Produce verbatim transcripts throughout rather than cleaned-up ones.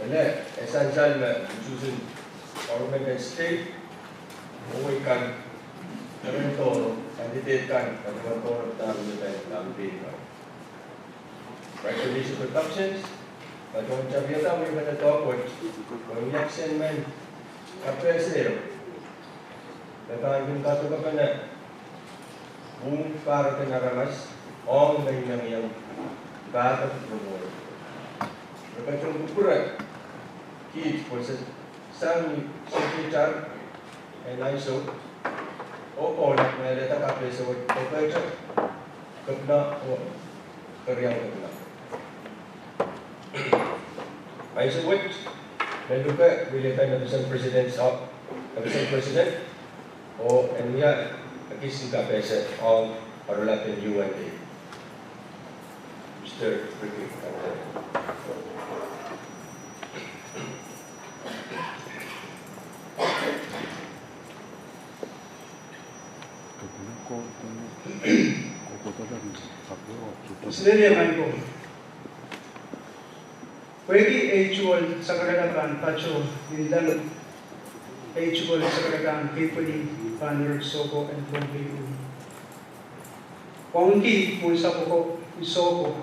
Ele, e sansal me usuhsun government and state, oh wei kan, kerendo, candidate kan, kerendo, dahme pahn campaign kan. Recognition productions, patohwan tapiada wei pene doadoahk wet, pwe election men, kapehse ehu. Me pahn kin kadoke pene, pwung pahrek en aramas, ong me inengieng, pahrek en mwomwohdiso. Me patohwan kupwure, kiht pwe se sang ni sekretar en ansou, oh kohla me lelehda kapehse wet, oh pehte, kepina, oh keriau kepina. Ansou wet, me luke, wiliakapw President, President, oh en wia, ekis kapehse, oh, arulap en U N A. Mister Ricky, kapehse. Australia maing ko. Pwehki ei tuwel sakarada pahn patoh ni lel, ei tuwel sakarada pahn kepwini pahn ire sohpo en Pohnpei. Pwongki pwuhn sapwoko, isohko,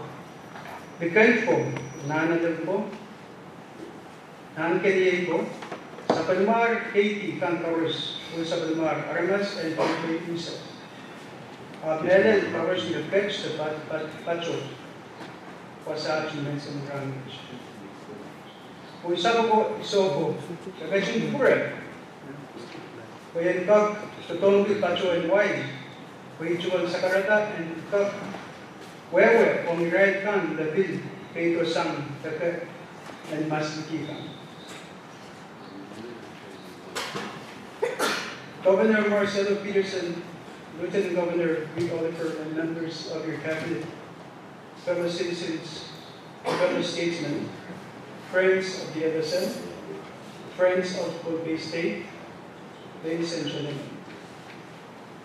liken ko, nahnalek ko, nahnken iei ko, sapwellimar keidi kan koaros, oh sapwellimar aramas en Pohnpei unsek. Ahpw mehlel koaros me pet de pat, pat, patoh. Wasaht menseng rahnwet. Pwuhn sapwoko, isohko, e ketin kupwure. Pwe en kak doadoahngki patohwan wai, pwe ei tuwel sakarada en kak wehwe ong irail kan me pil peido sang deke en masliki kan. Governor Marcelo Peterson, Lieutenant Governor Reed Oliver, and members of your cabinet, fellow citizens, fellow statesmen, friends of the F S M, friends of Pohnpei State, ladies and gentlemen.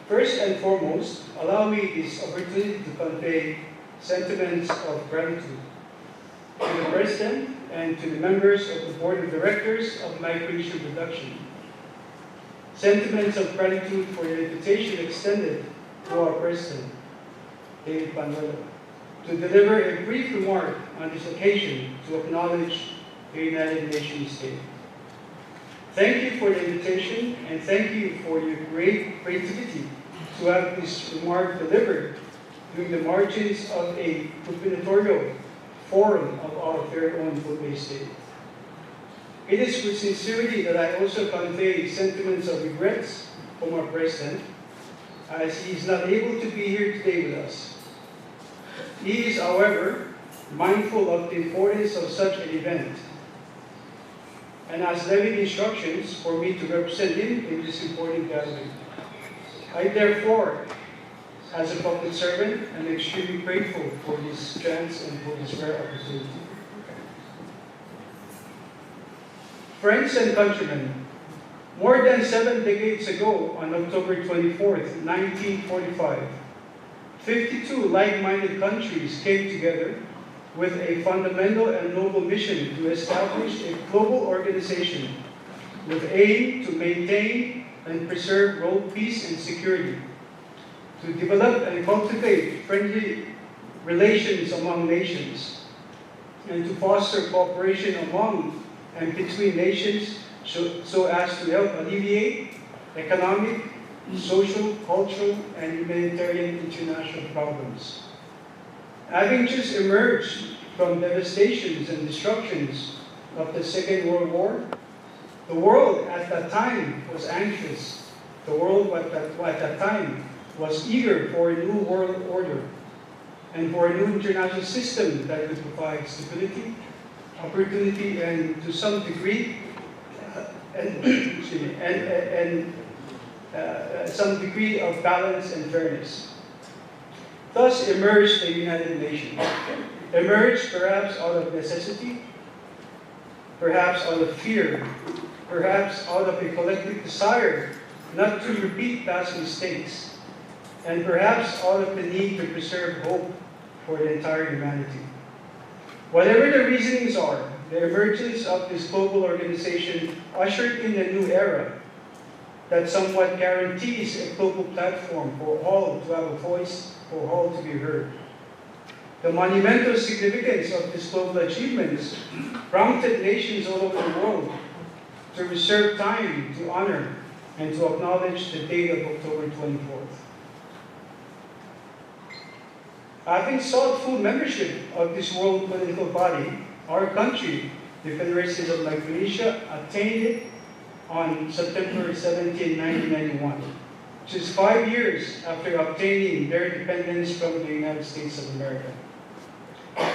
First and foremost, allow me this opportunity to convey sentiments of gratitude to the President and to the members of the Board of Directors of Micronesia Production. Sentiments of gratitude for the invitation extended to our President, David Panuelo, to deliver a brief remark on this occasion to acknowledge the United Nations Day. Thank you for the invitation and thank you for your great creativity to have this remark delivered during the margins of a gubernatorial forum of our very own Pohnpei State. It is with sincerity that I also convey sentiments of regrets for our President, as he is not able to be here today with us. He is, however, mindful of the importance of such an event and has levied instructions for me to represent him in this important gathering. I therefore, as a public servant, am extremely grateful for this chance and for this rare opportunity. Friends and countrymen, more than seven decades ago, on October twenty-fourth, nineteen forty-five, fifty-two like-minded countries came together with a fundamental and noble mission to establish a global organization with aim to maintain and preserve world peace and security, to develop and cultivate friendly relations among nations, and to foster cooperation among and between nations so, so as to help alleviate economic, social, cultural, and humanitarian international problems. Having just emerged from devastations and destructions of the Second World War, the world at that time was anxious. The world at that, at that time was eager for a new world order and for a new international system that would provide stability, opportunity, and to some degree, uh, and, excuse me, and, and, uh, some degree of balance and fairness. Thus emerged the United Nations, emerged perhaps out of necessity, perhaps out of fear, perhaps out of a collective desire not to repeat past mistakes, and perhaps out of the need to preserve hope for the entire humanity. Whatever the reasonings are, the emergence of this global organization ushered in a new era that somewhat guarantees a global platform for all to have a voice, for all to be heard. The monumental significance of these global achievements prompted nations all over the world to reserve time to honor and to acknowledge the date of October twenty-fourth. Having sought full membership of this world political body, our country, the Federated States of Micronesia, attained it on September seventeenth, nineteen ninety-one, just five years after obtaining their independence from the United States of America.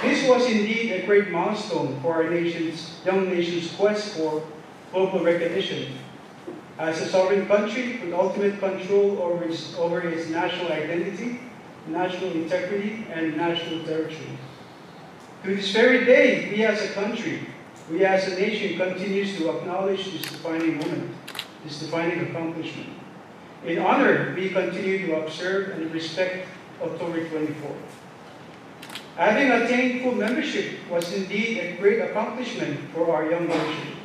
This was indeed a great milestone for our nation's, young nation's quest for global recognition as a sovereign country with ultimate control over its, over its national identity, national integrity, and national territory. To this very day, we as a country, we as a nation continues to acknowledge this defining moment, this defining accomplishment. In honor, we continue to observe and respect October twenty-fourth. Having attained full membership was indeed a great accomplishment for our young nation,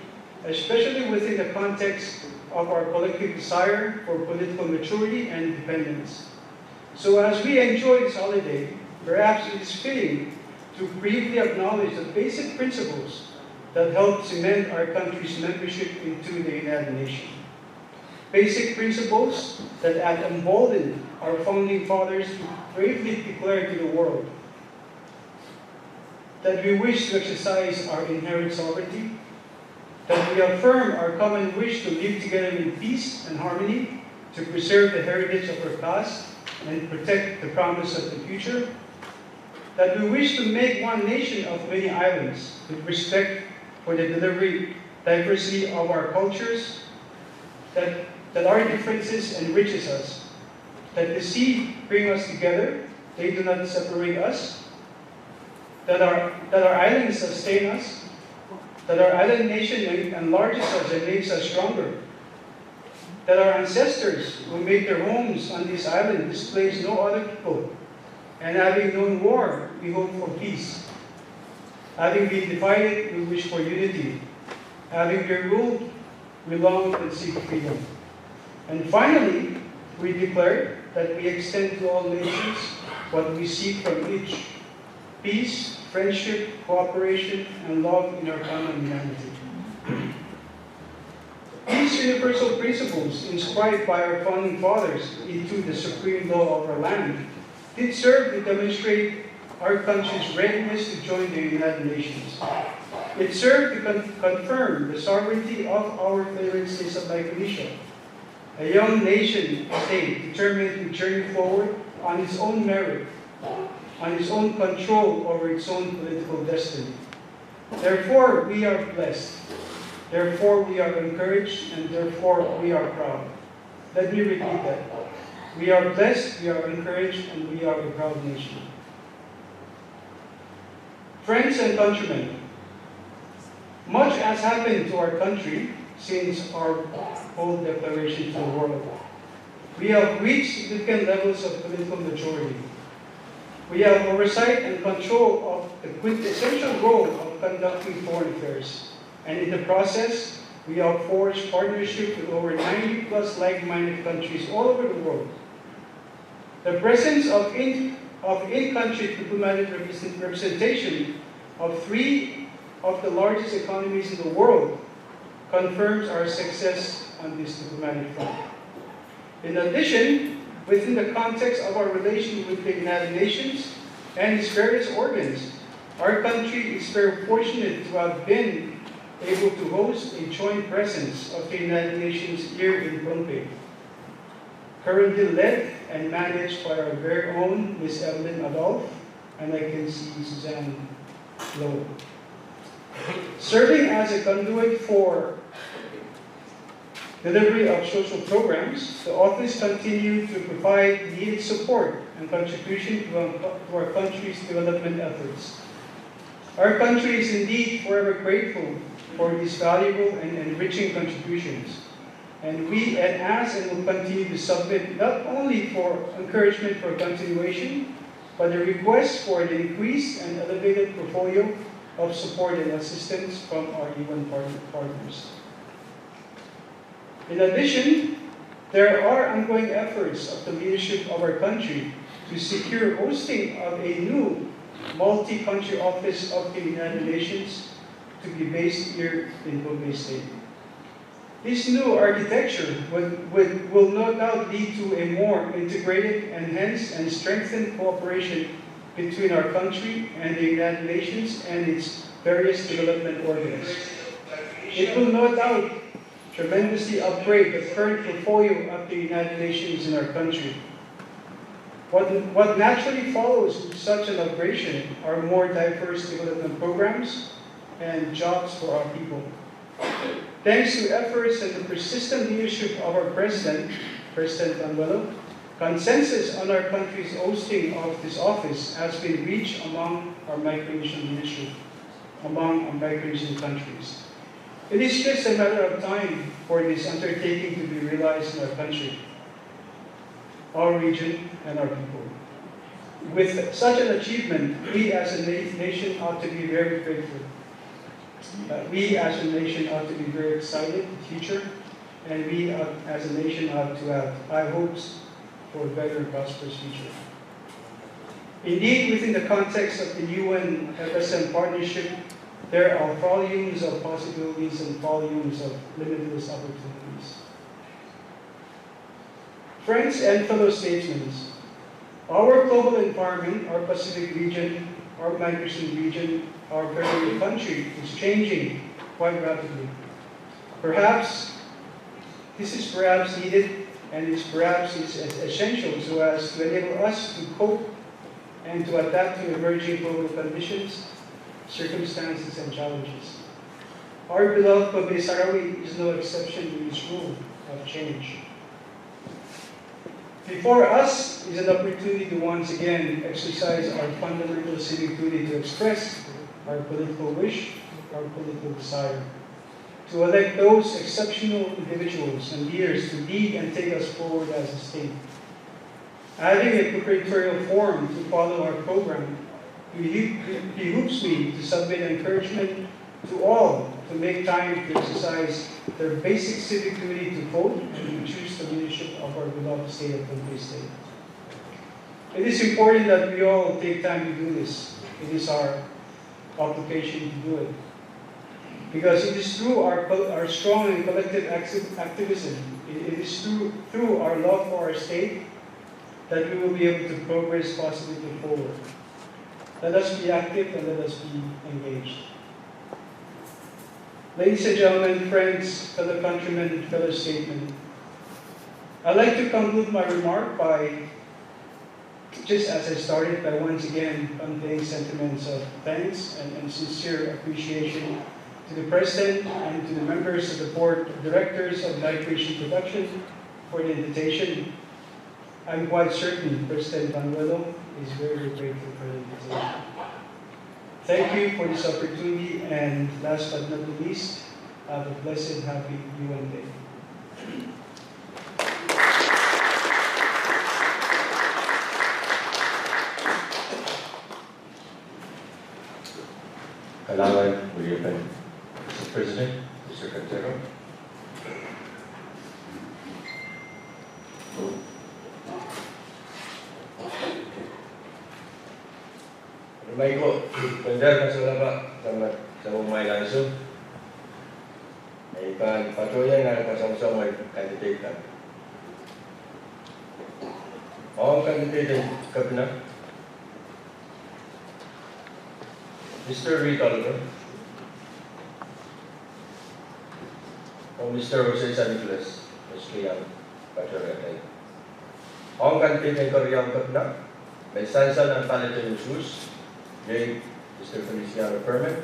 especially within the context of our collective desire for political maturity and independence. So as we enjoy this holiday, perhaps it is fitting to briefly acknowledge the basic principles that helped cement our country's membership into the United Nations. Basic principles that had emboldened our founding fathers to bravely declare to the world that we wish to exercise our inherent sovereignty, that we affirm our common wish to live together in peace and harmony, to preserve the heritage of our past and protect the promise of the future, that we wish to make one nation of many islands with respect for the delivery diversity of our cultures, that, that our differences enriches us, that the sea bring us together, they do not separate us, that our, that our islands sustain us, that our island nation en-, enlarges us and makes us stronger, that our ancestors who made their homes on this island displaced no other people, and having known war, we hope for peace. Having been divided, we wish for unity. Having been ruled, we long and seek freedom. And finally, we declare that we extend to all nations what we seek from each: peace, friendship, cooperation, and love in our common humanity. These universal principles, inscribed by our founding fathers into the supreme law of our land, did serve to demonstrate our country's readiness to join the United Nations. It served to con-, confirm the sovereignty of our Federated States of Micronesia, a young nation state determined to journey forward on its own merit, on its own control over its own political destiny. Therefore, we are blessed. Therefore, we are encouraged, and therefore, we are proud. Let me repeat that. We are blessed, we are encouraged, and we are a proud nation. Friends and countrymen, much has happened to our country since our bold declaration to the world. We have reached significant levels of political maturity. We have oversight and control of the quintessential role of conducting foreign affairs. And in the process, we have forged partnership with over ninety plus like-minded countries all over the world. The presence of in, of in-country diplomatic represent-, representation of three of the largest economies in the world confirms our success on this diplomatic front. In addition, within the context of our relation with the United Nations and its various organs, our country is very fortunate to have been able to host a joint presence of the United Nations here in Pohnpei, currently led and managed by our very own Miss Evelyn Adolphe, and I can see Suzanne Low. Serving as a conduit for delivery of social programs, the office continued to provide needed support and contribution to our, to our country's development efforts. Our country is indeed forever grateful for these valuable and enriching contributions. And we, and ask and will continue to submit not only for encouragement for continuation, but a request for an increased and elevated portfolio of support and assistance from our U N partner-, partners. In addition, there are ongoing efforts of the leadership of our country to secure hosting of a new multi-country office of the United Nations to be based here in Pohnpei State. This new architecture will, will, will no doubt lead to a more integrated, enhanced, and strengthened cooperation between our country and the United Nations and its various development organs. It will no doubt tremendously upgrade the current portfolio of the United Nations in our country. What, what naturally follows with such an upgradation are more diverse development programs and jobs for our people. Thanks to efforts and the persistent leadership of our President, President Van Welo, consensus on our country's hosting of this office has been reached among our Micronesian leadership, among our Micronesian countries. It is just a matter of time for this undertaking to be realized in our country, our region, and our people. With such an achievement, we as a na-, nation ought to be very grateful. Uh, we as a nation ought to be very excited for the future, and we ought, as a nation ought to have high hopes for a better and prosperous future. Indeed, within the context of the U N F S M partnership, there are volumes of possibilities and volumes of limitless opportunities. Friends and fellow statesmen, our global environment, our Pacific region, our Micronesian region, our very country is changing quite rapidly. Perhaps this is perhaps needed and is perhaps is essential so as to enable us to cope and to adapt to emerging global conditions, circumstances, and challenges. Our beloved Pohnpei Sarawi is no exception to this rule of change. Before us is an opportunity to once again exercise our fundamental civic duty to express our political wish, our political desire, to elect those exceptional individuals and leaders to lead and take us forward as a state. Having a gubernatorial forum to follow our program, it behoo-, it behooves me to submit encouragement to all to make time to exercise their basic civic duty to vote and to choose the leadership of our beloved state of Pohnpei State. It is important that we all take time to do this. It is our obligation to do it. Because it is through our co-, our strong and collective acti-, activism, it, it is through, through our love for our state that we will be able to progress positively forward. Let us be active and let us be engaged. Ladies and gentlemen, friends, fellow countrymen, fellow statesmen, I'd like to conclude my remark by, just as I started, by once again conveying sentiments of thanks and, and sincere appreciation to the President and to the members of the Board of Directors of Micronesian Production for the invitation. I'm quite certain President Van Welo is very grateful for the invitation. Thank you for this opportunity, and last but not the least, have a blessed, happy U N Day. Kalahngan, Mister President, Mister Kentaro. Maiko, Kentaro, kasalapa, sama, sama mai langsung. Ei, pahn patohwan nan kasongosong en candidate kan. Ong candidate en kepina, Mister Reed Oliver, oh Mister Jose San Nicolas, Mister Young, patohwan. Ong candidate en keriaun kepina, me sansal nan ballot en usuhs, iei Mister Feliciano Perman,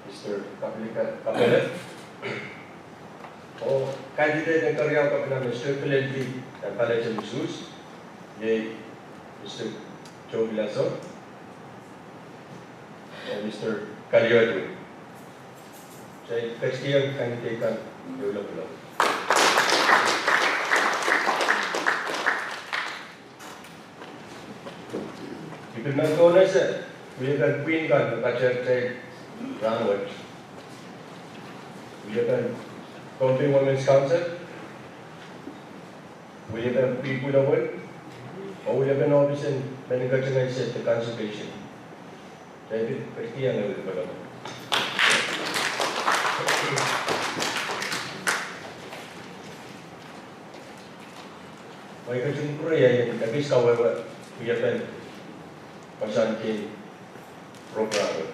Mister Kapelika-, Kapele. Oh candidate en keriaun kepina me struggle nan ballot en usuhs, iei Mister Joe Villazón, oh Mister Kaliot Win. Sei ketikihong candidate kan, ieu lopilop. I pil men kohn ese, Wiepen pwihn kan me patehng kitail rahnwet. Wiepen Pohnpei Women's Council, wiepen pwihn pwulopwul, oh wiepen ohpis en mehn ketiket state conservation. David Pertiang, wiepen pwulopwul. Wai ketin pwurehng ekis kawehwe wiepen koasoandi program wet.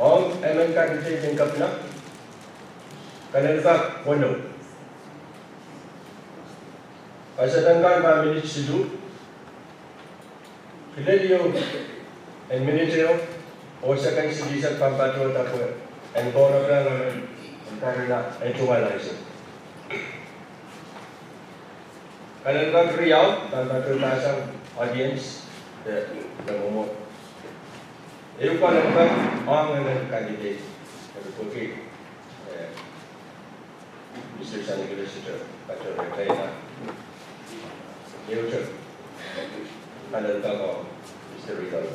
Ong emen candidate en kepina, kalelapak weneu. Pasapenkan pahn minit siluh. Kilel ieu en minit ehu oh sekend silihsek pahn patohda pwe en kounopehng emen en kairala eh tungoal ansou. Kalelapak riau pahn patohda sang audience de, de mwomwohd. Ehu kalelapak ong emen candidate, eri pwehki, eh, Mister Sanikilisiter, Doctor Retaina. Ehute kalelapak ong Mister Ridol.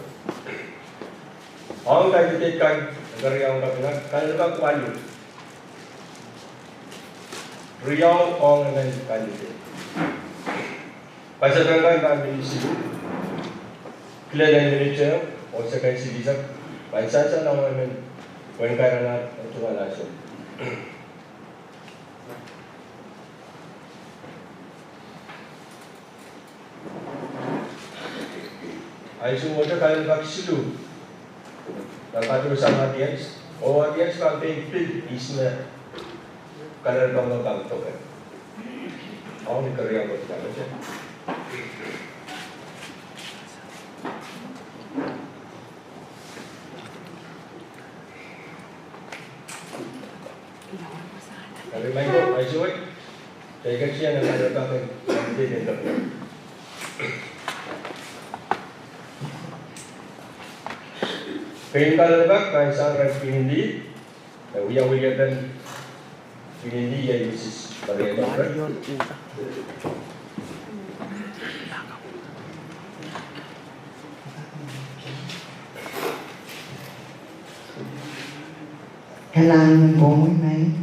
Ong candidate kan, keriau en kepina, kalelapak waluh. Riau ong emen candidate. Pasapenkan pahn minit siluh. Kilel en minit ehu oh sekend silihsek pahn sansal ong emen pwehn kairala eh tungoal ansou. Ansou mwohtail kalelapak siluh pahn patohsang audience, oh audience pahn pein pil ihs me kalelapak kan pahn doke. Ong ni keriau wet kan, okay. Eri maing ko, ahi soai, kitail ketin kalelapak en, en, en, en. Pein kalelapak pahn sang rehn pwihn lih, eh, wia wiepen pwihn lih, iei Misis Maria Tongre. Kalahngan en komwi maing.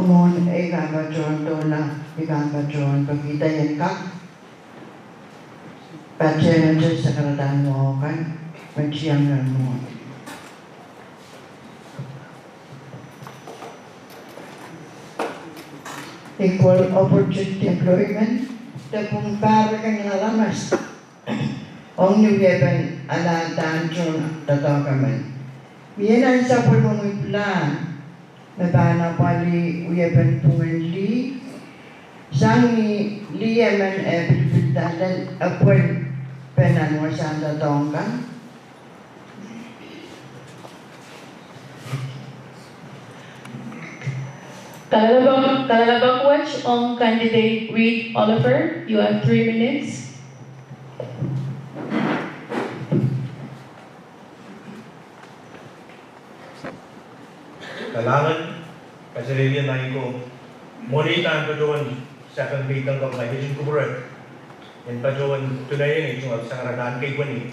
Mwohn ei kan patohwan doula, ei kan patohwan pekihda ien kak patehngete sakaradahn wahu kan me tiang nan mwohn. Equal Opportunity Employment, de pwung pahr reken aramas ong ni wiepen alahldahn tohn doadoahk emen. Mie nan sapwellimomwi pilahn me pahn apwalih wiepen pwungen lih, sang ni lih emen eh pilipilda lel epwel pen nan wasahn doadoahk kan. Kalelapak, kalelapak wet ong candidate Reed Oliver, you have three minutes. Kalahngan, kaselehlie maing ko. Mwohni pahn patohwan sapeng peidek kan, ma I ketin kupwure en patohwan tunehieng ei tungoal sakaradahn kepwehn.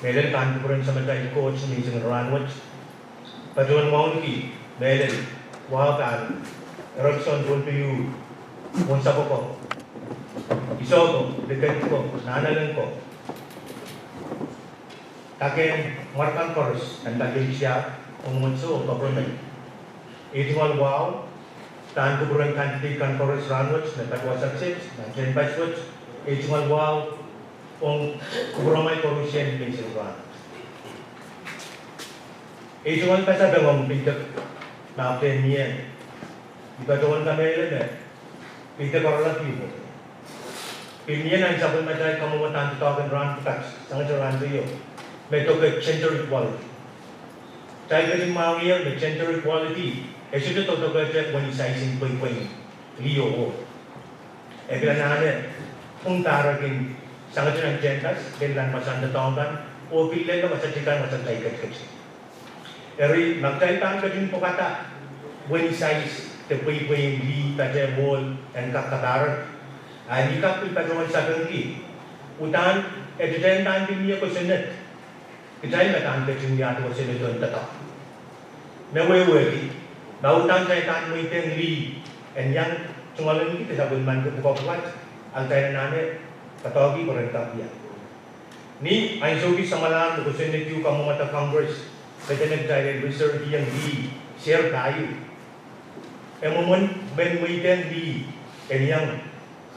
Mehlel pahn kupwuren Samatail Koht ni menseng en rahnwet. Patohwan wauneki mehlel wahu pahr Erickson Pohnpei, Wonsapwoko, Isoko, Likend ko, Nahnalek ko, kakehr mwar kan koaros en patohwan tiahk ong mwomwohdiso oh government. Ei tungoal wahu pahn kupwuren candidate kan koaros rahnwet me patohwan wasa kiset nan tehnpas wet. Ei tungoal wahu ong kupwuromwail koarusie ni menseng en rahnwet. Ei tungoal pasapeng ong peidek, ma pil mie, I patohwan kamehlele me peidek oaralap ieu. Pil mie nan sapwellimatail kamwomwdahn doadoahk en rahn pwukat, sangete rahn teio, me doke gender equality. Kitail ketin mwahngiher me gender equality e sohte doadoahkte wenihmw saisen pweipwei, liho. E pil anahne pwung pahr reken sangete nan tehnpas, pil nan wasahn doadoahk kan, oh pil lel wasa tiahk kan, wasa tiahk ketiket. Eri ma kitail pahn ketin pwukada wenihmw sais de pweipwein lih patohwan en kak kapahrek. A ni kak pil patohwan sapengki. Uhdahn, e dehdehndahn pil mie kosonned. Kitail me pahn ketin wiahda kosonned en doadoahk. Me wehwehki, ma uhdahn kitail pahn mweidehng lih en iang tungoalenki de sapwellimanki pwukoa pwukat, a kitail anahne doadoahki pwe ren kak wia. Ni ansou kis samwalahr me kosonned ehu kamwomwada Congress, me dene kitail en reserve iang lih, share pahieu. E mwomwen men mweidehng lih en iang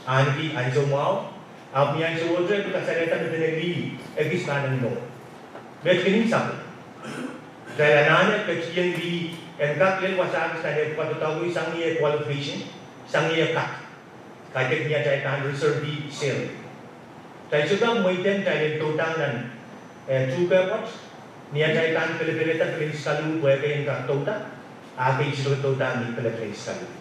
ahneki ansou mwahu, ahpw ni ansowohte kasalehda me dene lih ekis pahn iang mwo. Met kinin sapwung. Kitail anahne ketieng lih en kak lel wasa kis nan eh pwukat doadoahk sang ni eh qualification, sang ni eh kak. Kaidehk ni atail pahn reserve sel. Kitail sohte mweidehng kitail en doudahng nan, eh, tuhke pwoat, ni atail pahn pelepelehda pilens kaluh pwe ekei en kak douda, a ekei sohte douda ni pelepilens kaluh.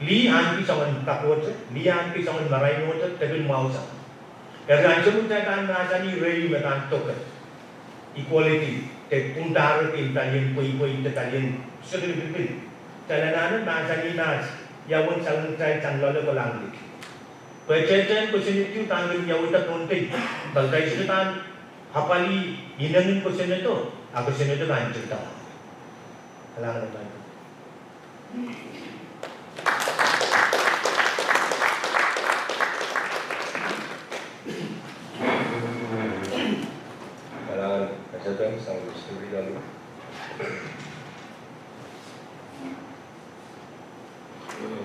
Lih ahneki soangen kakohte, lih ahneki soangen marainohte, de pil mwahu sang. Eri ansou me kitail pahn mahsanih rehi me pahn doke equality, de pwungdahr en palien pweipwei, de palien sohte lipilipil. Kitail anahne mahsanih mahs, ia uwen sang kitail sang loale kolahng lih. Pwe tehtehn kosonned ehu pahn kin wiawihda Pohnpei. Pwe kitail sohte pahn apwalih inengin kosonnedo, a kosonnedo pahn tepda. Kalahngan en Pohnpei. Kalahngan, President, sang Mister Ridal.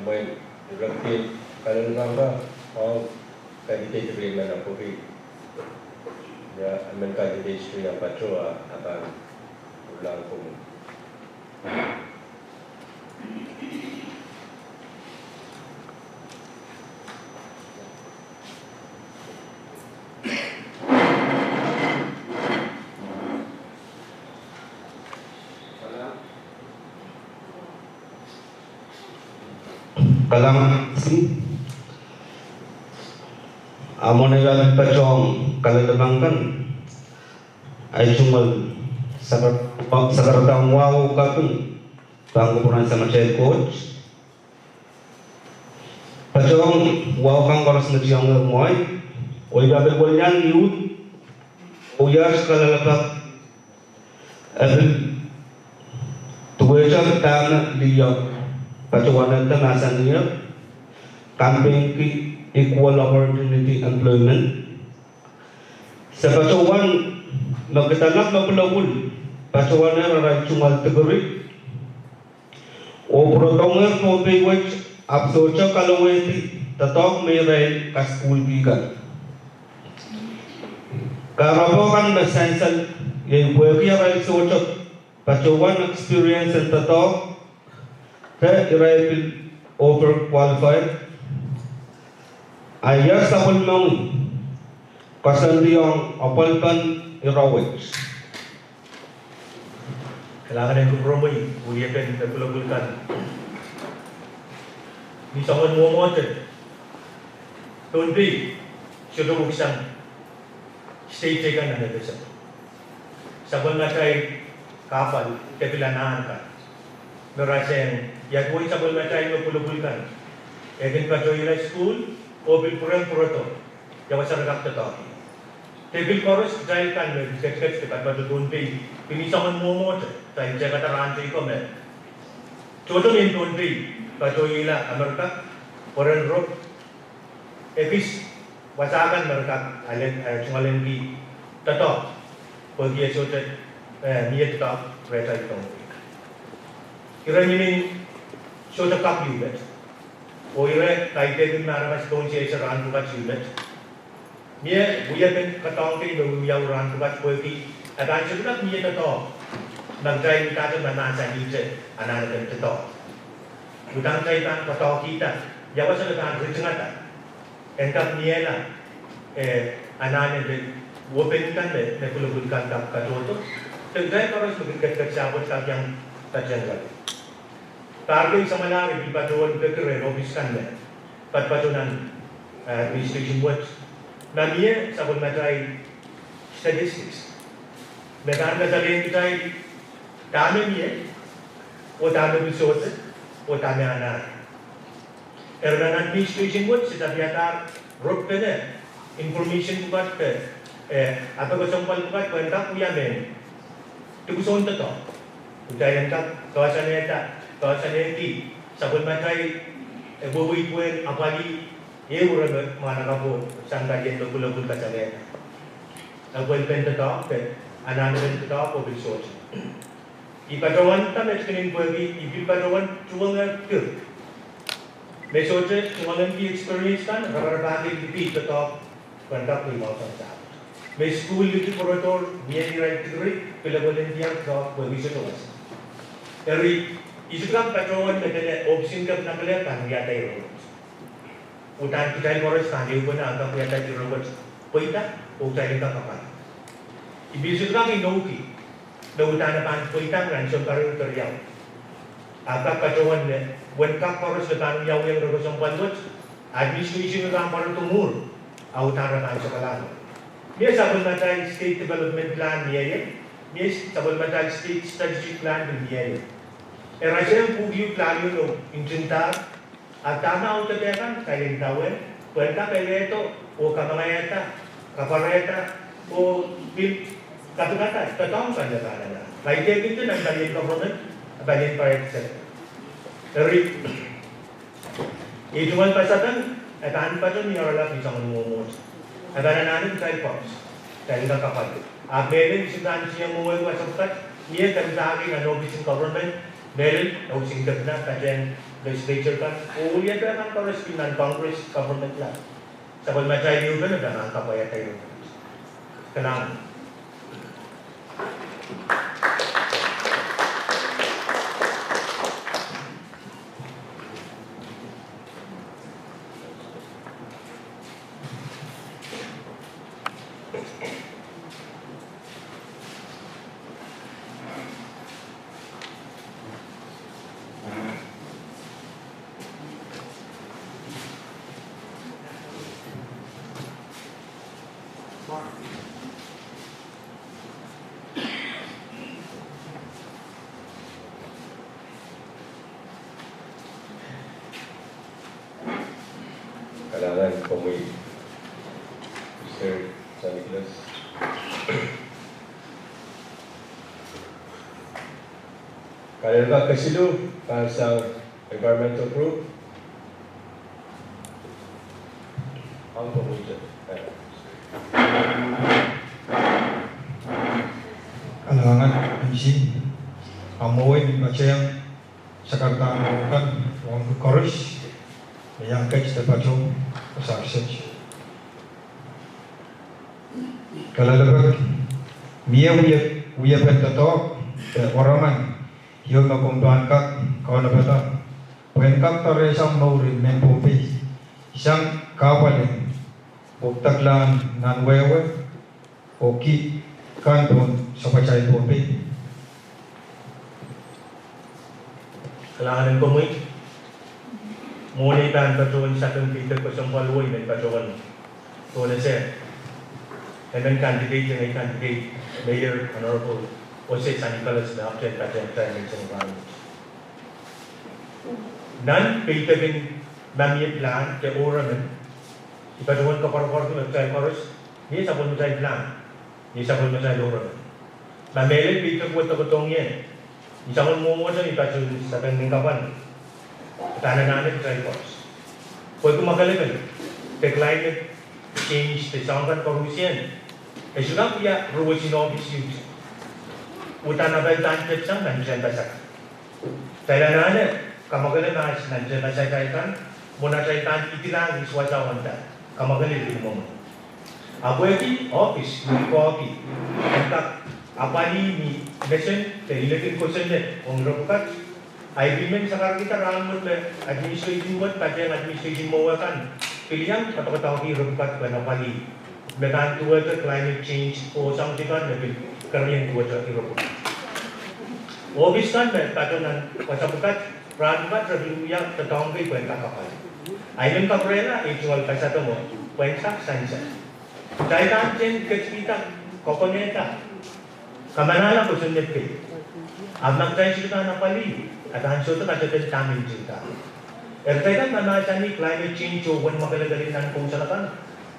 Mwein, ire pil kaloalamangka, ong candidate pil men apwiki. Ia, emen candidate pil iang patoh, a pahn ulangkum. Kalahngan, a mwohn ei patohwan kaloalamangkan, ei tungoal sakar-, sakaradahn wahu kaping pahn kupwuren Samatail Koht. Patohwan wahu kan koaros me tiong mwohn, oh I pahn pil welian ni uhd, oh I ahd kalelapak, e pil duwehte dahme liho patohwan ede mahsanih, campaign ki equal opportunity employment. Se patohwan me kitail me pwulopwul patohwan arail tungoal degree, oh pwurodohngehr Pohnpei wet ahpw sohte kalowehdi doadoahk me irail kasukuhlki kan. Kahrepe kan me sansal iei pwehki irail sohte patohwan experience en doadoahk, de irail pil overqualified. A ia sapwellimomwi koasoandi ong apwalipen ire wet? Kalahngan en kupwuromwi, wiepen me pwulopwul kan. Ni soangen mwomwohte, Pohnpei sohte weksang state kan nan FSM. Sapwellimatail kahpwal de pil anahn kan. Me rasehng, ia duwen sapwellimatail me pwulopwul kan, e kin patohla sukuhl, oh pil pwurehng pwurodo, ia wasa re kak doadoahk. De pil koaros kitail kan me ketiket de patopato Pohnpei, pil ni soangen mwomwohte, kitail tehkada rahn teiko me tohto mehn Pohnpei patohla Amerika, pwe ren rong ekis wasa kan me re kak ale, eh, tungoalenki doadoahk, pwehki e sohte, eh, mie doadoahk rehtail Pohnpei. Ire mihmi sohte kak ieu met, oh ire kaidehkin me aramas Pohnpei ese rahn pwukat ieu met. Mie wiepen koadoangki me wiawi rahn pwukat pwehki e pahn sohte kak mie doadoahk ma kitail udahn mahsanihte anahn pen doadoahk. Udahn kitail pahn koadoahkihda ia wasa re pahn ritingada en kak miehla, eh, anahn pen wepen kan me, me pwulopwul kan kak katohdo. De kitail koaros me kin ketiket sapwet kak iang patehng lel. Pahr kei samwalahr I pil patohwan peki rehn ohpis kan me patopato nan, eh, administration wet. Ma mie sapwellimatail statistics me pahn kasalehng kitail dahme mie oh dahme pil sohte. oh dahme anahne. Eri nan administration wet se tapiadahr rop dene information pwukat de, eh, ape kesempwal pwukat pwehn kak wia mehn dipwisoun doadoahk. Kitail en kak doasanehda, doasanehdi sapwellimatail, eh, weweid wehin apwalih, eh, ure me mwahnakapwo sang kak ien me pwulopwul kasalehda. Apwalih pen doadoahk de, anahnepen doadoahk oh pil sohte. I patohwan dahme kin pwehki, I pil patohwan tuhwong dir me sohte tuhwongehki experience kan, raparapahki liki doadoahk pwehn kak pil mwahu sang sahpw. Me sukuhl liki pwurodohr, mie irail degree, pil apwal en diar doadoahk pwehki sohte wasa. Eri, I sohte kak patohwan me dene ohpis en kepina kelehpw pahn wiahda ire wet. Uhdahn kitail koaros pahn ehu pwehn kak wiahda ire wet pweida, oh kitail en kak kapwaiada. I pil sohte kak inoukihda uhdahn e pahn pweida nan sounpar ehu de riau. Ahpw kak patohwan me, uwen kak koaros me pahn wiawiong ire kesempwal wet, administration me pahn pwarodo mwuhr, a uhdahn re pahn sokala. Mie sapwellimatail state development plan mieier, mie sapwellimatail state strategic plan pil mieier. Eri ese pwuhk ieu, plan ieu me ntingdahr, a dahme audepe kan kitail en ndawehn, pwehn kak elehdo, oh kamangaiada, kapwarehda, oh pil kapikada doadoahk kan me pahn anahne. Kaidehkin nan palien government, palien private sector. Eri, I tungoal pasapeng, e pahn patohwan ni oaralap ni soangen mwomwohdiso. E pahn anahne kitail koaros, kitail en kak kapwaiada. Ahpw mehlel I sohte pahn tieng mwowe wasa pwukat, mie dahme pahn nan ohpis en government, mehlel, ohpis en kepina, patehng legislature kan, oh wiepe kan koaros pil nan Congress government la. Sapwellimatail ehupene pahn kapwaiada ire. Kalahngan. Kalahngan komwi, Mister John Nicholas. Kalelapak kesiluh pahn sang environmental group. Kalahngan, M C. Ahmw mwowe me patehng sakardahn kan, wauneki koaros me iang ket de patohwan sarsar. Kalelapak, mie wie, wiepen doadoahk de oaraman ieu me komw pahn kak kaunopada pwehn kak doaresang mour en mehn Pohnpei sang kahpwal en pwupwudaklahn nan wehwe oh ki kan pohn sapwatail Pohnpei. Kalahngan en komwi. Mwohn ei pahn patohwan sapeng, pil kesempwal wei men patohwan tohnese emen candidate, emen candidate, Mayor Honorable Ose Sanipalas, me ahpwtehn patehng kitail menseng rahnwet. Nan peidekin ma mie plan de oaraman, I patohwan koapworopworki me kitail koaros, mie sapwellimatail plan, mie sapwellimatail oaraman. Ma mehlel peidek wet doadoahk ong ie, ni soangen mwomwohdiso I patohwan sapeng nin kapwan, e pahn anahne kitail koaros. Pwehki mwakelekel de climate change de soahng kan koaruhsie, e sohte kak wia ruwesin ohpis ieu. Uhdahn apel pahn tepsang nan tehnpas akan. Kitail anahne kamwakele mahs nan tehnpas atail kan, mwohn atail pahn idilahng ihs wasa oh nda, kamwakele pil mwomwen. Ahpw pwehki ohpis me koakoahki en kak apwalih ni lesson de ilekin kosonned ong ire pwukat, I pil men sakarkihda rahnwet me administration wet patehng administration mwowe kan pil iang kadokedoahki ire pwukat pwehn apwalih me pahn duwehte climate change oh soahng kan me pil kerenieng duwehte ire pwukat. Ohpis kan me patohwan nan wasa pwukat, rahn pwukat re pil wia doadoahk kei pwehn kak apwalih. I men kapwurehla ei tungoal kasapengo pwehn kak sansal. Kitail pahn tehnpas kihda, kokonehda, kamanahla kosonned kei. Ahpw ma kitail sohte pahn apwalih, Adansote katepen dam ntingda. Eri kitail pahn mahsanih climate change oh uwen mwakelekel nan kousoan akan.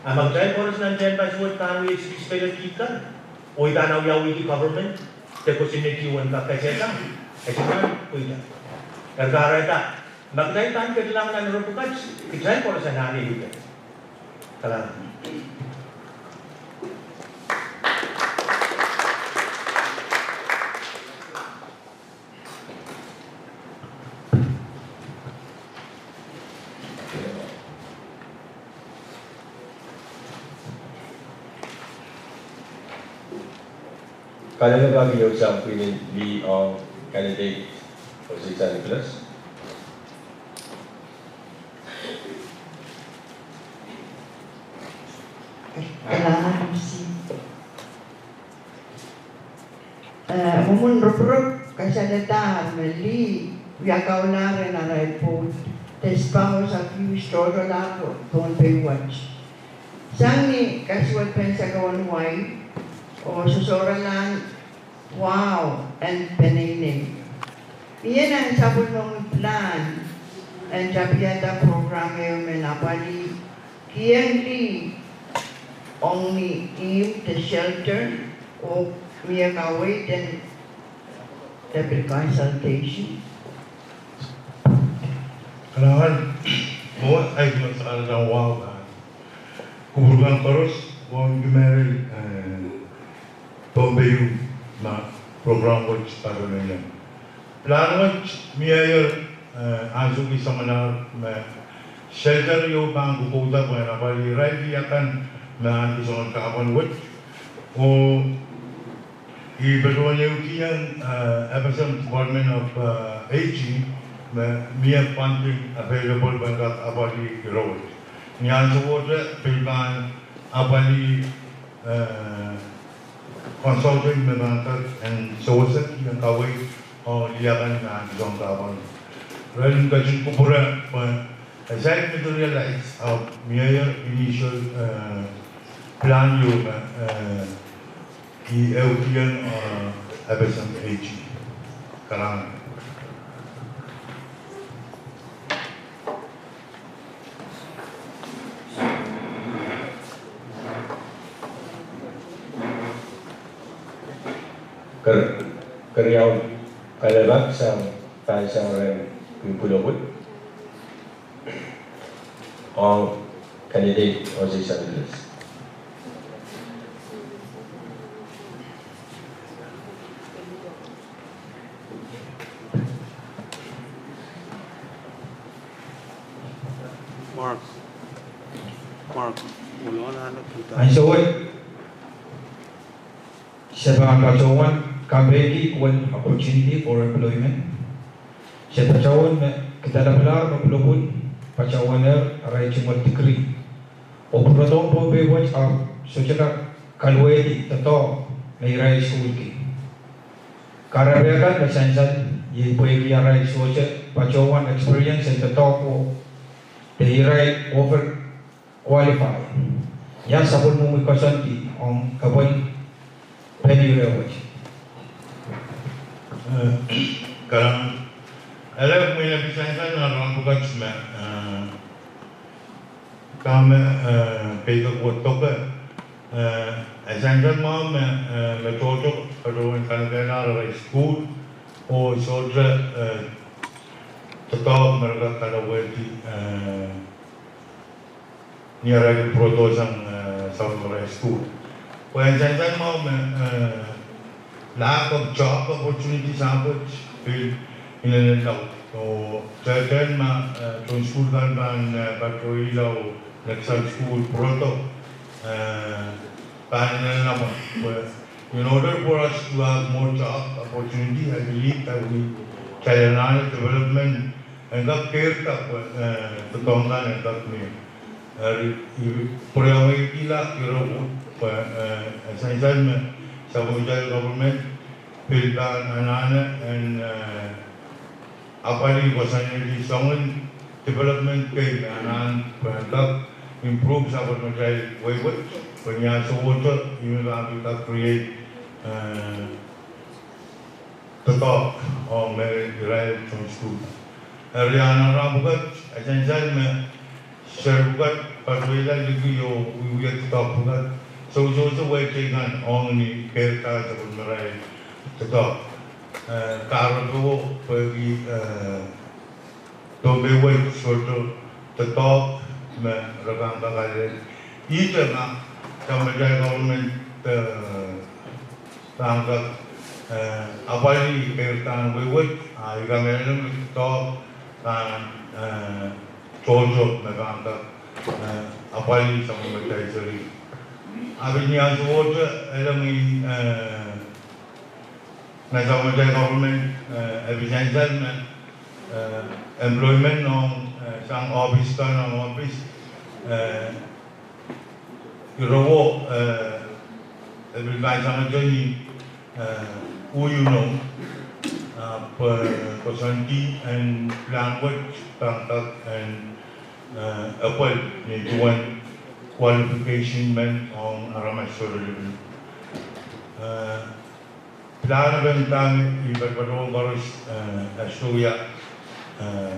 A ma kitail koaros nan tehnpas wet pahn wie silispeiledi kan, oh I pahn awiawihdi government de kosonned uwen kak kesehda, e sohte pahn pweida. Eri kahrehda ma kitail pahn ketilong nan ire pwukat, kitail koaros anahne ire. Kalahngan. Kalelapak ieu sang pwihn en lih ong candidate Osiris Nicholas. Kalahngan. Eh, mwomwen ropirop kasalehda me lih wiakaulahr en arail pwoud de spouse abuse tohtohlahr Pohnpei wet. Sang ni kasuwedpen sakau en wai oh sosohralahn wahu en peneinei, mie nan sapwellimomwi plan en tapihada program ehu me apwalih kiheng lih ong ni ihmw de shelter, oh mie kaweid en tepil consultation? Kalahngan. Mwo, ahi mas alda wahu kan. Kupwur kan koaros, wauneki mehlel, eh, Pohnpei ma program wet patohleiong. Plan wet mie, eh, ansou kis samwalahr me shelter ieu pahn kokouda pwehn apwalih irail lih akan me ahneki soangen kahpwal wet. Oh I patohwan ehukihong, eh, FSM Department of, eh, Aging me mie funding available pwehn kak apwalih ire wet. Ni ansowohte pil pahn apwalih, eh, consultant me pahn kak en sewese, en kaweid ong lih akan me ahneki soangen kahpwal. Ren ketin kupwure pwe, eh, as I materialize, ah, mie initial, eh, plan ieu me, eh, I ehukihong, eh, FSM Aging. Kalahngan. Ker-, keriaun kalelapak sang, pahn sang rehn pwulopwul. Ong candidate Osiris Nicholas. Mark. Mark. Ansou wet se pahn patohwan kampeinki uwen opportunity for employment. Se patohwan me kidalaplahr me pwulopwul patohwanehr arail tungoal degree oh pwurodohng Pohnpei wet ahpw sohte kak kalwehdi doadoahk me irail sukuhlki. Kahrepe kan me sansal iei pwehki arail sohte patohwan experience en doadoahk wo de irail over qualify. Ia sapwellimomwi koasoandi ong kepwel peni ire wet? Eh, kalahngan. Ele mie pil sansal nan rahn pwukat me, eh, dahme, eh, peidek wet doke, eh, e sansal mwahu me, eh, me tohto patohwan kanekelahr arail sukuhl oh sohte, eh, doadoahk me re kak kalwehdi, eh, ni arail pwurodo sang, eh, sang arail sukuhl. Pwe e sansal mwahu me, eh, lack of job opportunities ahpw pil inenen laud. Oh, tehte ma, eh, tohn sukuhl kan pahn, eh, patohla oh next time sukuhl pwurodo, eh, pahn inenen lamwet. Pwe in order for us to have more job opportunity, I believe that we, kitail anahne development en kak keirda pwe, eh, doadoahk kan en kak mie. Eri, I pwuriamweikihla ire wet pwe, eh, e sansal me sapwellimatail government pil pahn anahne en, eh, apwalih koasoanehdi soangen development kei me anahn pwehn kak improve sapwellimatail wehi wet, pwe ni ansowohte ih me pahn pil kak create, eh, doadoahk ong me irail tohn sukuhl. Eri nan rahn pwukat, e sansal me seri pwukat patohla liki oh wiewia doadoahk pwukat, sewese wehi teikan ong ni keirda sapwellimarail doadoahk. Eh, kahrepe pwehki, eh, Pohnpei wet sohte doadoahk me re pahn kak ale. Ihte ma sapwellimatail government, eh, pahn kak, eh, apwalih keirdahn wehi wet, a I kamehlele me doadoahk pahn, eh, sohte me pahn kak, eh, apwalih sapwellimatail seri. A pil ni ansou wet, eh, ele me, eh, me sapwellimatail government, eh, e pil sansal me, eh, employment ong, eh, sang ohpis kan ong ohpis, eh, ire wet, eh, e pil pahn sangete ni, eh, uiuno, ah, pwe koasoandi en pilahn wet pahn kak en, eh, apwalih ni duwen qualification men ong aramas sohte lipilipil. Eh, Pilahn epen dahme I patopato koaros, eh, e sohte wia, eh,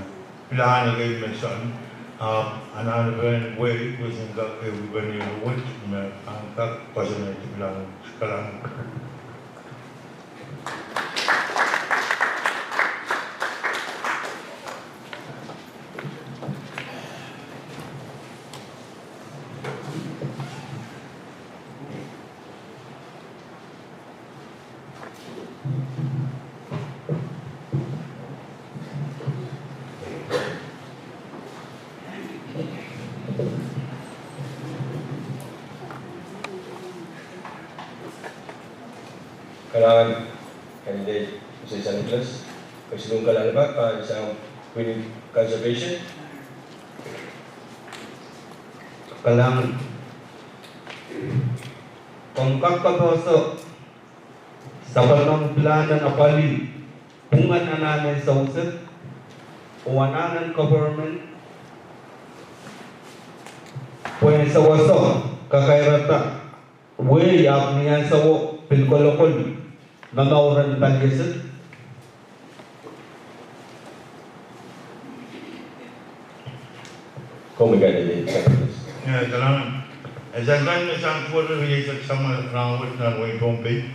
pilahn ekei me sohte, ahpw anahnepen wehi pwe sen kak ehu pene ire wet me pahn kak koasoanehdi pilahn wet. Kalahngan. Kalahngan, candidate Mister Nicholas, kesiluh kalahngan pak pahn sang pwihn conservation. Kalahngan. Komw kak kapehse sapwellimomwi pilahn en apwalih pwungen anahn en sewese oh anahn en government pwe en sewese kakairada wehi ahpw ni ansouo pil kolokol momour en paliesek. Komwi candidate. Ia, kalahngan. E sansal me sang suwed rieisek summer rahn wet nan wehin Pohnpei,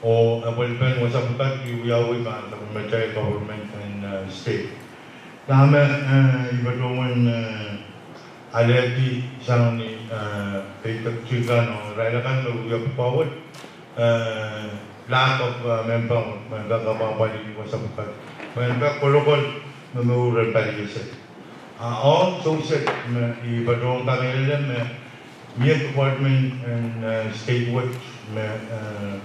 oh apwalih pen wasa pwukat I wiawi pahn sapwellimatail government en, eh, state. Dahme, eh, I patohwan, eh, alehdi sang ni, eh, peidek tikan ong irail akan me wia pwukoa wet, eh, lack of, eh, manpower, me kak apwalih wasa pwukat. Me kak kolokol momour en paliesek. A ong sewese me I patohwan kamehlele me mie department en, eh, state wet me, eh,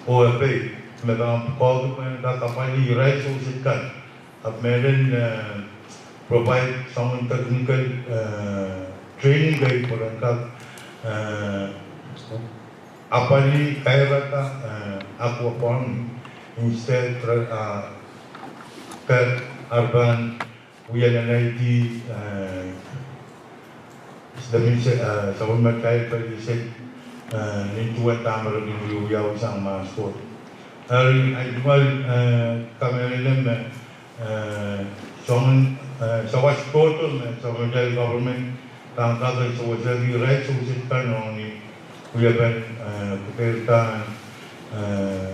oh e pei me pahn pwukoahki pwe en kak apwalih irail sewese kan. Ahpw mehlel, eh, provide soangen technical, eh, training kei pwe ren kak, eh, apwalih kairada, eh, aquaponics instead, eh, pwe ar pahn wia nan aiti, eh, Sapwellimatail paliesek, eh, nin duwen dahme re kin wiawi sang mahs tohto. Eri, I tungoal, eh, kamehlele me, eh, soangen, eh, sawas tohto me sapwellimatail government pahn kak sewesehki irail sewese kan ong ni wiepen, eh, keirdahn, eh,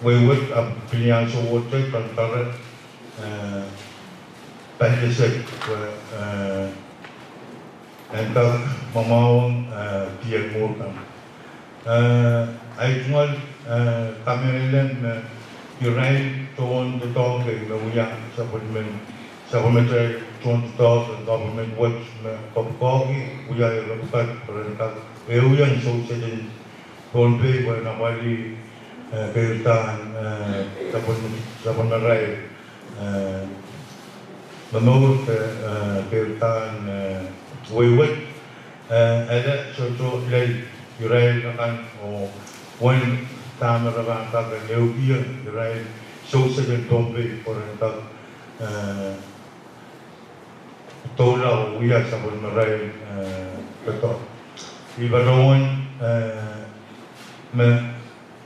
wehi wet ahpw pil ni ansou wet pahn kak, eh, paliesek, eh, en kak mwamwahwong, eh, dien mour kan. Eh, I tungoal, eh, kamehlele me irail tohn doadoahk kei me wia sapwellimen, sapwellimatail tohn doadoahk en government wet me kopwukoahki wia ire pwukat pwe ren kak ehuiong sewesehn Pohnpei pwe en apwalih, eh, keirdahn, eh, sapwellim, sapwellimarail, eh, momour, eh, keirdahn, eh, wehi wet, eh, ele sohte lel irail akan oh uwen dahme re pahn kak en ehukihong irail sewesehn Pohnpei pwe ren kak, eh, doula oh wia sapwellimarail, eh, doadoahk. I patohwan, eh, me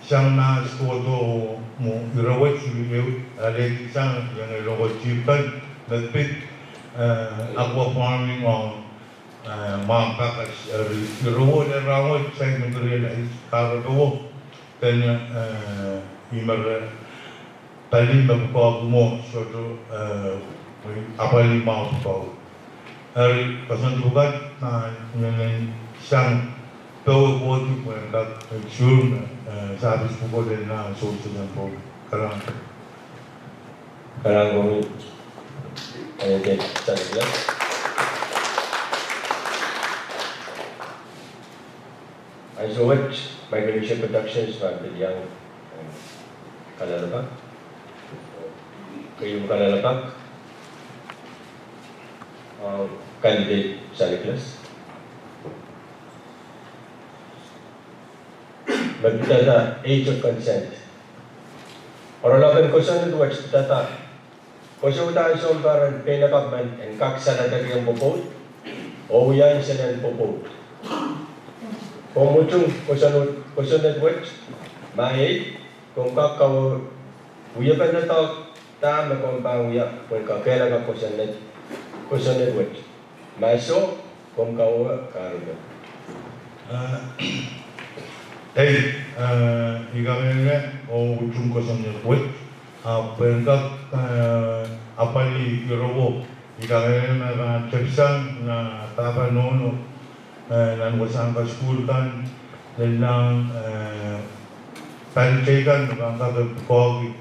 sang nan skoto mwo ire wet, ire wet, alehdi sang iang local chief kan me pid, eh, aqua farming ong, eh, mwahu pak, eh, ire wet, eh, rahnwet, saik me keriela, kahrepe wet, then, eh, ihme re pali me pwukoahki mwo, sohte, eh, apwalih mwahu pwukoa. Eri koasoandi pwukat, ah, inenen sang powe kohdi pwehn kak ensure me, eh, service pwukoa lel nan sources en powe. Kalahngan. Kalahngan komwi, eh, Candidate Saniklas. Ansou wet, Micronesia Productions pahn pil iang, eh, kalelapak. Keieu kalelapak. Ah, Candidate Saniklas. Me pidada age of consent. Oaralap en kosonned wet pidada, koasoia ansou me peren pein kapw men en kak saledekihong pwopwoud oh wia insengen pwopwoud. Komw utung kosonned, kosonned wet, ma iei, komw kak kaweid wiepen doadoahk da me komw pahn wia pwehn kakehlaka kosonned, kosonned wet. Ma soh, komw kaweid kahrepe. Eh, ei, eh, I kamehlele oh utung kosonned wet, ah, pwehn kak, eh, apwalih ire wet, I kamehlele me pahn tepsang nan pahpa nohno, eh, nan wasahn kasukuhl kan, lel nan, eh, pali teikan me pahn kak pwukoahki,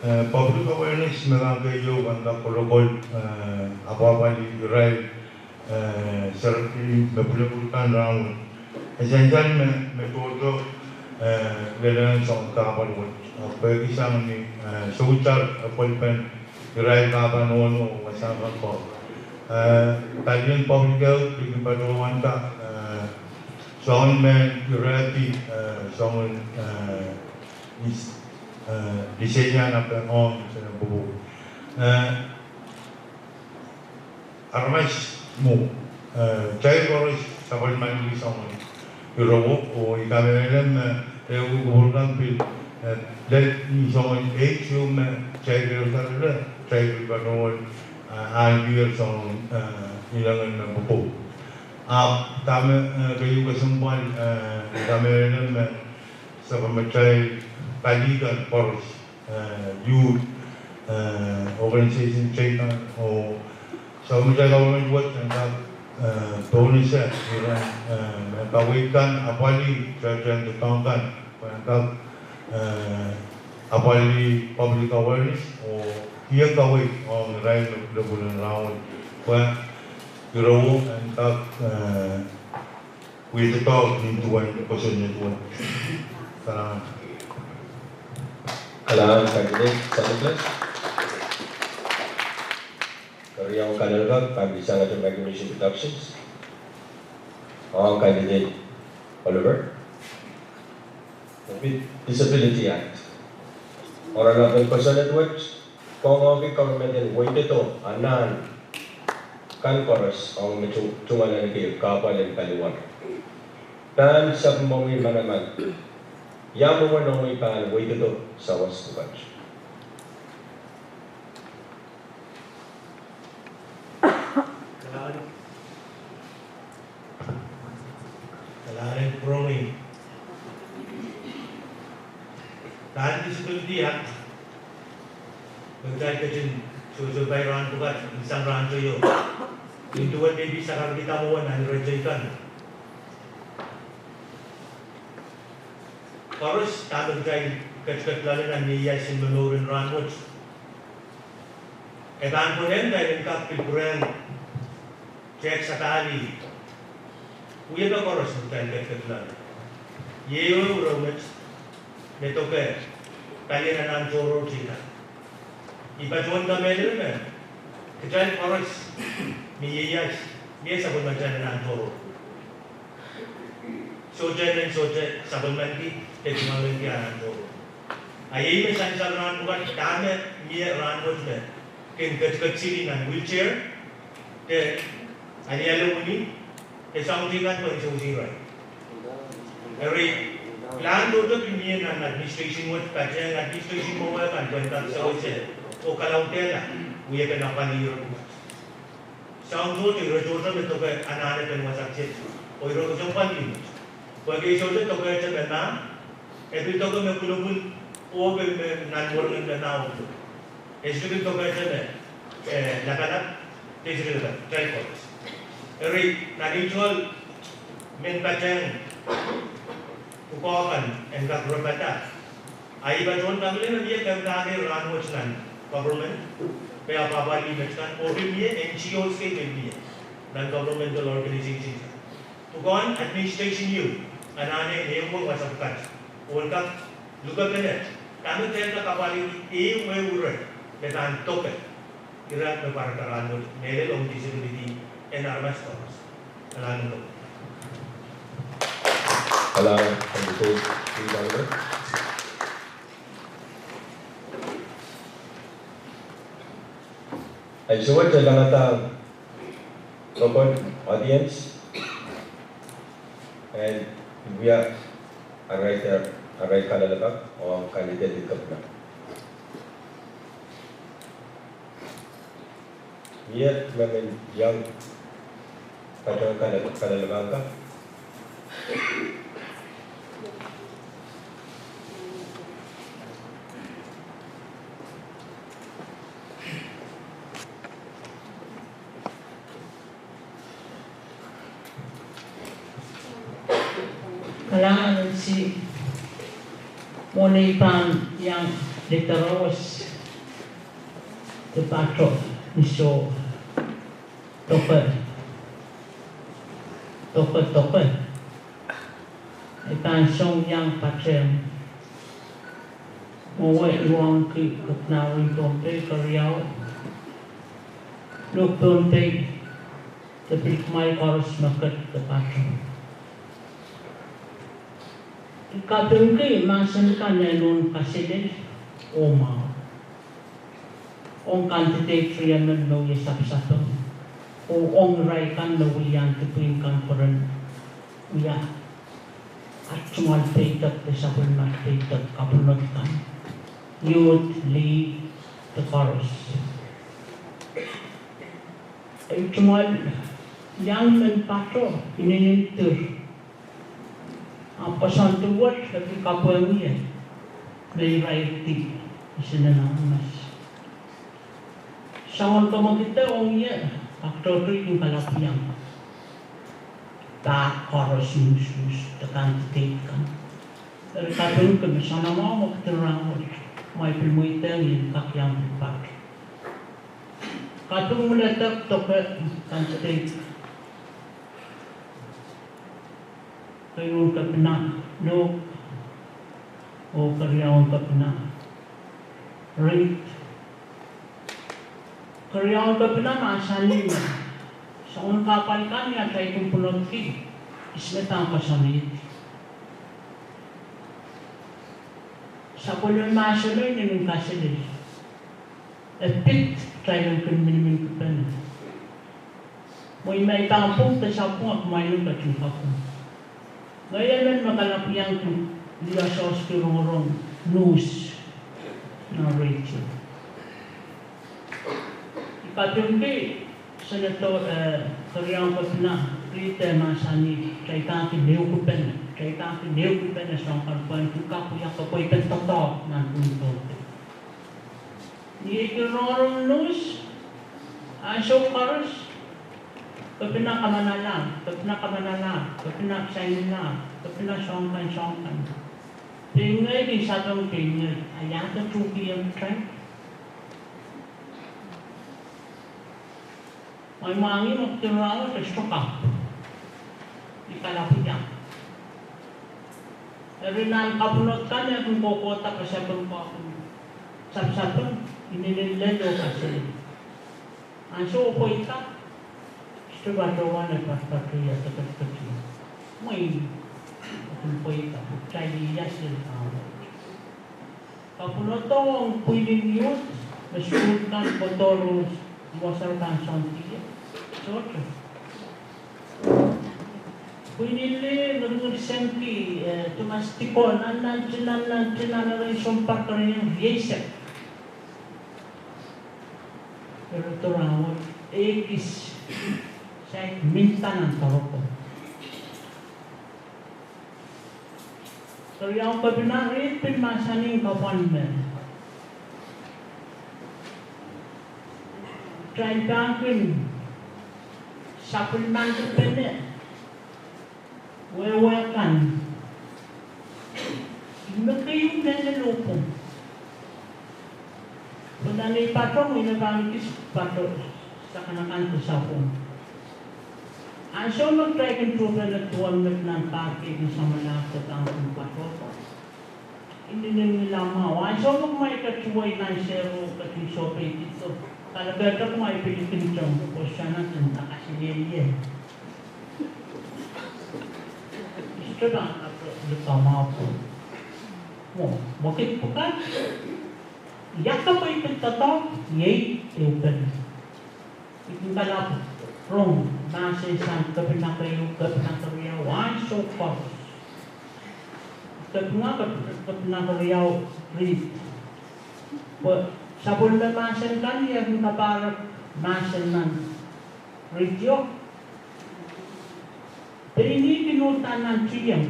eh, public awareness me pahn keieu pahn kak kolokol, eh, apwapwalih irail, eh, serafki me pwulopwul kan rahnwet. E sansal me, me tohto, eh, lel nan soangen kahpwal wet. Ahpw pwehki sang ni, eh, soutar, eh, apwalipen irail pahpa nohno wasahn kan ko. Eh, palien public health, pil kin patohwan da, eh, soangen mehn irehdi, eh, soangen, eh, is, eh, disease nan pahpa ong, eh, pwopwoud. Eh, aramas mwo, eh, kitail koaros sapwellimaniki soangen ire wet, oh I kamehlele me, eh, ehu kupwur kan pil, eh, lel ni soangen age ehu me kitail kehlail, kitail pil patohwan, eh, ahneki soangen, eh, inengen me pwopwoud. Ahpw dahme, eh, keieu kesempwal, eh, I kamehlele me sapwellimatail pali kan koaros, eh, youth, eh, organization teikan, oh sapwellimatail government wet en kak, eh, donate iren, eh, me kaweid kan, apwalih, teikan doadoahk kan, pwehn kak, eh, apwalih public awareness, oh kihong kaweid ong irail me pwulopwul en rahnwet, pwe ire wet en kak, eh, wia doadoahk nin duwen kosonned wet. Kalahngan. Kalahngan, Candidate Saniklas. Keriaun kalelapak pahn pil sang at Micronesia Productions. Ong Candidate Oliver. Disability Act. Oaralap en kosonned wet, koangoangki government en weightido anahn kan koaros ong me tu-, tungoal ahneki kahpwal en paliwar. Pahn sapwmomwi manaman, ia mwomwen omwi pahn weightido sawas pwukat? Kalahngan. Kalahngan en kupwuromwi. Pahn Disability Act, me kitail ketin sohsohpai rahn pwukat, sang rahn teio, nin duwen me I pil sakarkihda mwowe nan ire teikan. Koaros dahme kitail ketiket loale nan ieias en momour en rahn wet, e pahn konehng kitail en kak pil pwurehng tehk sapahl, wiepe koaros me kitail ketiket loale. Iei ehu ire met me doke palien anahn tohrohr teikan. I patohwan kamehlele me kitail koaros me ieias, mie sapwellimatail anahn tohrohr. Sohte men sohte sapwellimaniki de tungoal ahneki anahn tohrohr. A iei me sansal rahn pwukat, dahme mie rahn wet me kin ketiket sili nan wheelchair, de alialu wini, de soahng teikan pwehn sewese irail. Eri, Plan tohto pil mie nan administration wet, patehng administration mwowe kan pwehn kak sewese oh kalaudehla wiepen apwalih ire pwukat. Soahng tohto, ire tohto me doke anahne pen wasa kiset, oh ire kesempwal unit. Pwehki sohte dokehte me mah, e pil doke me pwulopwul, oh pil me nan mwurin me mah oh pwulopwul. E sohte pil dokehte me, eh, lapalap, de sohte lapalap, tail koaros. Eri, nan ei tungoal men patehng pwukoa kan en kak rapahda. A I patohwan kamehlele me mie kemehkihda rahn wet nan government, me apwapwalih met kan, oh pil mie N G Os kei pil mie nan governmental organization kan. Pwukoahn administration ieu anahne en ehu wasa pwukat, oh en kak lukepene dahme dehr kak apwalih ehu ehu ire me pahn doke ire me pwarada rahn wet, mehlel ong disability en aramas koaros. Kalahngan. Kalahngan, candidate, please, Honorable. Ansou wet e langada local audience, en wia arail, arail kalelapak ong candidate en kepina. Mie me men iang patehng kalel-, kalelapak? Kalahngan en Sises. Mwohn ei pahn iang letter wes de pahtou ni soh doke, doke, doke. I pahn song iang patehng mwowe, I wauneki kepina wehin Pohnpei keriau, Nuhk Pohnpei, de pil kumwail koaros me ket de pahtou. I kapingki mahsen kan en uwen kaselel oh mwahu ong candidate riemen me wia sapwsapeng, oh ong irail kan me wia nan dipwin kan pwe ren wia at tungoal peidek de sapwellime peidek, kapwunod kan, youth, league, de koaros. Ei tungoal iang men pahtou inenen dir. Ahpw koasoandi wet e pil kapwaiada me irairdi isinen aramas. Soangen komwekid ong ie, pak tohto I kin kalapw iang pahtou koaros, usuhs de candidate kan. Eri kapingki me soanamwahu me kihdi rahnwet, kumwail pil mweidohng ie kak iang pil pahtou. Kaping mwuledek doke candidate keieu kepina Nuhk, oh keriaun kepina Reed. Keriaun kepina mahsanih me soangen kahpwal kan me atail kin pwunodki, ihs me pahn koasoanehdi. Sapwellime mahseno inenen kaselel. E pid kitail en kin miniminpene. Mwein ma I pahn pwung de sapwung, kumwail en ketin kapwung. Ngehi emen me kalapw iang kin liososki rongorong news nan radio. I kapingki Senator, eh, keriaun kepina Reed, eh, mahsanih, kitail pahn kin ehukipene, kitail pahn kin ehukipene soahng kan pwehn kin kak wia kepweipen doadoahk nan pwihn Pohnpei. Ni ei kin rongorong news, ansou koaros, kepina kamanalahr, kepina kamanalahr, kepina sainlahr, kepina soahng kan, soahng kan. Pein ngehi kin sapeng, pein ngehi, a ia de tuhkihong kitail? Mwein mwahngih me kihdi rahnwet e sohte kapw. I kalapw iang. Eri nan kapwunod kan e kin kohkohda sapeng, kapwunod, sapsapeng inenen lel oh kaselel. Ansou e pweida, sohte patohwan e patpato ia de ketiket ie. Mwein e kin pweida, pwe kitail iasel rahnwet. Kapwunodo ong pwihn en youth me sukuhl kan kohdo ros, wasa kan soang tikitik. Sohte. Pwihn en lih, ngilngil sengki, eh, Thomas Dikon, nan, nan, nan, nan, nan, nan, nan, sounpar keriau rieisek. Eri tohrohr, ekis, saik minta nan toroko. Keriau kepina, riei pil mahsanih kapwan me kitail pahn kin sapwellimanki pene wehwe kan me keieu mehn lohpwung. Pwe nan ei patohwan, ih me pahn kis patoh, sakanakan pwe sapwung. Ansou me kitail kin tuhpene duwen met nan pahr kei kin samwalahro, pahn kin patohdo. Inenen ngilamwahu. Ansou me kumwail kin tuhwei nan sehro, ketin sohpeidi, kalapehda kumwail pil kin tong, kosonned en takaselelie. Isto pahn kato likamwahu. Mwo, mwo kid pwukat. Ia kapwa I pil doadoahk, iei ehu pene. I kin kalap rong mahsen sang kepina keieu, kepina keriau, ansou koaros. Kepina, kep-, kepina keriau, riei. Pwe sapwellime mahsen kan, I kin kapahrek mahsen nan radio. Pein ih kin uhdahn nan T M.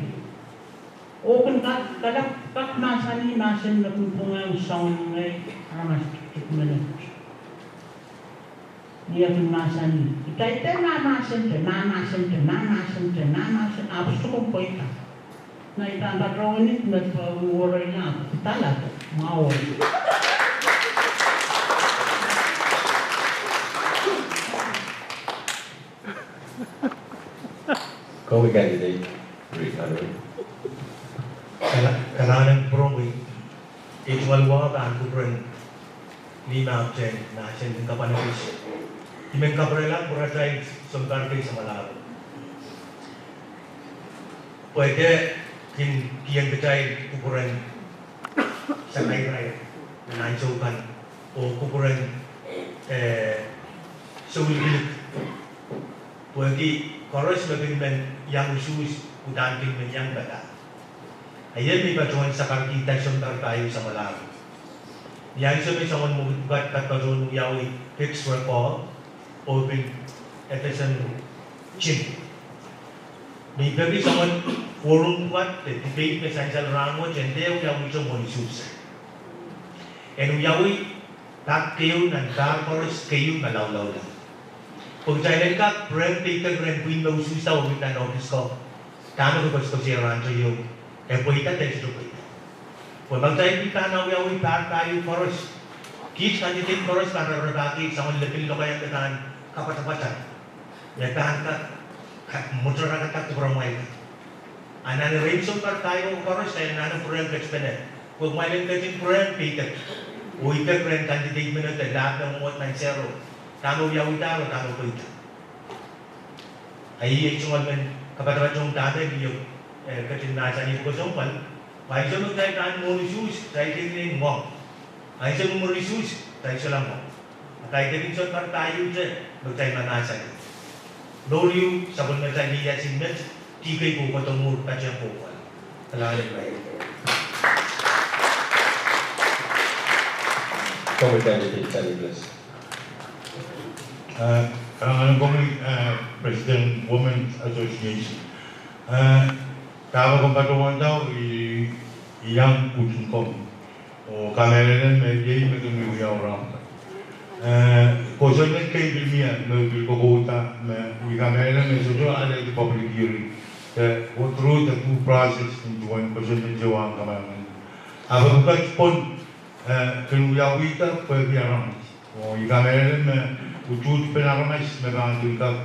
Oh kin kak, kalap kak mahsanih mahsen me kin pwungehng soangen ngehi aramas tikitik menet. Ni eh kin mahsanih, kitail de mahmahsente, mahmahsente, mahmahsente, mahmahsente, ahpw sohte pweida. Ngehi pahn patohwan ih met pahn wehwehki ahpw pidala mwahu. Kowe candidate, Ricardo. Kala-, kalahngan en kupwuromwi, ei tungoal wah pahn kupwuren ni mahsen, mahsen en kapwa nepis. I men kapwurelahng pwuratail sounpar kei samwalahro. Pwehki kin kihong kitail kupwuren sakairair nan ansou kan, oh kupwuren, eh, soulkilik. Pwehki koaros me kin men iang usuhs, uhdahn kin men iang padahk. Ih me I patohwan sakarkihda sounpar pahieu samwalahro. Ni ansou me soangen mwekid pwukat patohwan wiawi Hicks Record, oh pil F S M Gym. Me I peki soangen forum pwukat de debate me sansal rahnwet en dehr wiawihte mwohn usuhs. En wiawi pak keieu nan pahr koaros keieu me laulaula. Pwe kitail en kak pwurehng peidek rehn pwihn me usuhsda oh kin nan ohpis ko. Dahme koasoakoasoia rahnwet ieu, e pweida de sohte pweida. Pwe ma kitail pil pahn wiawi pahr pahieu koaros, kiht candidate koaros pahn raparapahki soangen lepin lokaia me pahn kapatapata. Me pahn kak, kak mwotorahkada kupwuramwail. A nan erein sounpar pahieu koaros, kitail anahne pwurehng ketipene. Pwe kumwail en ketin pwurehng peidek. Oh idek rehn candidate menet de lahp me mwomwohd nan sehro. Dahme wiawihda oh dahme pweida. A ih ei tungoal men kapatapatohng dahme I, eh, ketin mahsanih pwukoa sounpar. Pwe ansou me kitail pahn mwohn usuhs, kitail kin ngoang. Ansou me mwuri usuhs, kitail solahr ngoang. A kaidehkin sounpar pahieu te, me kitail mahmahsanih. Mour ieu, sapwellimatail ieiasin met, dihkei kohkohdo mour, patehng kohkohla. Kalahngan en kupwuromwi. Komwi candidate, Sally Bless. Eh, kalahngan en komwi, eh, President Women's Association. Eh, dahme komw patohwanda, I, I iang kuhtin komwi. Oh kamehlele me iei me kin wiawi rahn. Eh, kosonned kei pil mie me pil kokouda me I kamehlele me sohte alehdi public hearing. De go through the due process in duwen kosonned ieu en kamakamala. Ahpw pwukat pwon, eh, kin wiawihda pwehki aramas. Oh I kamehlele me utuht pen aramas me pahn kin kak,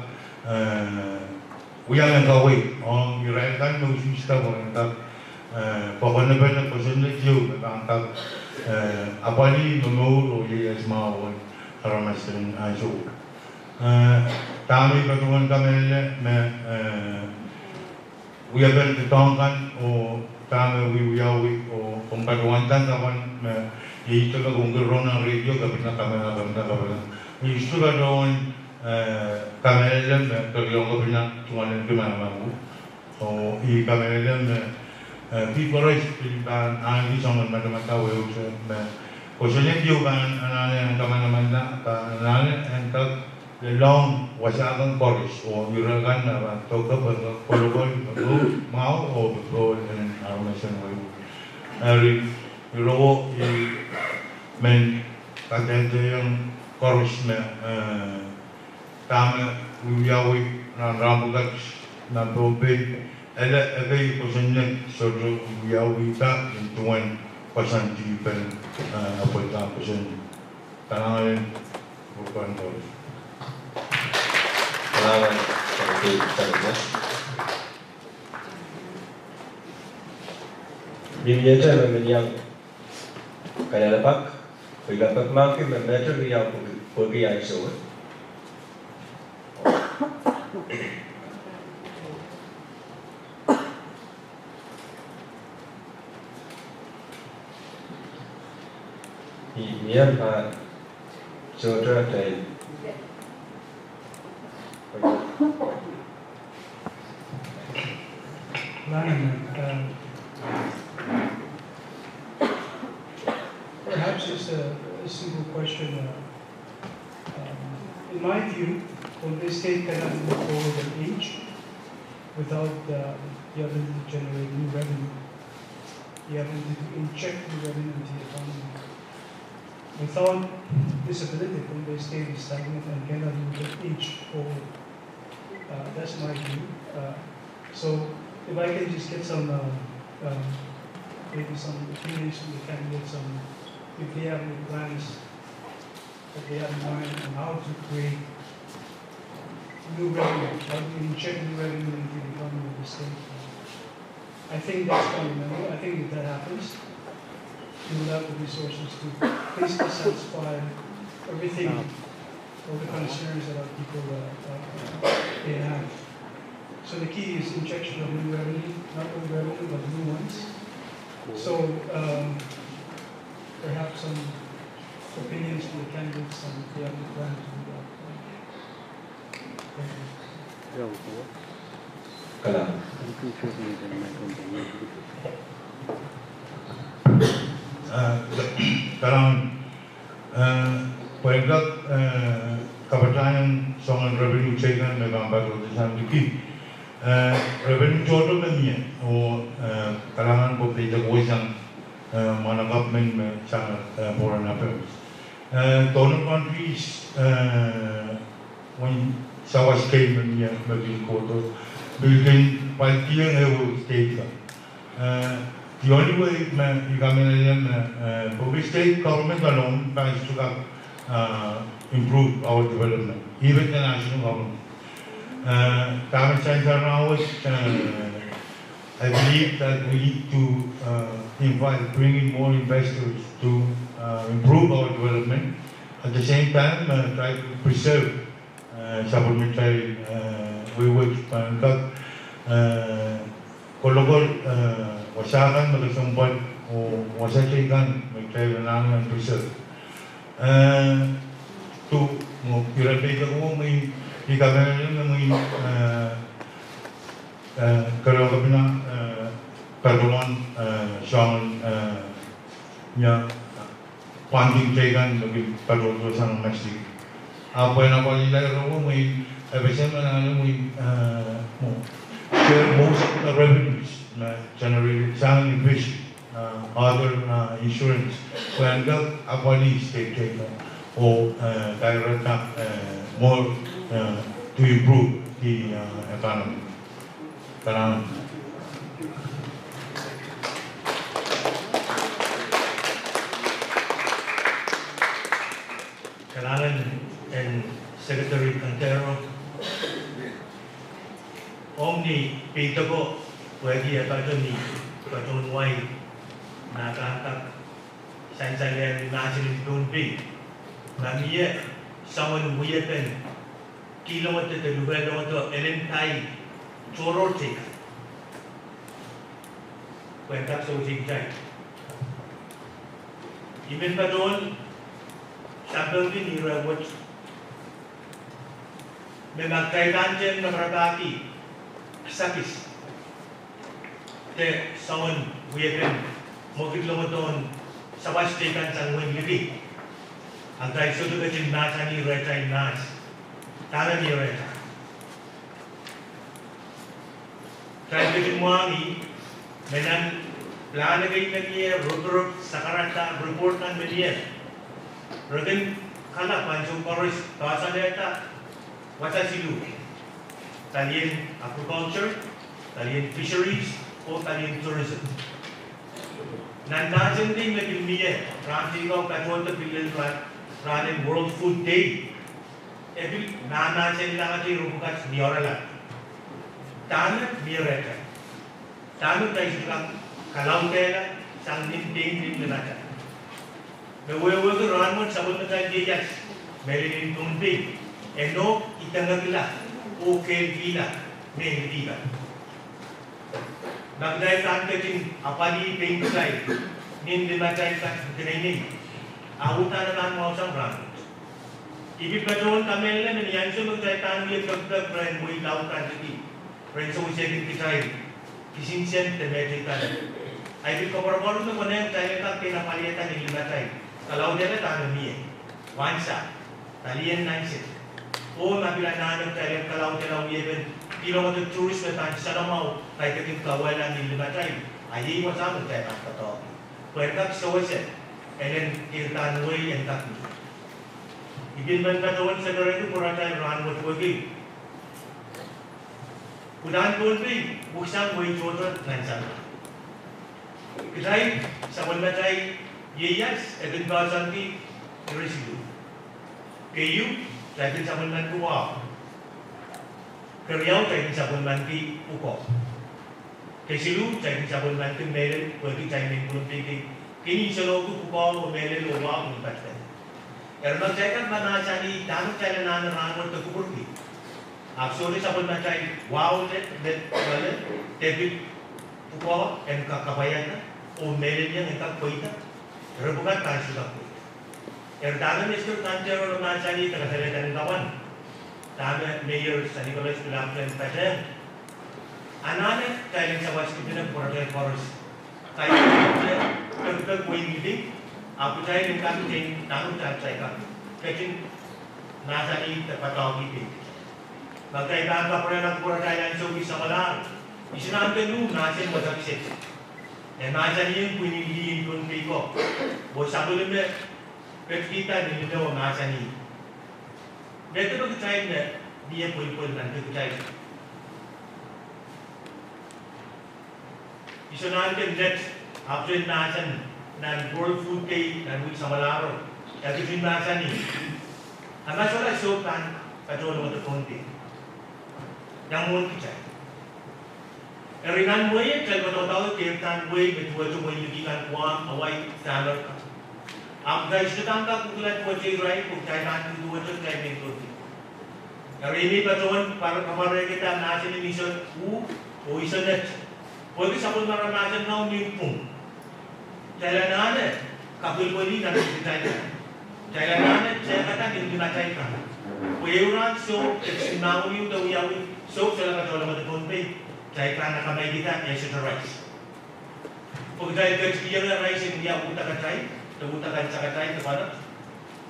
eh, wia mehn kaweid, oh irail kan me usuhsda pwe ren kak, eh, pwekpwene pene kosonned ieu me pahn kak, eh, apwalih momour oh ieias mwahu en aramas en ansou. Eh, dahme I patohwan kamehlele me, eh, wiepen doadoahk kan oh dahme wiwiawi oh komw patohwanda kapwan me iei I teke komw kin rong nan radio, Kepina Kamala, Kepina Kamala. I sohte patohwan, eh, kamehlele me keriau Kepina tungoal en kin manaman. Oh, I kamehlele me, eh, kiht koaros pil pahn ahneki soangen madamadau ehu me kosonned ehu pahn anahne en kamanamanla, pahn anahne en kak lelohng wasa kan koaros, oh ire kan me pahn doke pwe kolokol me pohl mwahu oh me pohl en aramasen wehwe. Eri, irowo I men kadehdehiong koaros me, eh, dahme wiawi nan rahn pwukat nan Pohnpei, ele ekei kosonned sohte wiawihda nin duwen koasoandi pen, eh, apwalih kosonned. Kalahngan en pwukat koaros. Kalahngan, kalahngan. Mie mie te me men iang kalelapak, pwe I kak pekmahki me mehte riau pwehki, pwehki ansou. I, I mie ma sohte atail. Kalahngan, uh, perhaps just a, a simple question. Uh, um, in my view, Pohnpei State cannot move forward an inch without, uh, the ability to generate new revenue, the ability to inject new revenue into the economy. Without this ability, Pohnpei State is stagnant and cannot move an inch forward. Uh, that's my view. Uh, so if I can just get some, uh, um, maybe some opinions from the candidates on if they have any plans that they have in mind on how to create new revenue, how to inject new revenue into the economy of the state. I think that's fundamental. I think if that happens, you will have the resources to basically satisfy everything, all the concerns that our people, uh, uh, they have. So the key is injection of new revenue, not old revenue, but new ones. So, um, perhaps some opinions from the candidates on the other plan to do that. Kalahngan. Eh, kalahngan, eh, pwehn kak, eh, kapatahiong soangen revenue teikan me pahn patohdo sang liki. Eh, revenue tohto me mie, oh, eh, kalahngan pwe peidek wehsang, eh, mwahnakapw men me sang, eh, foreign affairs. Eh, donor countries, eh, uwen sawas kei me mie me kin kohdo, pil kin pwalkihong ehu state kan. Eh, the only way me I kamehlele me, eh, Pohnpei state government alone pahn sohte kak, eh, improve our development, even the national government. Eh, dahme sansal rahnwet, eh, I believe that we need to, uh, invite, bring in more investors to, uh, improve our development. At the same time, uh, try to preserve, uh, sapwellimatail, uh, wehwet pahn kak, uh, kolokol, uh, wasa kan me kesempwal, oh wasa teikan me kitail anahne en preserve. Eh, tu, mwo, ire peidek mwo, mwein, I kamehlele me mwein, eh, eh, Keriau Kepina, eh, patohwan, eh, soangen, eh, mie, eh, funding teikan me kin patohdo sang masdi. Ahpw pwehn apwalih ire mwo, mwein, eh, pese me anahne mwein, eh, mwo, share most of the revenues me generated sang ni fish, uh, other, uh, insurance, pwehn kak apwalih state teikan, oh, uh, direct, uh, more, uh, to improve the, uh, economy. Kalahngan. Kalahngan en Secretary Kantero. Ong ni peideko pwehki e patohwan, patohwan wai, ma pahn kak sansal ni mahsen en Pohnpei, ma mie soangen wiepen kihlong de lukehdo elen pai tohrohr teikan. Pwehn kak sewese kitail. I men patohwan sampah kin ire wet me ma kitail pahn teng naparapahki kisakis Te soangen wiepen mwekid loalomw sawas teikan sang wehin liki. Ahpw kitail sohte ketin mahsanih rehtail mahs. Dahme mie rehtail? Kitail ketin mwahngih me nan plan ekei me mie, rotorot, sakarada, report kan me mie, re kin kalap ansou koaros pahn salehda wasa siluh. Palien agriculture, palien fisheries, oh palien tourism. Nan mahsen kei me pil mie, rahn teiko patohdo pil lel rahn en World Food Day, e pil mahmahsenlahng ire pwukat ni oaralap. Dahme mie rehtail? Dahme kitail sohte kak kalaudehla sang nin pein limlimatail? Me wehwehki rahnwet sapwellimatail ieias, mehlel en Pohnpei, e nohk idengekla oh kehlkihla mehn liki kan. Ma kitail pahn ketin apwalih pein kitail nin limatail kan keneinei, a uhdahn e pahn mwahu sang rahnwet. I pil patohwan kamehlele me ni ansou me kitail pahn wia pekipek rehn wehi laud kan liki, ren sewesehkin kitail kisin sent de mehteikan, I pil koapworopwor me konehng kitail en kak pein apwalihada nin limatail, kalaudehla dahme mie, wahnsa, palien nansed. Oh ma pil anahne kitail en kalaudehla wiepen kihlong de tourist me pahn salemwahu, kaidehkin kauwehla nin limatail, a iei wasa me kitail pahn doadoahngki pwe en kak sewese elen keirdahn wehi en kak mie. I pil men patohwan sekerehki pwuratail rahnwet pwehki pwuhtan Pohnpei wihksang wehi tohto nan sampah. Kitail sapwellimatail ieias e kin poahsoanki ire siluh. Keieu, kitail kin sapwellimanki wahu. Keriau, kitail kin sapwellimanki pwukoa. Kesiluh, kitail kin sapwellimanki mehlel pwehki kitail mehn Pohnpei kei kin nsenohki pwukoa oh mehlel oh wahu ni patpene. Eri ma kitail kak mahsanih dahme kitail anahne rahnwet de kupwurki, ahpw sohte sapwellimatail wahu lel, lel, lel, de pil pwukoa en kak kapwaiada oh mehlel iang en kak pweida, ire pwukat pahn sohte kak pweida. Eri dahme Mister Cantero mahsanih de kasalehda ni kawan, dahme Mayor Sir Nicholas pil ahpw kin patehng, anahne kitail en sawas kipina pwuratail koaros, kaidehn pekipek wehin liki, ahpw kitail en kak ketin, dahme kitail kak ketin mahsanih de padaoki pein kitail. Ma kitail pahn kapwurehla pwuratail ansou kis samwalahro, I sohte anahne luhk mahsen wasa kiset. E mahsanihong pwihn en lih en Pohnpei ko, oh sapwellime ketikihda ni lime oh mahsanih, me depe kitail me mie pwelpwel nan de kitail. I sohte anahne let, ahpwtehn mahsen nan World Food Day nan wihk samwalahro, e ketin mahsanih, a ma sohla sohp pahn patohwan longete Pohnpei, ia mwohn kitail? Eri nan mwein kitail patohdo keirdahn wehi me duwehte wehin liki kan, Guam, Hawaii, de Amerika, ahpw kitail sohte pahn kak uhkila duwehte irail pwe kitail pahn duduwehte kitail mehn Pohnpei. Eri I pil patohwan kapwarehkihda mahsen en Iso uh oh Iso met, pwehki sapwellimatail mahsen mwahu ni pwung. Kitail anahne kapwilipwilih nan kitail kan. Kitail anahne tehkada nin limatail kan. Pwe ehu rahn sohp ketin mahweniong de wiawi, sohp sohla patohwan longete Pohnpei, kitail pahn akamaikihda e sohte rais. Pwe kitail ketikihong rais en wia uhdakatail, de uhdakatail sakatail de pwukat,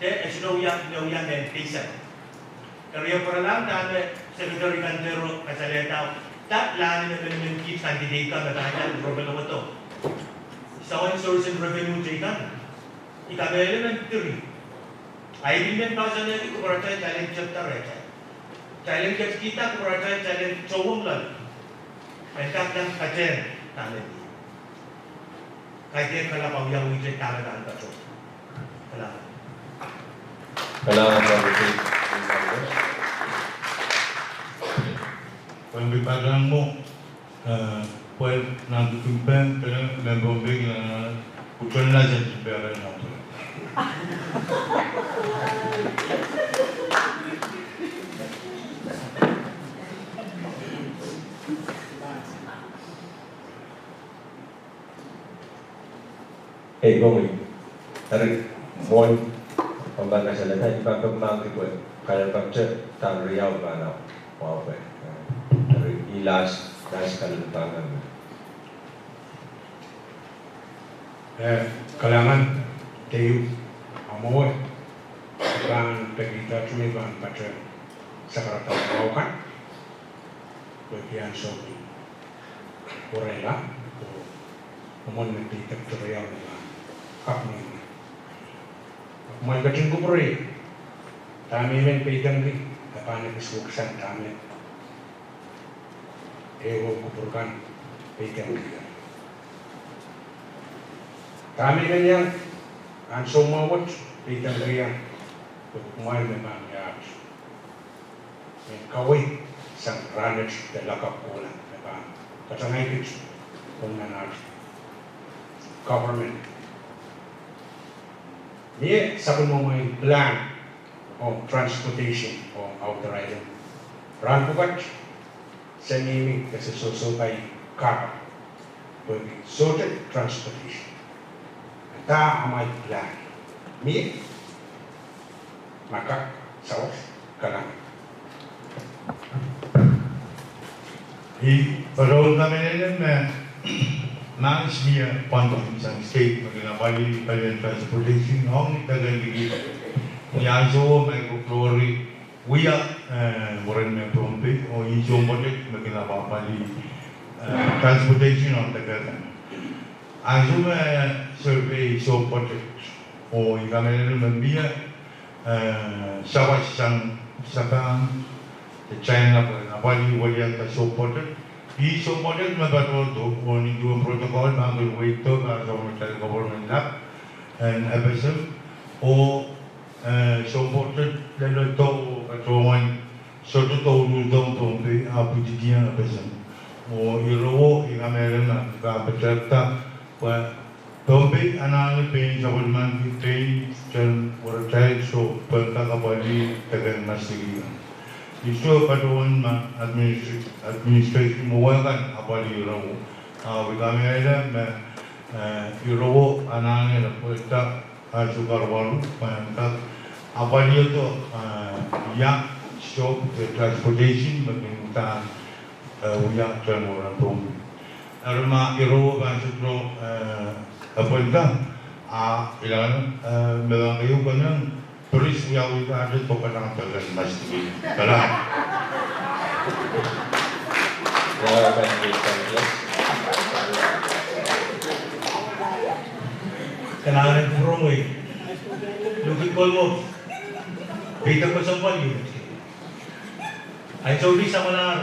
de e sohte wia, me wia mehn peisek. Eri e pwuralahng dahme Secretary Cantero kasalehda, da lahn en emenemen kiht candidate kan me pahn iang ropwe longodo soangen source en revenue teikan. I kamehlele me pil eri, I pil men poahsoanehki kupwuratail kitail en tepda rehtail. Kitail en ketikihda kupwuratail kitail en tohwong loale, en kak iang patehng dahme mie. Kaidehn kalap awiawihte dahme pahn patohdo. Kalahngan. Kalahngan, Secretary. Pwehn pil patehng mwo, eh, pwehn nan kukun pehn, pehn, mehn Pohnpei, eh, kuton la sen pehn nan pehn. Ei, komwi. Eri, mwohn, komw pahn kasalehda, I pahn peki mahk ipwe, kalelapak te, dahn riau pahn awa, wahu pwe. Eri, I last, last kalelapak kan. Eh, kalahngan, Dave, amwail pahn pekihda me I pahn patohwan sakarada mwahu kan, pwe I pahn sohte pwurehla, oh, mwomwen me peidek riau me pahn kak mihmi. Kumwail ketin kupwure, dahme I men peidengki, e pahn ekis weksang dahme ehu kupwur kan peidengki. Dahme I men iang ansou mwahu wet peidengki, kumwail me pahn iang men kaweid sang rahnwet de lakapw kohla me pahn katangaikit ong nan aht government. Mie sapwellimomwi plan ong transportation ong outer island. Rahn pwukat se mihmi ke se sohsohpai kar, pwehki sohte transportation. Dah amwail plan? Mie? Ma kak, sawas, kalahngan. I patohwan kamehlele me mahs mie pwandon sang state me kin apwalih, apwalih transportation ong idek en liki. Ni ansouo me I kak lori wia, eh, mwurin me Pohnpei, oh ih sounpwotehk me kin apwalih, eh, transportation ong idek kan. Ansou me survey sounpwotehk, oh I kamehlele me mie, eh, sawas sang Japan de China pwe apwalih weliakda sounpwotehk. Ih sounpwotehk me patohdo, oh nin duwen protocol pahn kin weiddo, pahn sohte me tail government lap en FSM, oh, eh, sounpwotehk leledo, oh patohwan sohte douluhl ong Pohnpei, ahpw pwutidiong FSM. Oh irowo I kamehlele me I pahn patohda pwe Pohnpei anahne pein sapwellimaniki pein ten weratail soh pwehn kak apwalih idek en masdiki kan. I soh patohwan me administra-, administration mwowe kan apwalih irowo. Ahpw I kamehlele me, eh, irowo anahne lapwehda ansou karuwaru pwehn kak apwalihdo, eh, ia soh de transportation me kin uhdahn, eh, wia ten weratail Pohnpei. Eri ma irowo pahn sohte, eh, apwalihda, a ilan, eh, me pahn keieu konehng peris wiawi kak de pokon nan idek en masdiki. Kalahngan. Kalahngan en kupwuromwi. Luhk en kolmwok. Peidek kesempwal unit. Ansou me I samwalahr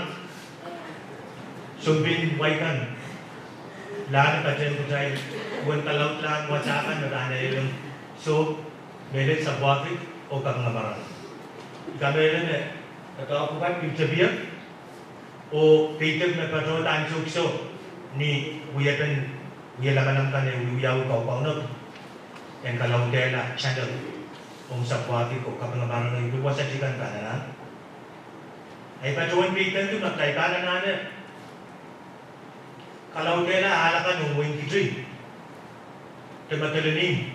sounpei en wai kan, lahn patehng kitail uwen kalaudlahn wasa kan me pahn lelehng soh, mehlel sapwuahki oh kapinga marain. I kamehlele me e kak pwukat kin tepier, oh peidek me patohdo ansou kiso ni wiepen, wie lamalam kan e wiawi kaukaunop en kalaudehla channel ong sapwuahki oh kapinga marain, pil wasa teikan pahn anahne. Ei patohwan peidengki ma kitail pahn anahne kalaudehla ahl akan ong wehin Kiti de Madolenihmw,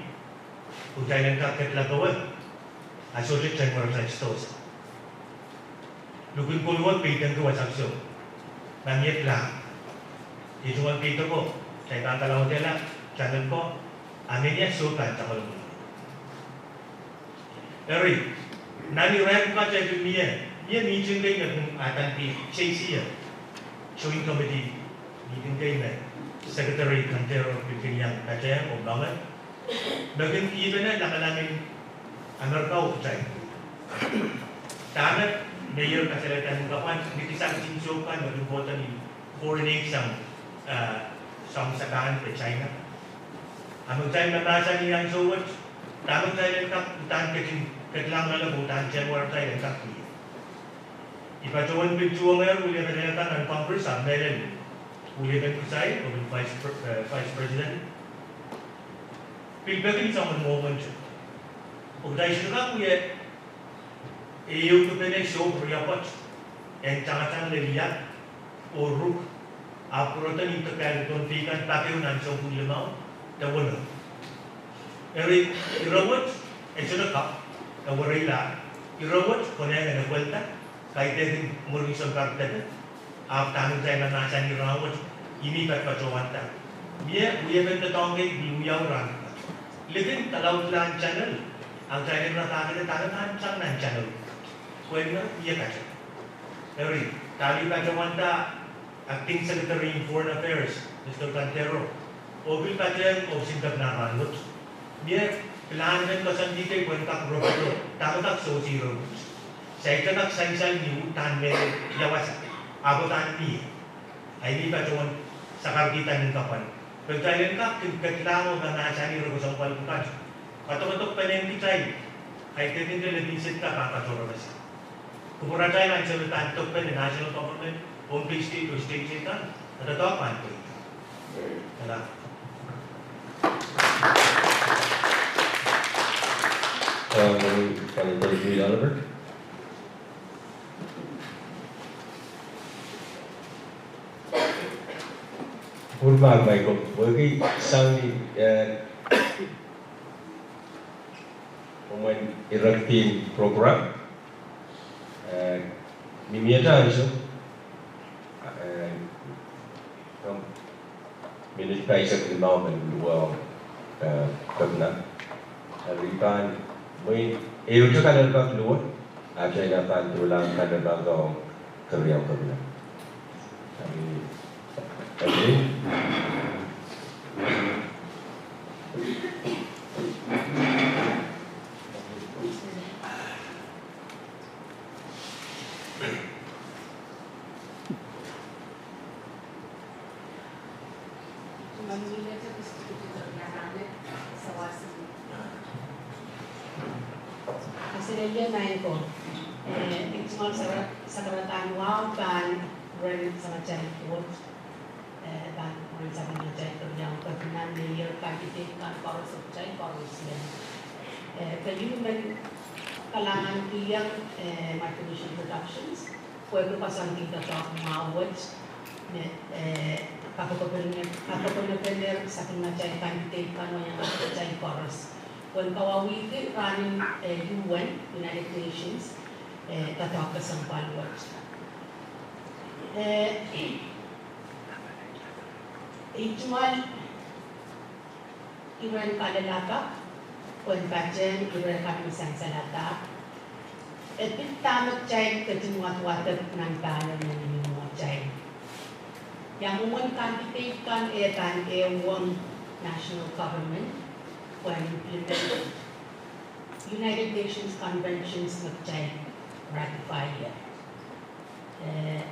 pwe kitail en kak ketlahng powe, a sohte ten weratail sidohsa. Luhk en kolmwok, peidengki wasa kiso. Ma mie plan, I tungoal peidek ko, kitail pahn kalaudehla channel ko, a mie soh pahn tangoal. Eri, nan irair pwukat me mie, mie meeting kei me kin adaneki J C M, Joint Committee meeting kei me Secretary Kantero pil kin iang patehng oh moange, me kin kihpene lamalam en Amerika oh kitail. Dahme Mayor kasalehda ni kapwan, ni kisakis en soh kan me kin kohdo ni foreign aid sang, eh, sang Japan de China. A me kitail mahmahsanih ansou wet, dahme kitail en kak uhdahn ketin ketlahng loale pwe uhdahn ten weratail en kak mie. I patohwan pil tuhongehr weliepen kan nan Congress, a mehlel weliepen kitail, oh pil Vice Pre-, eh, Vice President, pil peki soangen mwomwen te. Oh kitail sohte kak wia ehu kepene soh riapwoat en tangatang lel ia oh ruk, ahpw pwurodo ni dekail pohn pei kan pak ehu nan sounpwong limau de weneu. Eri, ire wet e sohte kak, e wereila, ire wet konehng en epwelda, kaidehkin mwurin sounpar depe, ahpw dahme kitail mahmahsanih rahnwet, I mih patohwanda. Mie wiepen doadoahk kei pil wiawi rahn. Likin kalaudlahn channel, ahpw kitail en radahki dahme pahn sang nan channel. Pwehn mie kato. Eri, dahme I patohwanda Acting Secretary in Foreign Affairs, Mister Kantero, oh pil patehng oh singkak nan rahn wet. Mie pilahn men koasoandi kei pwehn kak ropoto dahme kak sewese ire wet. Saikinte kak sansal ni uhdahn mehlel ia wasa, ahpw uhdahn mie. Ahi, I patohwan sakarkihda nin kapwal. Pwe kitail en kak kin ketlahng oh mahmahsanih ire kesempwal pwukat. Kadokadokepen kitail, kaidehn kitail en pil sehse pahn katohrepese. Kupwuratail ansou me pahn dokepen national government, omw kei state oh state state kan, a doadoahk pahn pweida. Kala. Pwuhk mahk Michael, wehwehki sang ni, eh, omwen erecting program, eh, ni mie ansou, eh, minit paisek limau men luwet, eh, Kepina. Eri I pahn mwein ehute kalerpek luwet, ahpw kitail pahn doula kalerpek ong Keriau Kepina. Eri, eri. Kaselehlie maing ko. Eh, I tungoal sakaradahn wahu pahn ren Samatail Koht, eh, pahn ren Sapwellimatail Keriau Kepina, me iei candidate kan koaros, kitail koaros. Eh, pil men kalahngan kihong, eh, Martinique Productions pwehki koasoandi doadoahk mwahu wet me, eh, kapokonopenehr sapwellimatail candidate kan oh iangahki kitail koaros. Pwehn kawauwihki rahnen, eh, U N, United Nations, eh, doadoahk kesempwal wet. Eh, I tungoal iren kalelapak, pwehn patehng ire kan me sansalada. E pid dahme kitail ketin wadwadek nan pahn emen ni mwohtail. Ia mwomwen candidate kan e pahn ehuong national government pwehn implement United Nations Conventions me kitail ratify-er. Eh,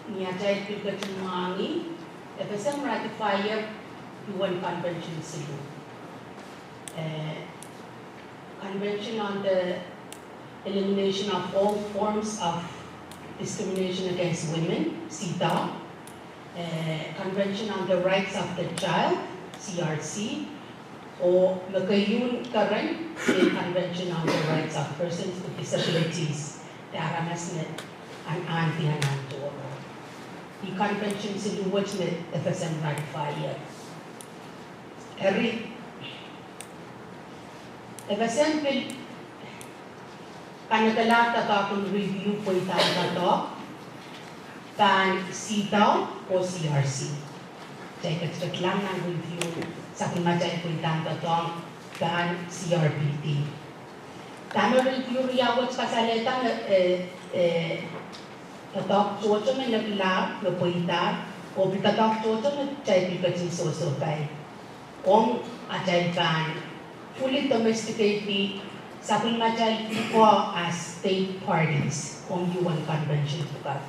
ni atail pil ketin mwahngih, F S M ratify-er U N Convention siluh. Eh, Convention on the Elimination of All Forms of Discrimination Against Women, CEDAW, eh, Convention on the Rights of the Child, C R C, oh me keieu keren, State Convention on the Rights of Persons with Disabilities, de aramas me ahn, ahn, di anahn tohrohr. Ih convention siluh wet me F S M ratify-er. Eri, F S M pil kanekelahr doadoahk en review pweidahn doadoahk pahn CEDAW oh C R C. Kitail ketiketilang nan review sapwellimatail pweidahn doadoahk pahn C R P D. Dahme review riau wet kasalehda me, eh, eh, doadoahk tohto me nekilahr, me pweidahr, oh pil doadoahk tohto me kitail pil ketin sohsohpai. Ong atail pahn fully domesticate-i sapwellimatail pwukoa as state parties ong U N Convention pwukat.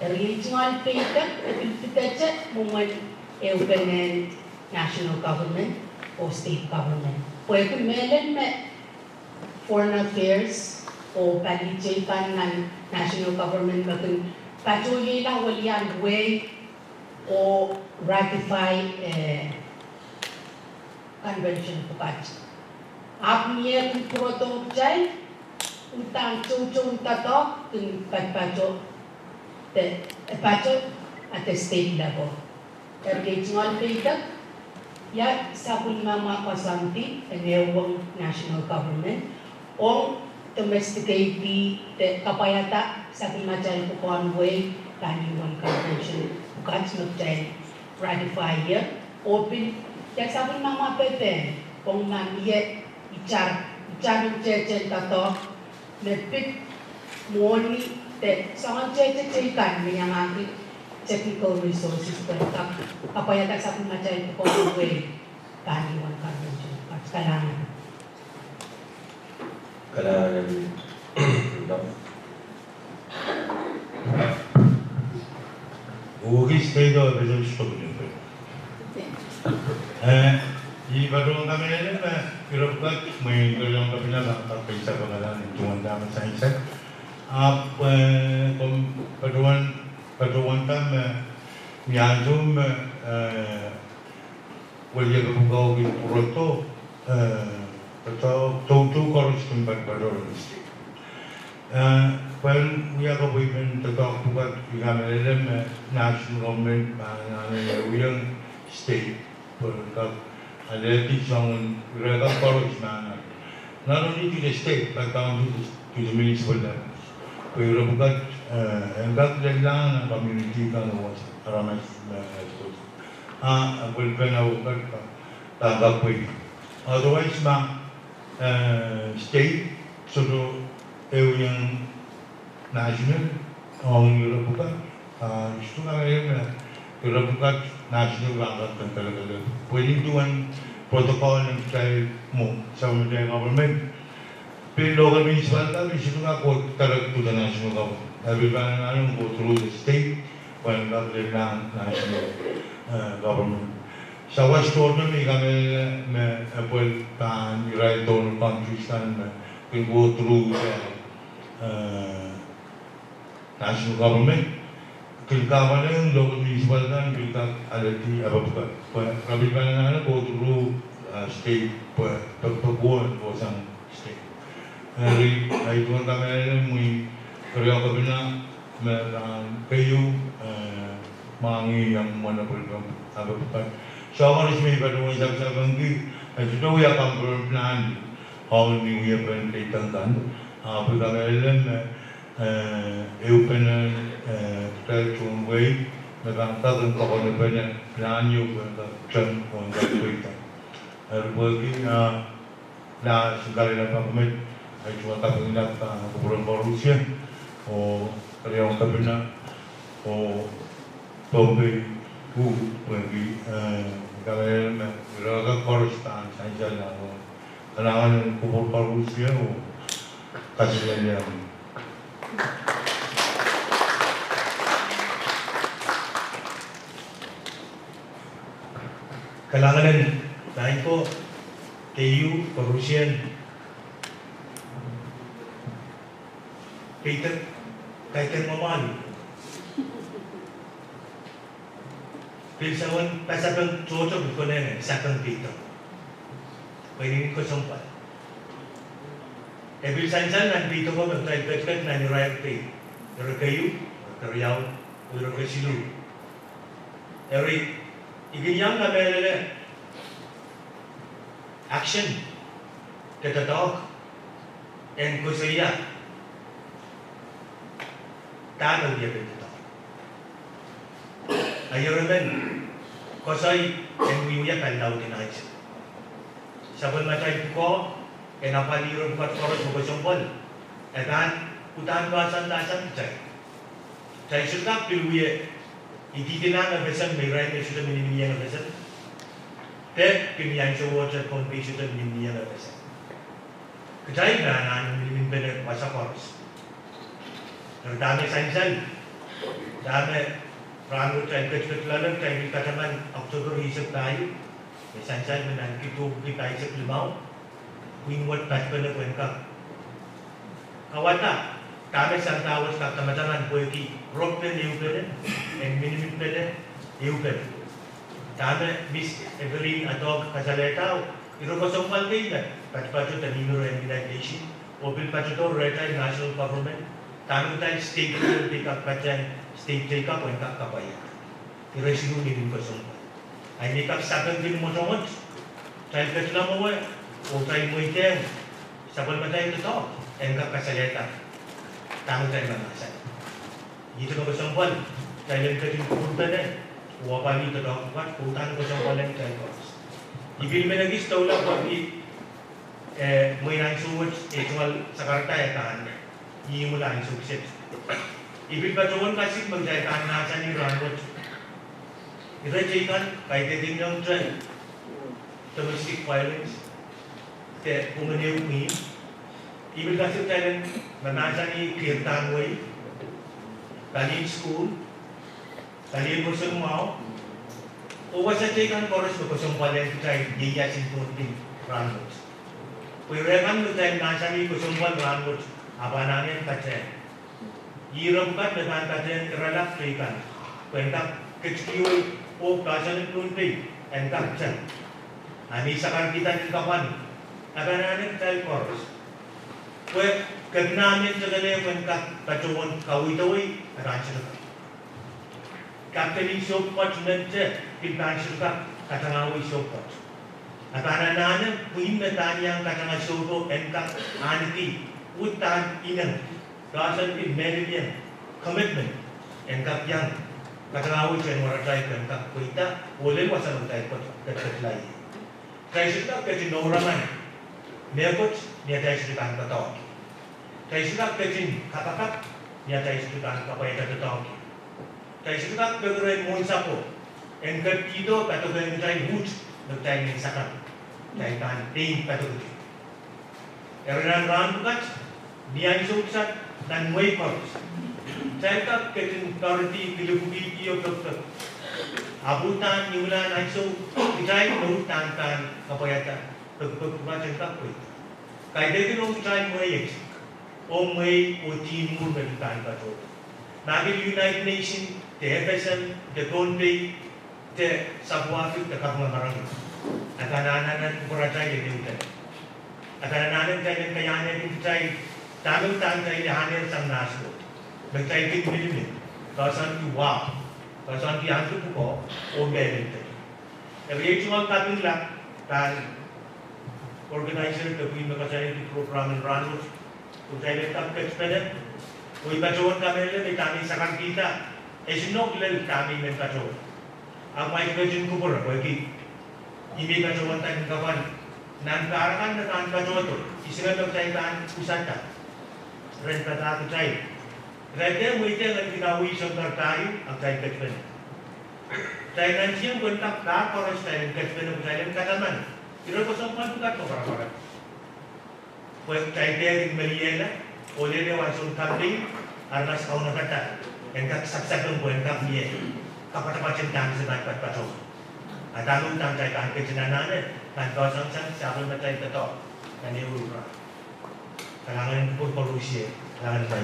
Eri ei tungoal peidek, e pil pidehte mwomwen ehupenen national government oh state government. Pwehki mehlel me Foreign Affairs oh pali teikan nan national government me kin patohiela welian wehi oh ratify, eh, convention pwukat. Ahpw mie kin pwurodohng kitail, uhdahn toutou doadoahk kin patopato, de, eh, pato at the state level. Eri ei tungoal peidek, ia sapwellimamwahu koasoandi en ehuong national government ong domesticate-i de kapwaiada sapwellimatail pwukoahn wehi pahn U N Convention pwukat me kitail ratify-er. Oh pil, ia sapwellime ma pepehn, pwong ma mie itar, itar en tehtehn doadoahk, me pid mwohni de soangen tehtehn teikan me iangahki technical resources pwe kak kapwaiada sapwellimatail pwukoa wehi pahn iwen kan. Kalahngan. Kalahngan. Wiki state o episode stop. Eh, I patohwan kamehlele me ire pwukat mwein keriaun kapinga kak pil sapengala ni tuhwong dahme sansal. Ahpw, eh, komw patohwan, patohwan dahme, ni ansou me, eh, weliakapwukawi pwurodo, eh, patohwan toutou koaros kin patopato rehn state. Eh, pwehn wia kapwaipen doadoahk pwukat, I kamehlele me national government pahn anahne wia state pwe kak alehdi soangen ire kak koaros me anahne. Not only to the state, but down to the, to the municipal levels. Pwe ire pwukat, eh, en kak lelahng nan community kan oh aramas me, eh, a, a pwelpen a wukad pa, pa, pa pwei. Otherwise ma, eh, state, sohte ehu iang national, ong ire pwukat, a, I sohte kamehlele me ire pwukat national pahn kak kin kelekelehpw. Pwe ni duwen protocol en kitail mwo, sapwellimatail government, pil local municipal kan, I sohte kak kohdo direct to the national government. E pil pahn anahne go through the state, pwehn kak lelahng national, eh, government. Sawas tohto me I kamehlele me, eh, pwel pahn irail donor countries kan me kin go through the, eh, national government. Kin kapwaiada local municipal kan pil kak alehdi apwal pwukat. Pwe re pil pahn anahne go through, eh, state, pwe, pwe, pwe kohsang state. Eri, I patohwan kamehlele mwein keriaun kapinga me pahn keieu, eh, mwahngih iang mwomwen apwal pwukat. Soahng koaros me I patohwan sapsapengki, eh, sohte wia kamporon plan, ong ni wiepen keidek kan. Ahpw I kamehlele me, eh, ehupene, eh, kitail tohn wehi, me pahn kak en kokonepene plan ieu pwe en kak teng, oh en kak pweida. Eri pwehki, ah, la singkala pak met, I patohwan kapingkihda, ah, kupwuren koarusie, oh keriaun kapinga, oh Pohnpei, uh, pwehki, eh, I kamehlele me ire kak koaros pahn sansal nan wehi. Kalahngan en kupwur koarusie oh kaselehlie. Kalahngan en maing ko, keieu, koarusie, keidek, kaidehn mwomwohni. Pil sapeng, pasapeng tohto pil konehng sapeng keidek. Pwe ni kesempwal e pil sansal nan keidek me kitail ketiket nan irair kei, ire keieu, ire keriau, ire kesiluh. Eri, I kin iang kamehlele action, doadoahk, en koasoia dahme wia pil doadoahk. A ire men koasoi en wiewia pali laud en aise. Sapwellimatail pwukoa en apwalih ire pwukat koaros me kesempwal, e pahn uhdahn pahsan mahsen kitail. Kitail sohte kak pil wie ididilahng FSM me irail me sohte miniminieng FSM, de pil ni ansouohte Pohnpei sohte miniminieng FSM. Kitail me anahne miniminpene wasa koaros. Eri dahme sansal, dahme rahnwet kitail ketiket loale, kitail pil kataman October eisek pahieu, me sansal me nan kihdo wiki pahisek limau, pwihn wet patpene pwehn kak kauwada dahme sampah wet kak tamataman pwehki ropene ehupene, en miniminpene ehupene. Dahme Miss Evelyn Adok kasalehda, ire kesempwal kei me patopato de mihmi rehn United Nations, oh pil patohdo rehtail national government, dahme kitail state level kei kak patehng state kei kak pwehn kak kapwaiada. Ire siluh ni kesempwal. Ahi me I kak sapengki ni mwotomwot, kitail ketilong mwowe, oh kitail mweidehng sapwellimatail doadoahk en kak kasalehda dahme kitail mahmahsanih. Ihte me kesempwal, kitail en ketin kupwurpene, Wapwalih doadoahk pwukat, pwe udahn kesempwal en kitail koaros. I pil men ekis doula pwehki, eh, mwein ansou wet ei tungoal sakarada e pahn imwila ansou kiset. I pil patohwan kasik me kitail pahn mahsanih rahnwet. Ire teikan kaidehkin ong kitail domestic violence, de pwungen ehu pwihn. I pil kasik kitail en mahsanih kihrdahn wehi, palien sukuhl, palien pwoson mwahu, oh wasa teikan koaros me kesempwal en kitail ieias en Pohnpei rahnwet. Pwe ire kan me kitail mahsanih kesempwal rahnwet, a pahn anahne patehng. Ire pwukat me pahn patehng irelap teikan, pwe en kak ketikihwei oh poahsoan en Pohnpei en kak teng. A ni sakarkihda ni kapwan, a pahn anahne kitail koaros. Pwe kepina men tekele pwe en kak patohwan kaweidawei, a pahn sohte kak. Kepina sohte pwoat men te, pil pahn sohte kak katangahwei sohte pwoat. A pahn anahne pwihn me pahn iang katanga sohte en kak ahneki, uhdahn ineng, poahsoan pil mehlel iang commitment, en kak iang katangahwei en waratail pwe en kak pweida, oh lel wasa me kitail pwoat, pwoat, pwoat laie. Kitail sohte kak ketin ouraman mehkot ni atail sohte pahn doadoahk. Kitail sohte kak ketin kapakap ni atail sohte pahn kapwaiada doadoahk. Kitail sohte kak peki rehn mwohn sapo en kepkihdo padokehng kitail uhd me kitail men sakau. Kitail pahn pein padokedi. Eri nan rahn pwukat, ni ansou kiset, nan wehi koaros, kitail kak ketin doaredi kilipwuki oh pekipek. Ahpw udahn ni imwilahn ansou, kitail me uhdahn pahn kapwaiada pekipek pwukat en kak pweida. Kaidehkin ong kitail mwehi et, ong mwehi oh dihn mwuhr me pil pahn patohdo. Ma pil United Nation, de FSM, de Pohnpei, de Sapwahipik, de Kapingamarangi, a pahn anahne kupwuratail en ehu dene. A pahn anahne kitail en kaiahnehki kitail, dahme udahn kitail anahne sang mahs ko. Me kitail kin mihmi, poahsoanki wahu, poahsoanki ahneki pwukoa, oh mehlel de. Eri ei tungoal kaping lap pahn organizer de pwihn me koasoiahki program en rahnwet, kitail en kak ketpene, oh I patohwan kamehlele me dahme I sakarkihda, e sohte lel dahme I men patohwan. Ahpw ma I ketin kupwure pwehki I men patohwan dahme I kapwan, nan kahrepen me pahn patohdo, I sehse me kitail pahn pwusada rehn padahk kitail. Kitail dehr mweidehng en kin awih sounpar pahieu, ahpw kitail ketpene. Kitail nantihong pwe en kak pahr koaros kitail en ketpene, kitail en kataman ire kesempwal pwukat me parapara. Pwe kitail dehr kin meliehla, oh lel ehu ansoun campaign, aramas kaunopada en kak sapsapeng pwe en kak mie kapatapatehng dahme se pahn patpatohdo. A dahme udahn kitail pahn ketin anahne, pahn poahsoan sang sapwellimatail doadoahk nan ehu rahn. Kalahngan en kupwur koarusie, kalahngan pai.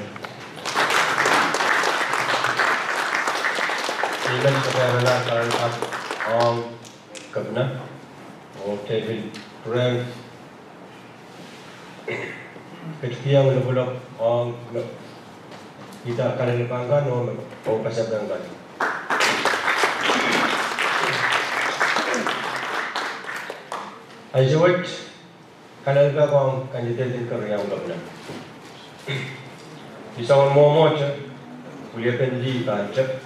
Amen. Kitail en kalahngan ong Kepina, oh kitail pil pwurehng ketikihong lopwulop ong me, ida kalelapak kan oh me, oh pasapeng kan. Ansou wet, kalelapak ong candidate en Keriau Kepina. I soangen mwomwohte, weliepen lih pahn tep.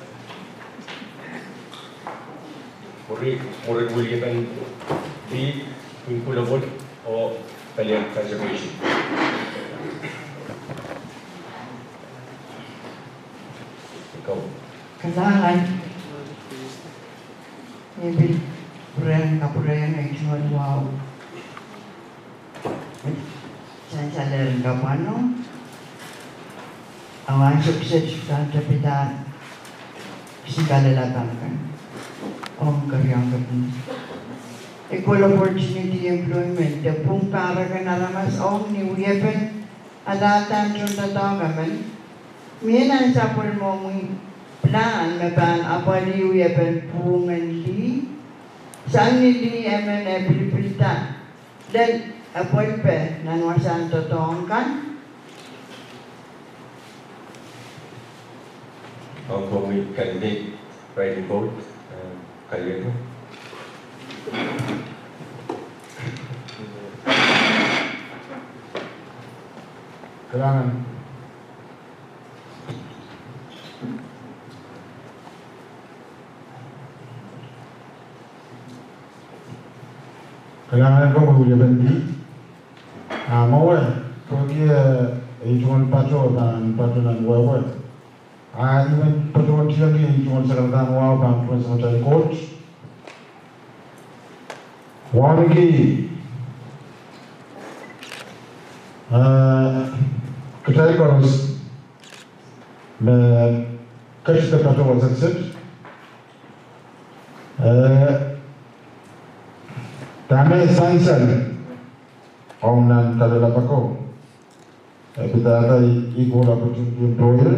Mwuri, mwurin weliepen lih, pwihn pwulopwul oh palien conservation. Kalahngan. I pil pwurehng kapwurehng ei tungoal wahu. Sansal en kapwano, a ansou kiset pahn tepida kisin kalelapak kan ong Keriau Kepina. Equal opportunity employment, de pwung pahrek en aramas ong ni wiepen alahda tohndoadoahk emen. Mie nan sapwellimomwi plan me pahn apwalih wiepen pwungen lih, sang ni lih emen e pilipilda lel apwalih nan wasahn doadoahk kan. Ong komwi candidate, writing vote, eh, kalieko. Kalahngan. Kalahngan en komwi, wiepen lih. A mwowe, pwehki, eh, ei tungoal patoh, nan patoh nan wehwe. A I men patohwan tiengki ei tungoal sakaradahn wahu pahn tungoal sakaradahn Koht. Wauneki, eh, kitail koaros me ketido patohwan sekset. Eh, dahme sansal ong nan kalelapak o, eh, pidada I kohla pwutin kin tohie.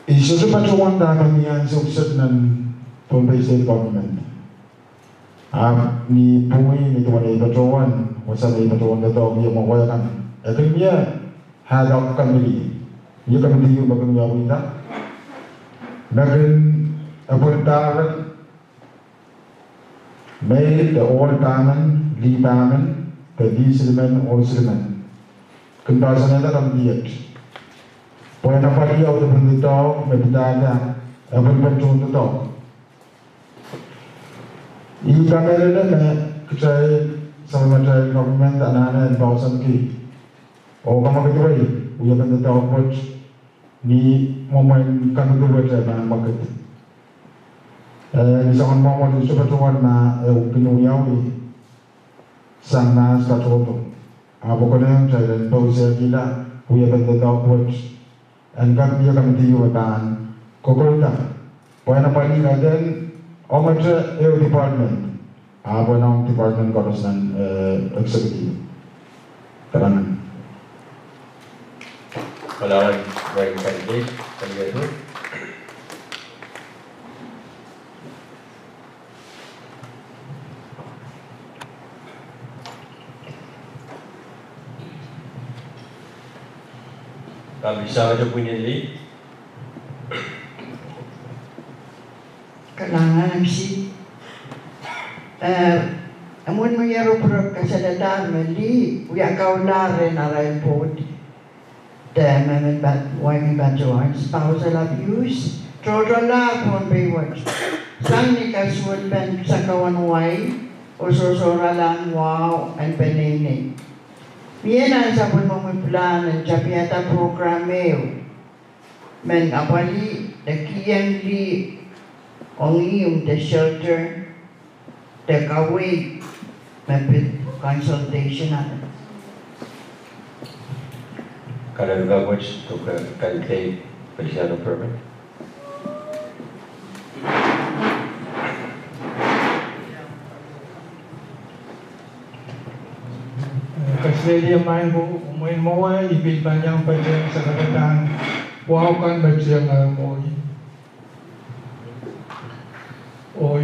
I sohte patohwan dahme ni ansou kiset nan Pohnpei State Government. Ahpw ni pwung, ni duwen ei patohwan, wasa me I patohwan doadoahk ie mwowe kan. E kin mie ad hoc committee. Mie committee ieu me kin wiawihda. Me kin appoint pahmen, mei de ohl pahmen, lih pahmen, de lih silimen, ohl silimen. Kin pahsanihada committee iet. Pwe en apwalih audepen doadoahk me pidada, apwalipen tohn doadoahk. I kamehlele me kitail sapwellimatail government anahne en poahsoanki oh kamwekid wei wiepen doadoahk wet ni mwomwen committee wet e pahn mwekid. Eh, ni soangen mwomwohdiso patohwan ma e kin wiawi sang mahs katohdo. Ahpw e konehng kitail en pousehkihla wiepen doadoahk wet en kak mie committee ieu me pahn kokouda. Pwe en apwalih kaidehn ongete ehu department. Ahpw en ong department koaros nan, eh, executive. Kalahngan. Kalahngan, Ranking Candidate, kaliatu. Kami sangete pwihn en lih. Kalahngan, M C. Eh, e mwomwen mie ropwurop kasalehda me lih wia kaulahr en arail pwoud. De me men pahn, wai men pahn tohn spousal abuse. Tohtohlahr Pohnpei wet. Sang ni kasuwedpen sakauen wai, oh sohsohralahn wahu en peneinei. Mie nan sapwellimomwi pilahn en tapihada program ehu. Men apwalih de kiheng lih ong ihmw de shelter de kaweid me pid consultation akan. Kalahngan, Doctor Kaldei, Feliciano Perman. Eh, kaselehlie maing ko, mwein mwowe I pil pahn iang patehng sakaradahn wahu kan me tieng ahi mwohi. Oh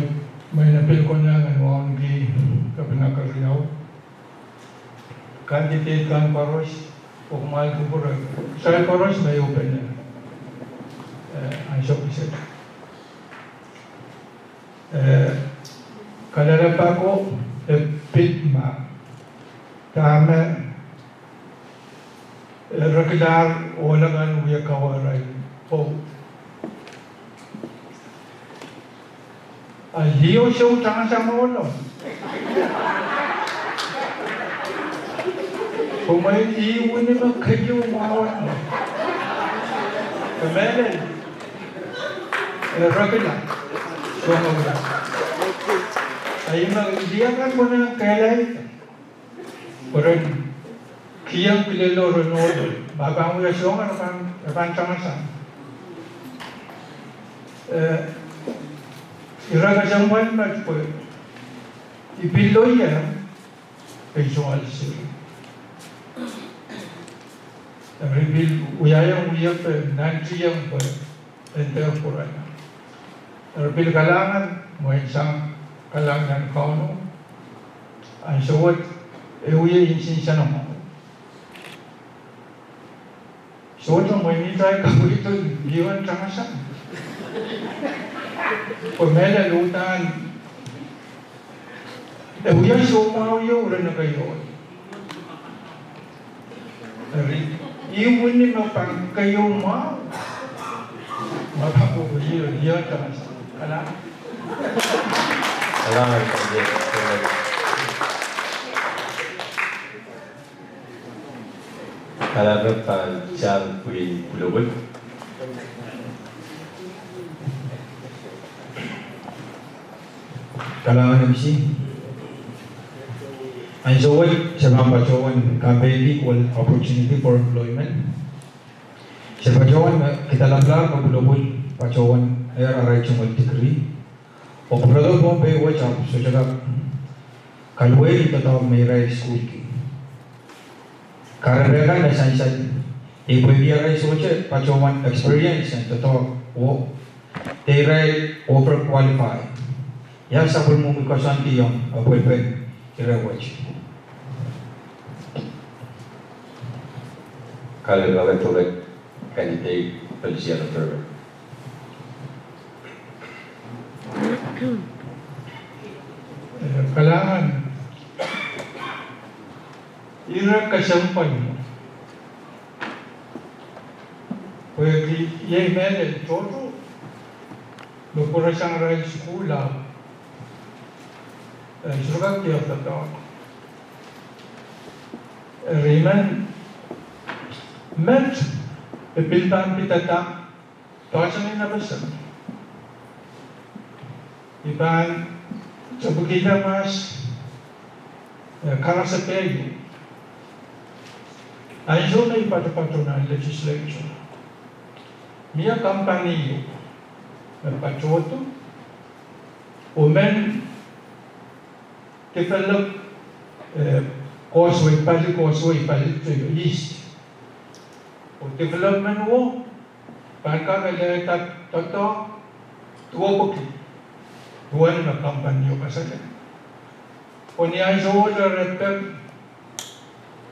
mwein e pil konehng en wauneki kepina keriau. Candidate kan koaros, oh kumwail kupwure, kitail koaros me ehupene, eh, ansou kiset. Eh, kalelapak o e pid ma dahme, eh, rekilahr ohl akan wie kawa arail pwoud. A lih o sou tangasang ohlo. Kumwail, ih wini me keieu mwahu. Kamehlele. E rekila. Soangen wia. A ih me lih akan pwehn kehlail. Pwe ren kiheng kilelo ren ohl, ma pahn wia soangen, pahn, pahn tangasang. Eh, ira kesempwal met pwe I pil loieng, pwe I sohte seri. Eri pil wiahiong wiepe, nantihong pwe en dehr pwurala. Eri pil kalahngan, mwein sang kalahngan en Kauno. Ansou wet, e wia insensuwed mwahu. Sohte mwein ih tai kapwaiada liwen tangasang. Pwe mehlel uhdahn e wia soumwahu ieu ren ekei ohl. Eri, ih wini me pahn keieu mwahu. Ma pahn kohkohdo liwen tangasang. Kalahngan. Kalahngan, kalahngan pahn sang pwihn pwulopwul. Kalahngan M C. Ansou wet se pahn patohwan campaign-i equal opportunity for employment. Se patohwan, eh, kihda lapalap me pwulopwul patohwan ehr arail tungoal degree. Oh pwurodo Pohnpei wet ahpw sohte kak kaluwei doadoahk me irail sukuhlki. Kahrepe kan me sansal, ih pwehki arail sohte patohwan experience en doadoahk oh de irail over qualify. Ia sapwellimomwi koasoandi ong apwalipen ire wet? Kalahngan, kalahngan, candidate Felicia Latour. Eh, kalahngan. Ire kesempwal. Pwehki iei mehlel tohto me pwurasang irail sukuhl ahpw, eh, sohte kak diar doadoahk. Eri men, met, e pil pahn pidada poahsoan en FSM. I pahn tepikihda mahs, eh, karasepe ieu. Ansou me I patopato nan legislature, mie company ieu me patohdo oh men develop, eh, causeway, pali causeway, pali to east. Oh development wo pahn kak alehda doadoahk duwepwiki duwen me company o kasale. Oh ni ansouo re pek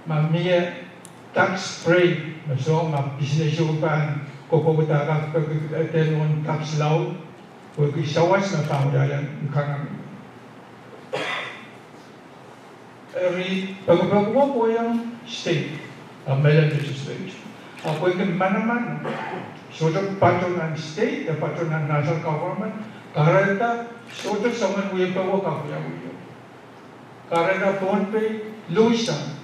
ma mie tax break me soh ma business o pahn kokohda kak peki, eh, de nohn tax laud, pwehki sawas me pahn wiahiong economy. Eri pekipek wo pweiong state, a mehlel legislature. A pwehki manaman sohte patoh nan state, e patoh nan national government, kahrehda sohte soangen wiepe wo kak wiawi. Kahrehda Pohnpei luhsang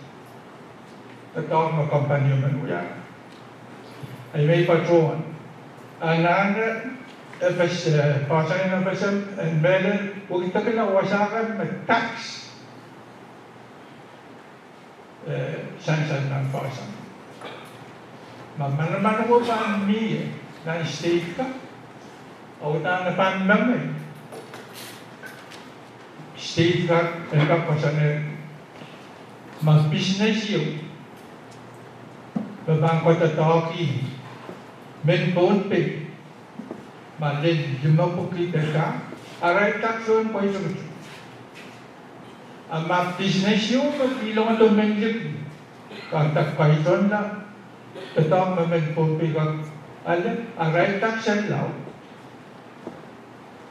doadoahk me company men wiahiong. Ahi me I patohwan. A nan FSM, eh, poahsoan en FSM en mehlel, wekidekla wasa kan me tax, eh, sansal nan poahsoan. Ma manaman wo pahn mie nan state ka, a udahn e pahn mengei. State ka en kak koasoanehdi ma business ieu me pahn kohdoadoahki mehn Pohnpei, ma lel limepwiki de dah, arail tax o en pwaitoato. A ma business ieu me kilongdo mehn liki, kak dah, kaitonla doadoahk me mehn Pohnpei kak ale, arail tax en laud.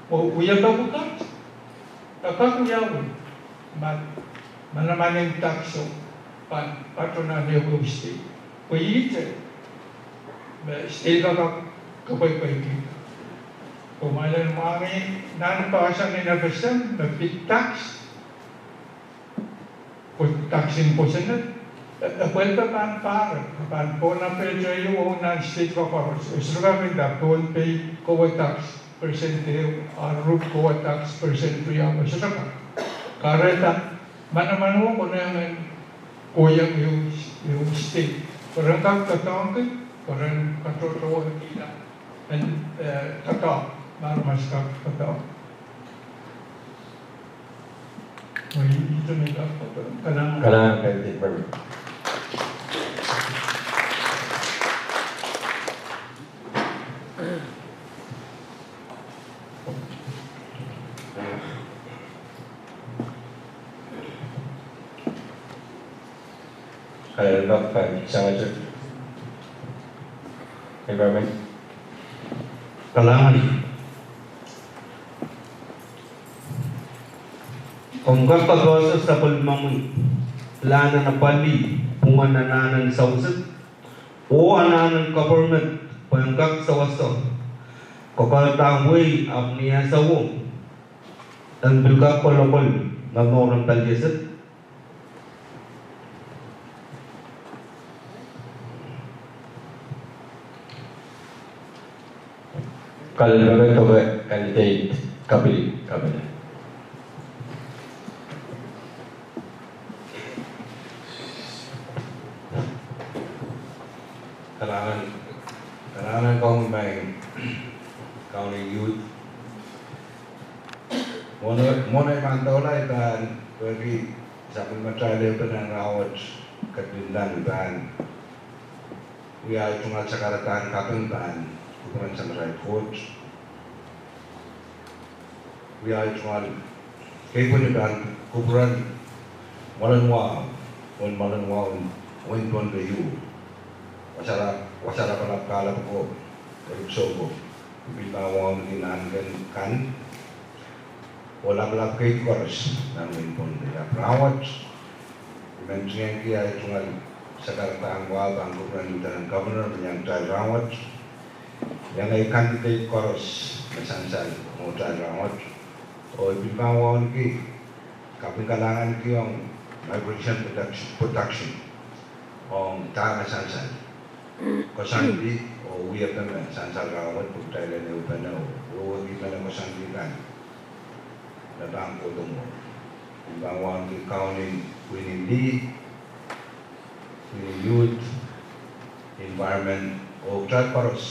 Oh wiepe pwukat, e kak wiawi ma manaman en tax o pahn patoh nan ehuehu state. Pwe ihte me state kak kapwaipaikihda. Pwe ma lel mwahngih nan poahsoan en FSM me pid tax, pwe tax en kosonned, e, e pwelpe pahn pahrek, pahn pwona pehte ieu nan state koaros. E sohte kak nda Pohnpei kowe tax percent ehu, a Ruk kowe tax percent riau, e sohte kak. Kahrehda manaman o konehng en kohieng ehu, ehu state. Pwe ren kak doadoahngki, pwe ren katohtohwehkihla en, eh, doadoahk, ma aramas kak doadoahk. Kalahngan. Kalahngan, kalahngan. Kalahngan, kalahngan. Environment. Kalahngan. Komw kak kapehse sapwellimomwi pilahn en apwalih pwungen anahn en sawas oh anahn en government pwehn kak sewese kokohdahn wehi ahpw ni ansouo Nan pil kak kolokol, nan mour nan pali esep. Kal peke tohke candidate Kapili, Kapili. Kalahngan, kalahngan komwi Kaun en Youth. Mwohn, mwohn ei pahn doula I pahn peki sapwellimatail ehupene en rahnwet, ketilong I pahn wia ei tungoal sakaradahn kaping pahn kupwuren Samatail Koht. Wia ei tungoal keipweni pahn kupwuren mwoalen wahu, oh mwoalen wahu en wehin Pohnpei ieu. Wasa, wasa lapalap, kahlap ko, erik soko. I pil pahn wauneki nahnken kan oh lapalap keid koaros nan wehin Pohnpei. Ahpw rahnwet I men ntingihki ei tungoal sakaradahn wahu pahn kupwuren Lieutenant Governor me iang kitail rahnwet. Iang ei candidate koaros me sansal mwohtail rahnwet. Oh I pil pahn wauneki kaping kalahnganki ong Migration Protection, Protection ong dahme sansal, koasoandi oh wiepe me sansal rahnwet, pwe kitail en ehupene oh wehwehki mehn koasoandi kan me pahn kohdo mwohmw. I pahn wauneki Kaun en Pwihn en Lih, Pwihn en Youth, Environment, oh kitail koaros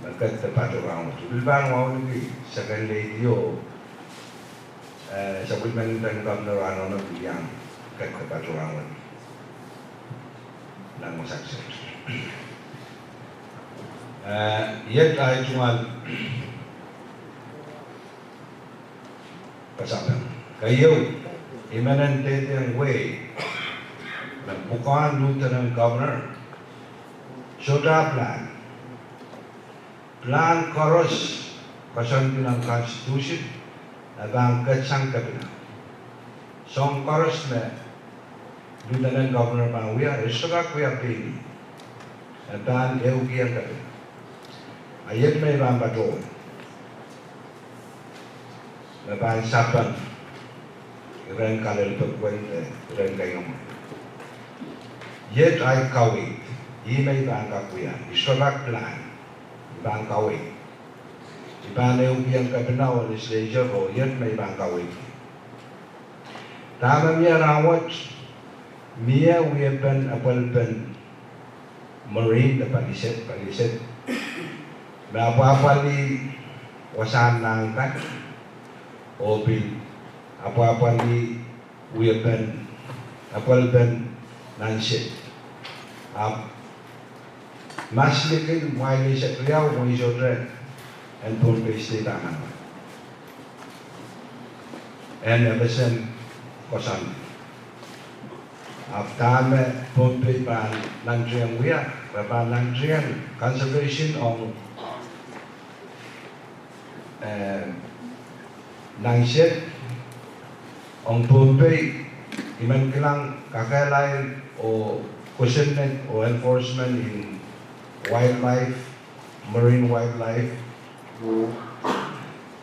me ketiket pato rahnwet. I pil pahn wauneki Second Lady oh, eh, sapwellimen Lieutenant Governor Anonep me iang ketiket pato rahnwet nan wasa kiset. Eh, iet ei tungoal kasapeng. Keieu, I men dehdehng wehi me pwukoahn Lieutenant Governor sohte pilahn, pilahn koaros koasoandi nan Constitution e pahn ketsang kepina. Soahng koaros me Lieutenant Governor pahn wia, e sohte kak wia pein ih. E pahn ehukihong kepina. A iet me I pahn patohwan me pahn sapeng iren kalelapak wet de iren keinemwe. Iet ei kaweid, ih me I pahn kak wia, I sohte kak pilahn, I pahn kaweid. I pahn ehukihong kepina oh legislature oh iet me I pahn kaweid. Dahme mie rahnwet, mie wiepen apwalipen Marine de paliset, paliset me apwapwalih wasahn nahn kan, oh pil apwapwalih wiepen apwalipen nan sed. Ahpw mas likin mwail eisek riau mwein sohte en Pohnpei State anahne en FSM koasoandi. Ahpw dahme Pohnpei pahn nantihong wia, re pahn nantihong conservation ong, eh, nan sed ong Pohnpei, I men kilang kakehlail oh kosonned oh enforcement en wildlife, marine wildlife,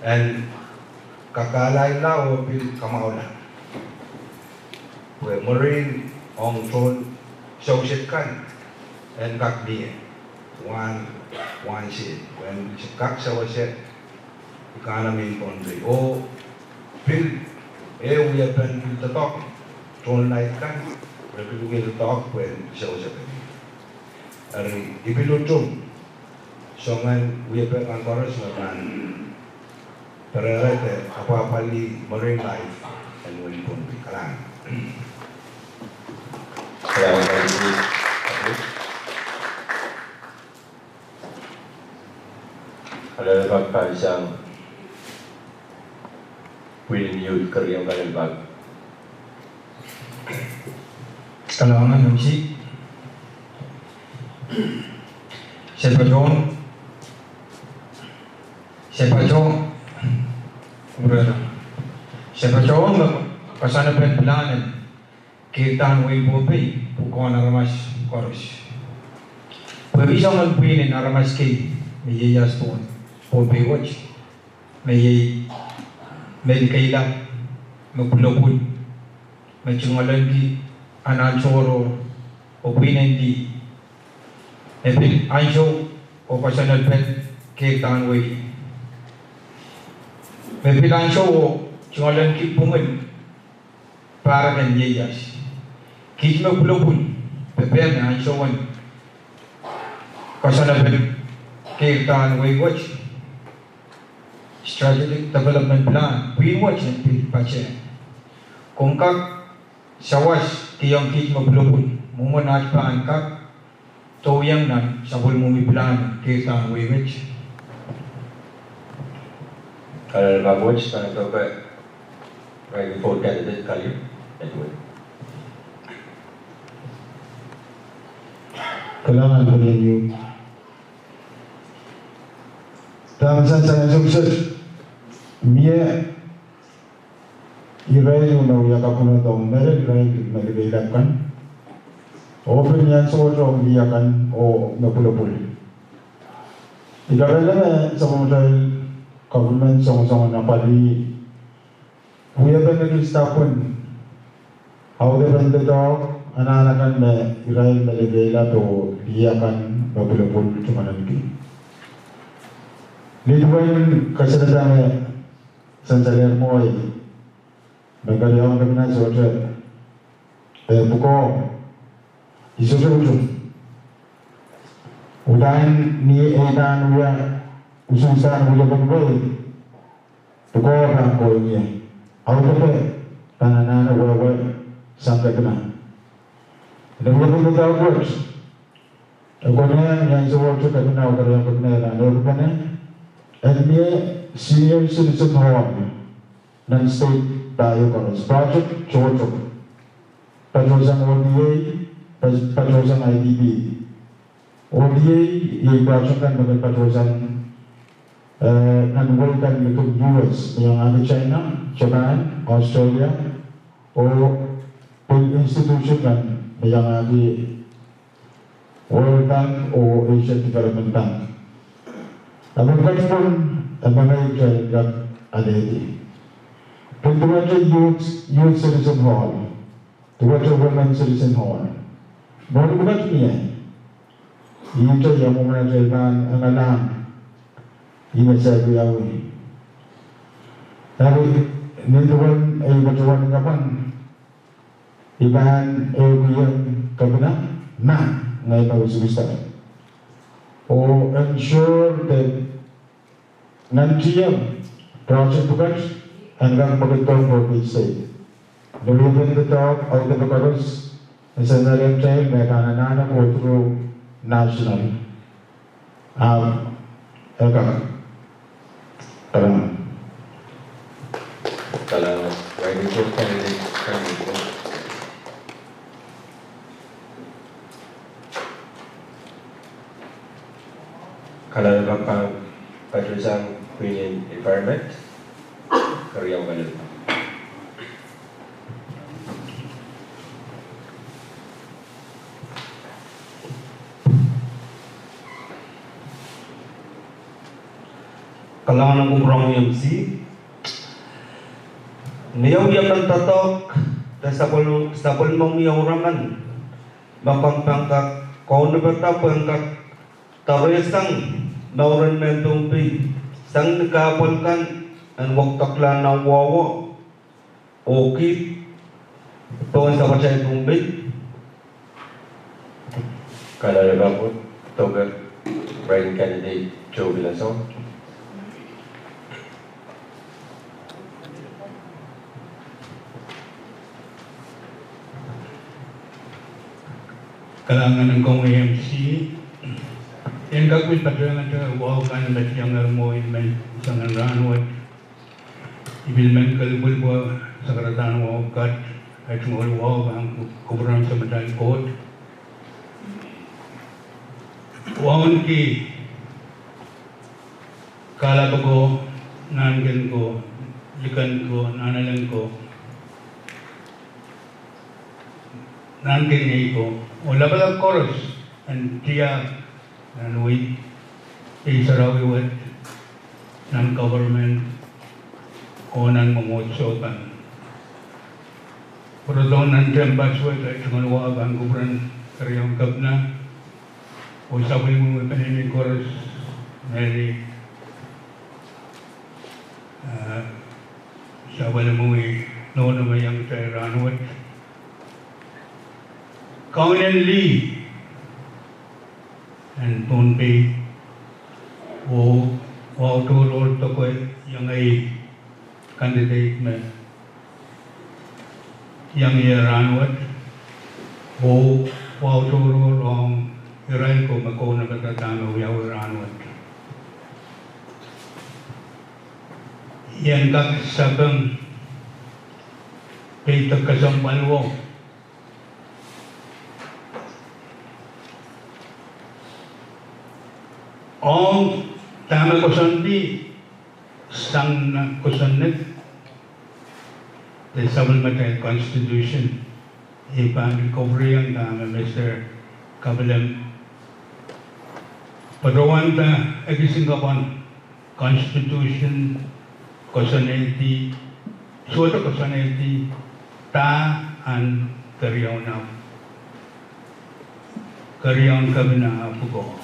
en kakehlailla oh pil kamwahula pwe marine ong tohn sewese kan en kak mie wahn, wahn sed, pwe en kak sewese economy en Pohnpei. Oh pil, eh, wiepen pil doadoahk, tohn laid kan, re pil wie doadoahk pwe en sewese kan. Eri I pil utung soangen wiepe kan koaros me pahn perehre de apwapwalih marine life en wehin Pohnpei. Kalahngan. Kalahngan. Kalahngan pahn sang Pwihn en Youth, keriau kalahngan. Kalahngan, M C. Se patohwan, se patohwan, se patohwan me koasoanepen pilahn en keirdahn wehin Pohnpei pwukoahn aramas koaros. Pwe I soangen pwihn en aramas kei me ieias pohn Pohnpei wet, me iei me likeila, me pwulopwul, me tungoalenki anahn tohrohr oh pwihn en lih, me pil ansou oh koasoanepel keirdahn wehi, me pil ansou oh tungoalenki pwungen pahrek en ieias. Kiht me pwulopwul, pepehm me ansou en koasoanepel keirdahn wehi wet, Strategic Development Plan, pwihn wet en pil patehng. Komw kak sawas kihong kiht me pwulopwul mwomwen aht pahn kak dohieng nan sapwellimomwi pilahn keirdahn wehi wet? Kahrehda pahn wet, pahn tohke, right before candidate Kali, Edwin. Kalahngan en komwi. Dahme sansal en sohte mie irail me wia kapwunod ong mehlel irail me likeilap kan, oh pil ni ansou wet ong lih akan oh me pwulopwul. I kahrehda me sapwellimatail government songosong en apwalih wiepen ekis dahkot en audepen doadoahk anahn akan me irail me likeilap oh lih akan me pwulopwul tungoalenki. Ni duwen kasalehda me sansalehr mwohi me keriaun kepina sohte, eh, pwukoa, I sohte utung. Uhdahn ni ei pahn wia usuhsdan wiepen wehi, pwukoa pahn kohieng ie. Audepe pahn anahne wehwe sang kepina. Ni wiepen doadoahk wet, e konehng ni ansou wet kepina oh keriaun kepina e pahn ehukipene en mie senior citizen hall nan state pahieu koaros. Project tohto, patohsang O D A, pat-, patohsang I D P. O D A iei project kan me kin patohsang, eh, nan wehi kan likin U S, me iangahki China, Japan, Australia, oh pil institution kan me iangahki World Bank oh Asian Development Bank. Ahpw pil patohwan, eh, me ngehi kitail kak alehdi. Pil duwehte youth, youth citizen hall, duwehte women citizen hall. Mwohni pwukat mie, ihte ia mwomwen atail pahn engalahng, ih me se wiawi. Eri, nin duwen ei patohwan kapwan, I pahn ehukihong kepina ma ngehi me usuhsda, oh ensure that nan tieng project pwukat en kak mwekid pohn Pohnpei State. Ni wiepen doadoahk audepe koaros, e sansal ong kitail me pahn anahne go through national. Ahpw e kak. Kalahngan. Kalahngan. Write-in candidate Kaniko. Kalahngan, pahn patohsang pwihn en environment, keriau Kalelupa. Kalahngan en kupwuromwi M C. Ni eh wia pahn doadoahk de sapwel-, sapwellimomwi ouraman me komw pahn kak kaunopada pwehn kak doarehsang mouren mehn Pohnpei sang ni kahpwal kan en wekidekla nan wahwo oh kiht pohn sapwatail Pohnpei. Kalahngan en kupwur, tohke write-in candidate Joe Villason. Kalahngan en komwi M C. I en kak pil patohngete wahu kan me tiangehr mwohn men sang en rahnwet. I pil men kelipwil pwe sakaradahn wahu kat, eh, tungoal wahu pahn ku-, kupwuren Samatail Koht. Wahu en ki kahlap ko, nahnken ko, liken ko, nahnalek ko, nahnken ngehi ko, oh lapalap koaros en tiahk nan wehi, ei sarawi wet, nan government, Oh nan mwomwohdiso kan. Pwurodohng nan tehnpas wet, tungoal wa pahn kupwuren keriaun kepina, oh sapwellimomwi peneinei koaros, Mary, eh, sapwellimomwi nohno me iang kitail rahnwet. Kaunen lih en Pohnpei, oh wahu tohrohr doke iang ei candidate me iang ie rahnwet, oh wahu tohrohr ong irail ko me kaunopada dahme wiawi rahnwet. I en kak sapeng peidek kesempwalo ong dahme koasoandi sang nan kosonned de sapwellimatail constitution. I pahn kupwureiong dahme Mister Kapilem patohwanda ekis en kapwan constitution, kosonnedi, sohte kosonnedi, dah en keriaun, keriaun kepina pwukoa.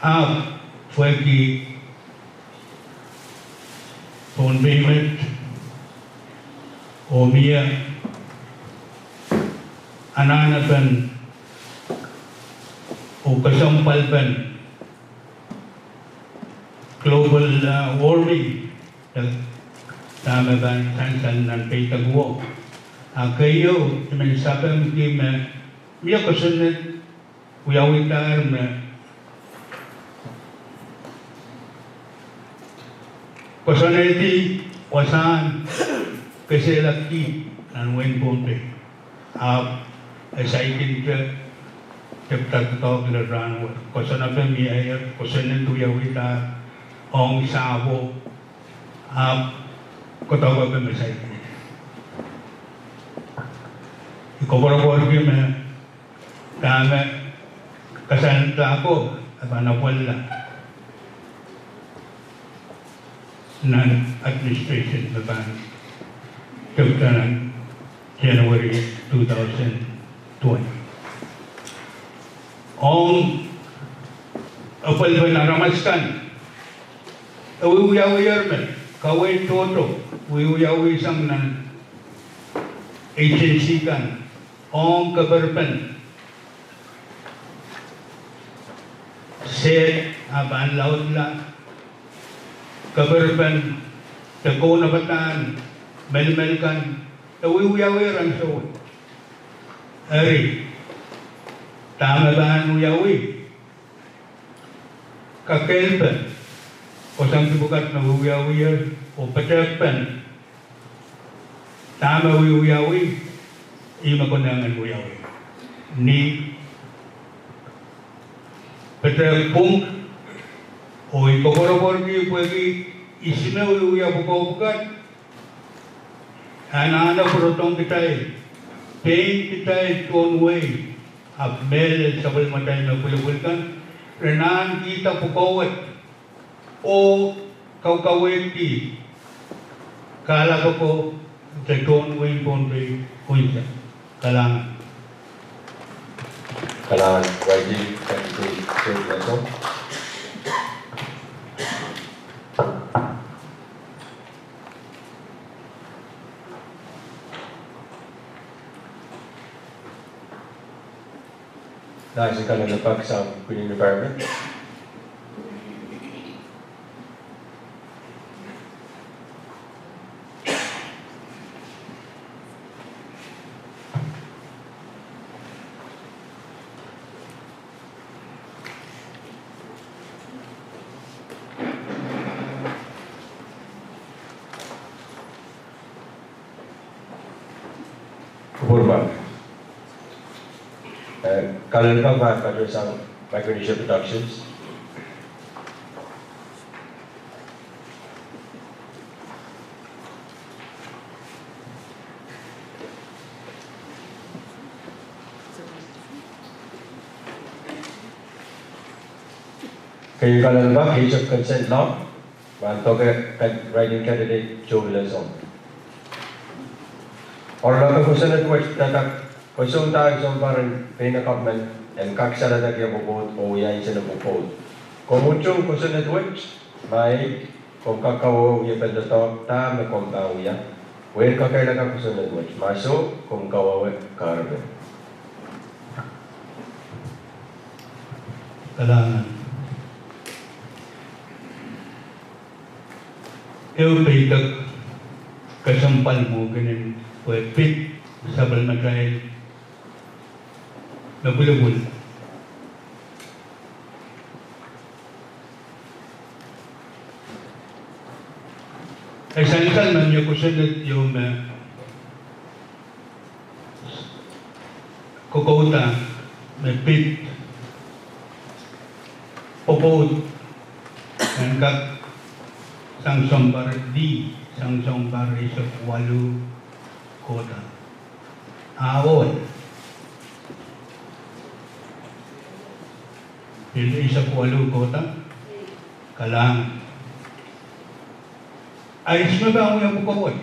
Ahpw pwehki Pohnpei met, oh mie anahnepen oh kesempwalpen global, uh, warming, de dahme pahn sansal nan peidek wo. A keieu, I men sapengki me mie kosonned wiawidahr me kosonnedi wasahn kesehlahki nan wehin Pohnpei. Ahpw e saikinte tepda doadoahk lel rahnwet. Koasoanepe mieier, kosonned wiawidahr ong sahpwo, ahpw koadoahkepe me saikinte. I koapworopworki me dahme kasalehda ko e pahn apwalala nan administration me pahn tepda nan January two thousand twenty. Ong apwalpen aramas kan, e wiewiawier me kaweid tohto wiewiawi sang nan agency kan ong keperpen sehd a pahn laudla, keperpen de kaunopadahn melimel kan, e wiewiawier ansou wet. Eri, dahme pahn wiawi, kakehlpen, oh sang dipwisou kan me wiewiawier, oh petehkpen dahme wiewiawi, ih me konehng en wiawi. Ni petehk pwung, oh I koapworopworki pwehki ihs me wiewia pwukoa pwukat, anahne pwurodohng kitail, pein kitail tohn wehi, ahpw mehlel sapwellimatail me pwulopwul kan, re anahne kihda pwukoa wet, oh kaukawehdi kahlap ako de tohn wehin Pohnpei unsek. Kalahngan. Kalahngan, Waidi, thank you, thank you. Nais en Kalelapak sang Green Environment. Kupwurpwar. Eh, Kalelapak pahn patohsang Micronesia Productions. Keieu Kalelapak, keieu consent law. Pahn doke write-in candidate Joe Vilesong. Oaralap en kosonned wet, dada, koasoandahng sounpar en pein government en kak saledekihla pwopwoud oh wia insenepw pwopwoud. Komw utung kosonned wet, ma ei, komw kak kawehwe wiepen doadoahk da me komw pahn wia. Wehi, kakehlaka kosonned wet, ma soh, komw kawehwe kahrepe. Kalahngan. Ehu peidek kesempwal mwo kenen pwe pid sapwellimatail me pwulopwul. E sansal me mie kosonned ieu me kokouda me pid pwopwoud en kak sang sounpar lih sang sounpar eisek waluh kohda. Aol. Pil eisek waluh kohda. Kalahngan. Ahpw ihs me pahn wia pwukoa wet?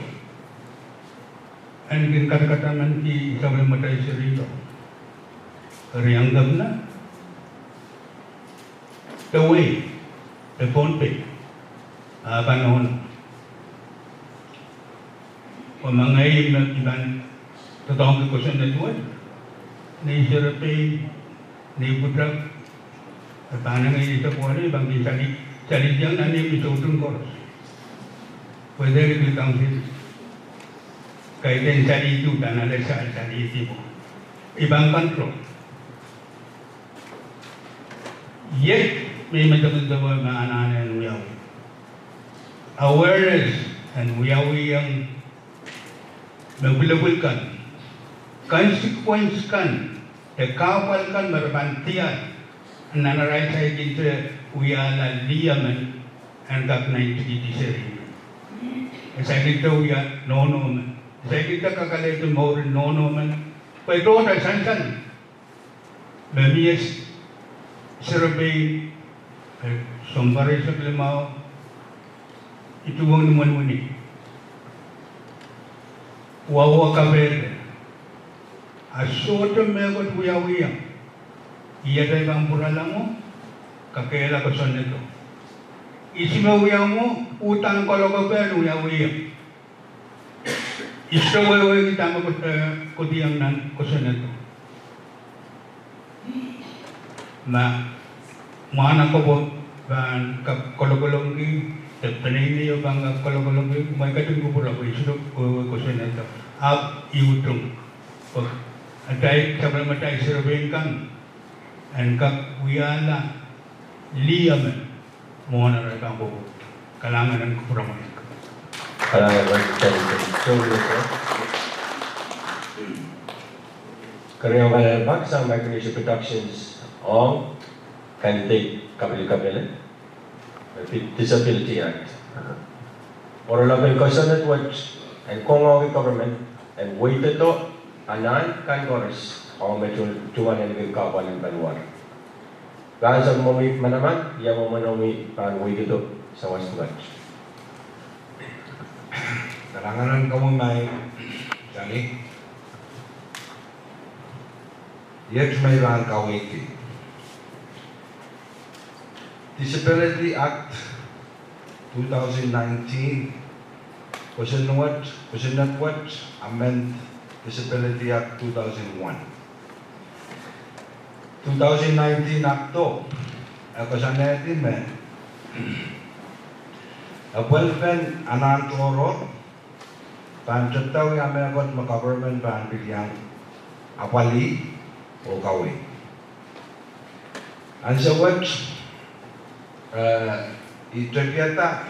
En kin kadkadamanki sapwellimatail seri ko. Riang kepina. De wehi, de Pohnpei, a pahn nohno. Pwe ma ngehi me I pahn doadoahngki kosonned wet, nei serepein, nei pwutak, e pahn ngehi eisek waluh, I pahn kin sali, salidiong nan nei me soutuk koaros. Pwe de liki council, kaidehn salidi, uhdahn ale sal, salidi pwe I pahn control. Iet me I men dewen dewe me anahne en wiawi. Awareness en wiawiong me pwulopwul kan, consequence kan, de kahpwal kan me re pahn diar nan arail saikinte wiahla lih emen en kak naitikihdi seri men. E saikinte wia nohno men. E saikinte kakalehdi mouren nohno men. Pwe tohto sansal me mie s-, serepein, eh, sounpar eisek limau, I tuhwong ni mwenmwene. Wauwau kapehde. A sohte mehkot wiawiong. Iet ei pahn pwurala mwo, kakehlaka kosonnedo. Ihs me wia mwo, uhdahn kalokolok en wiawiong. Ihs wehwehki dahme ko-, eh, kohdiong nan kosonnedo. Ma mwahnakapwo pahn kak kalokolongki, de peneinei o pahn kak kalokolongki, mwein ketin kupwure pwe I sohte wehwehki kosonnedo. Ahpw I utung. Pwe atail sapwellimatail serepein kan en kak wiahla lih emen mwohn arail pahn pwopwoud. Kalahngan en kupwuramwail. Kalahngan en kupwuramwail. Keriau kalahngan pak sang Micronesia Productions ong candidate Kapil Kapil, eh, Disability Act. Oaralap en kosonned wet en koangoangki government en weidedo anahn kan koaros ong me tu-, tungoal en kin kahpwal en paliwar. Pahn sang momi manaman, ia momonomi pahn weidedo sawas pwukat. Kalahngan en komwi Mai Sani. Iet me I pahn kaweidki. Disability Act two thousand nineteen, kosonned wet, kosonned wet amend Disability Act two thousand one. Two thousand nineteen akto, e koasoanehdi me epwelpen anahn tohrohr pahn tepda wia mehkot me government pahn pil iang apwalih oh kaweid. Ansou wet, eh, I tepiada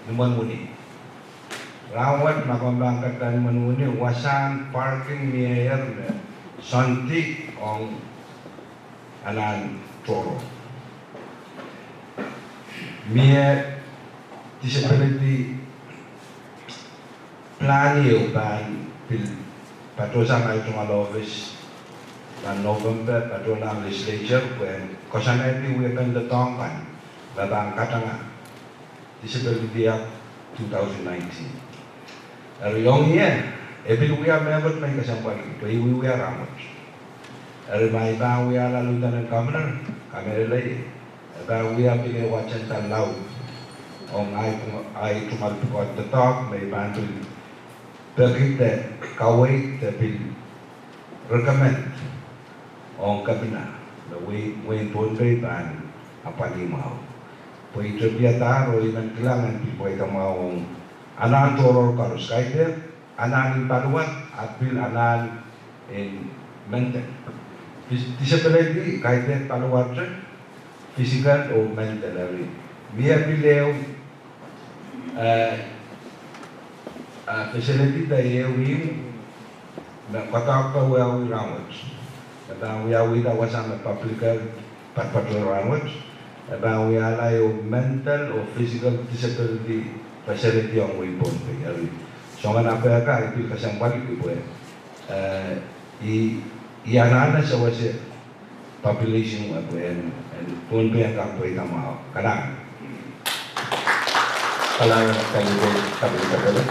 ni mwenmwene. Rahnwet ma komw pahn ketido ni mwenmwene, wasahn parking miehier me soandi ong anahn tohrohr. Mie disability plan ieu pahn pil patohsang ahi tungoal ohpis nan November, patohlahng legislature pwehn koasoanehdi wiepen doadoahk kan me pahn katanga Disability Act two thousand nineteen. Eri ong ie, e pil wia mehkot me I kesempwalki, pwe I wiewia rahnwet. Eri ma I pahn wiahla Lieutenant Governor, kamehlele, e pahn wia pil ehu agenda laud ong ahi, ahi tungoal pwukoa doadoahk me I pahn pil peki de kaweid de pil recommend ong kepina me wehi, wehin Pohnpei pahn apwalih mwahu. Pwe I tepida oh I men kilang en pil pweida mwahu ong anahn tohrohr koaros, kaidehk anahn en paliwar, ahpw pil anahn en mental. Dis-, disability, kaidehk paliwar te, physical oh mental, eri mie pil ehu eh, eh, facility de ehu ihmw me koadoahk pahn wiawi rahnwet. E pahn wiawihda wasa me public health patopato rahnwet. E pahn wiahla ehu mental oh physical disability facility ong wehin Pohnpei. Eri soangen ahpw ka I pil kesempwalki pwe, eh, I, I anahne sewese population wet pwe en, en Pohnpei en kak pweida mwahu. Kalahngan. Kalahngan, kalahngan, kalahngan.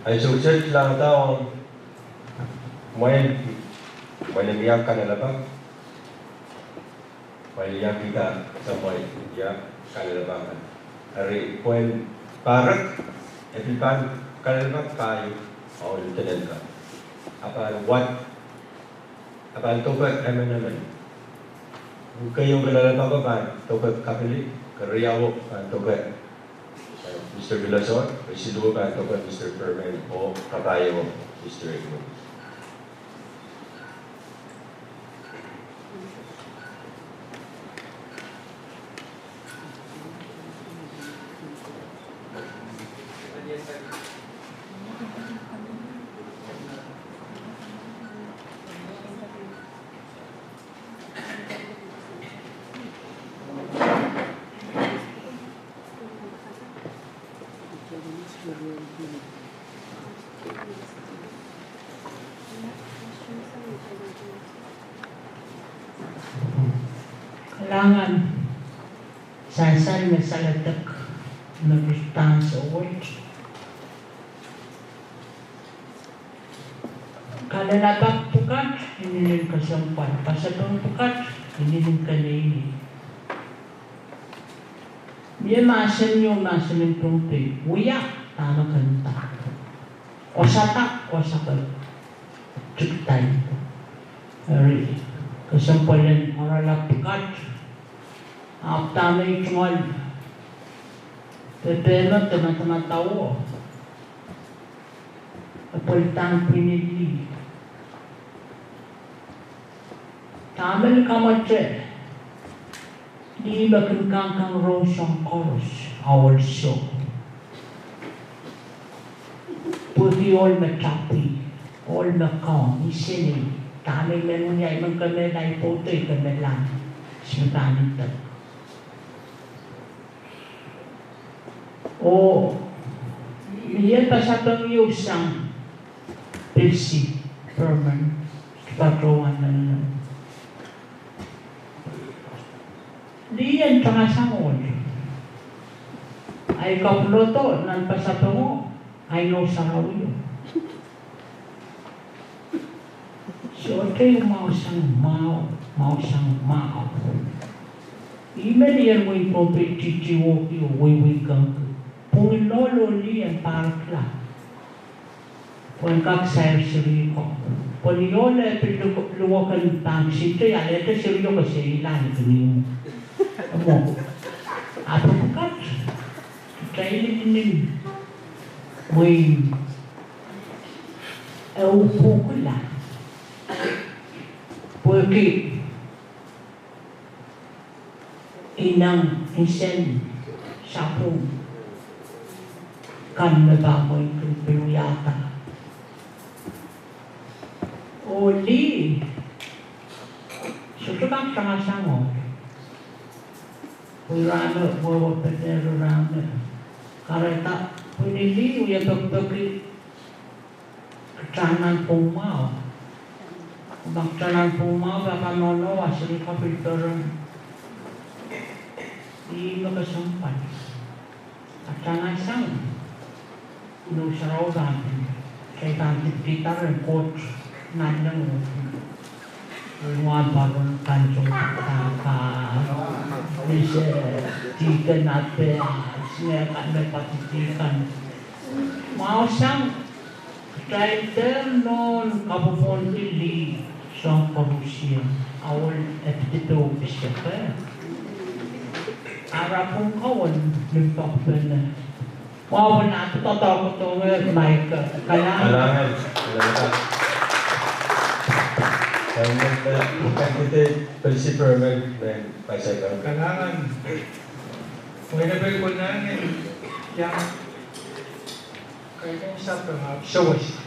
Ansou kiset kilang dah ong mwein, mwein mie kanalapa. Pwe ia kihda samwai ia kanalapa kan. Eri pwehn pahrek, e pil pahn kanalapa pahieu, oh Lieutenant kan. A pahn wad, a pahn doke emenemen. Keieu kanalapa ko pahn doke Kapili, keriau pahn doke, eh, Mister Villasor, kesiluh pahn doke Mister Perman, oh kapahieu Mister Edwin. Kalahngan. Sansal me saledek me pil pahn sewese. Kalelapak pwukat inenen kesempwal, pasapeng pwukat inenen keieu. Mie mahsen ieu, mahsen en Pohnpei, wia dahme ke nda. Wasa dah, wasa ke tikdail. Eri kesempwal en oaralap pwukat. Ahpw dahme I tungoal pepehme de madamadau, e pwelidahng pwihn en lih. Dahme likamwete lih me kin kangkang rong soang koaros, a also pwehki ohl me tapwi, ohl me kaun, insenei, dahme I men wia, I men kemehla, I pwoudei kemehla, sipahn idek. Oh mie pasapeng ieu sang Percy Perman, Department of Mental Health. Lih en tangasang ohl. Ahi kapwurodo nan pasapengo, ahi nou sarawio. Sohte mwahu sang mwahu, mwahu sang mwahu. Ih me lih en wehin Pohnpei titi wehwehki oh wehwehki kang. Pwungin ohl oh lih en pahrek la. Pwehn kak sair seri ko. Pwe ni ohl e pil luwak en pahn kisinte, alehte seri ko kesehla ni kinimu. Mwo. Ahpw pwukat, kitail inenen mwein ehu pwuhkula. Pwehki ineng, insen, sapwung kan me pahn mwein kin pil wiahda. Oh lih, sohte kak tangasang ohl. Pwe rahn me wehwehki pene, rahn me kahrehda, pwe ni lih wie pekipeki kitail nan pwung mwahu. Ma kitail nan pwung mwahu, pahpa nohno, a seri ko pil peren. Sounpwong. Atail sang, Ngehn Sarawi pahn, kitail pahn dipdihda rehn Koht nanleng oh rimwahn paron kan, sohte kan, kan, mese, dihken ape, ah, sine kan me pati dihken. Mwahu sang, kitail dehr nohn kapwopwondi lih soahng koarusie, ahl epwiki de pisek. Ara pwung kaun limpoak pene. Mwahu pwung ahpw doadoahk dohng mike. Kalahngan. Kalahngan. Kalahngan. Kalahngan. Mwein pil konehng en iang kaidehn sapeng ahpw sewese.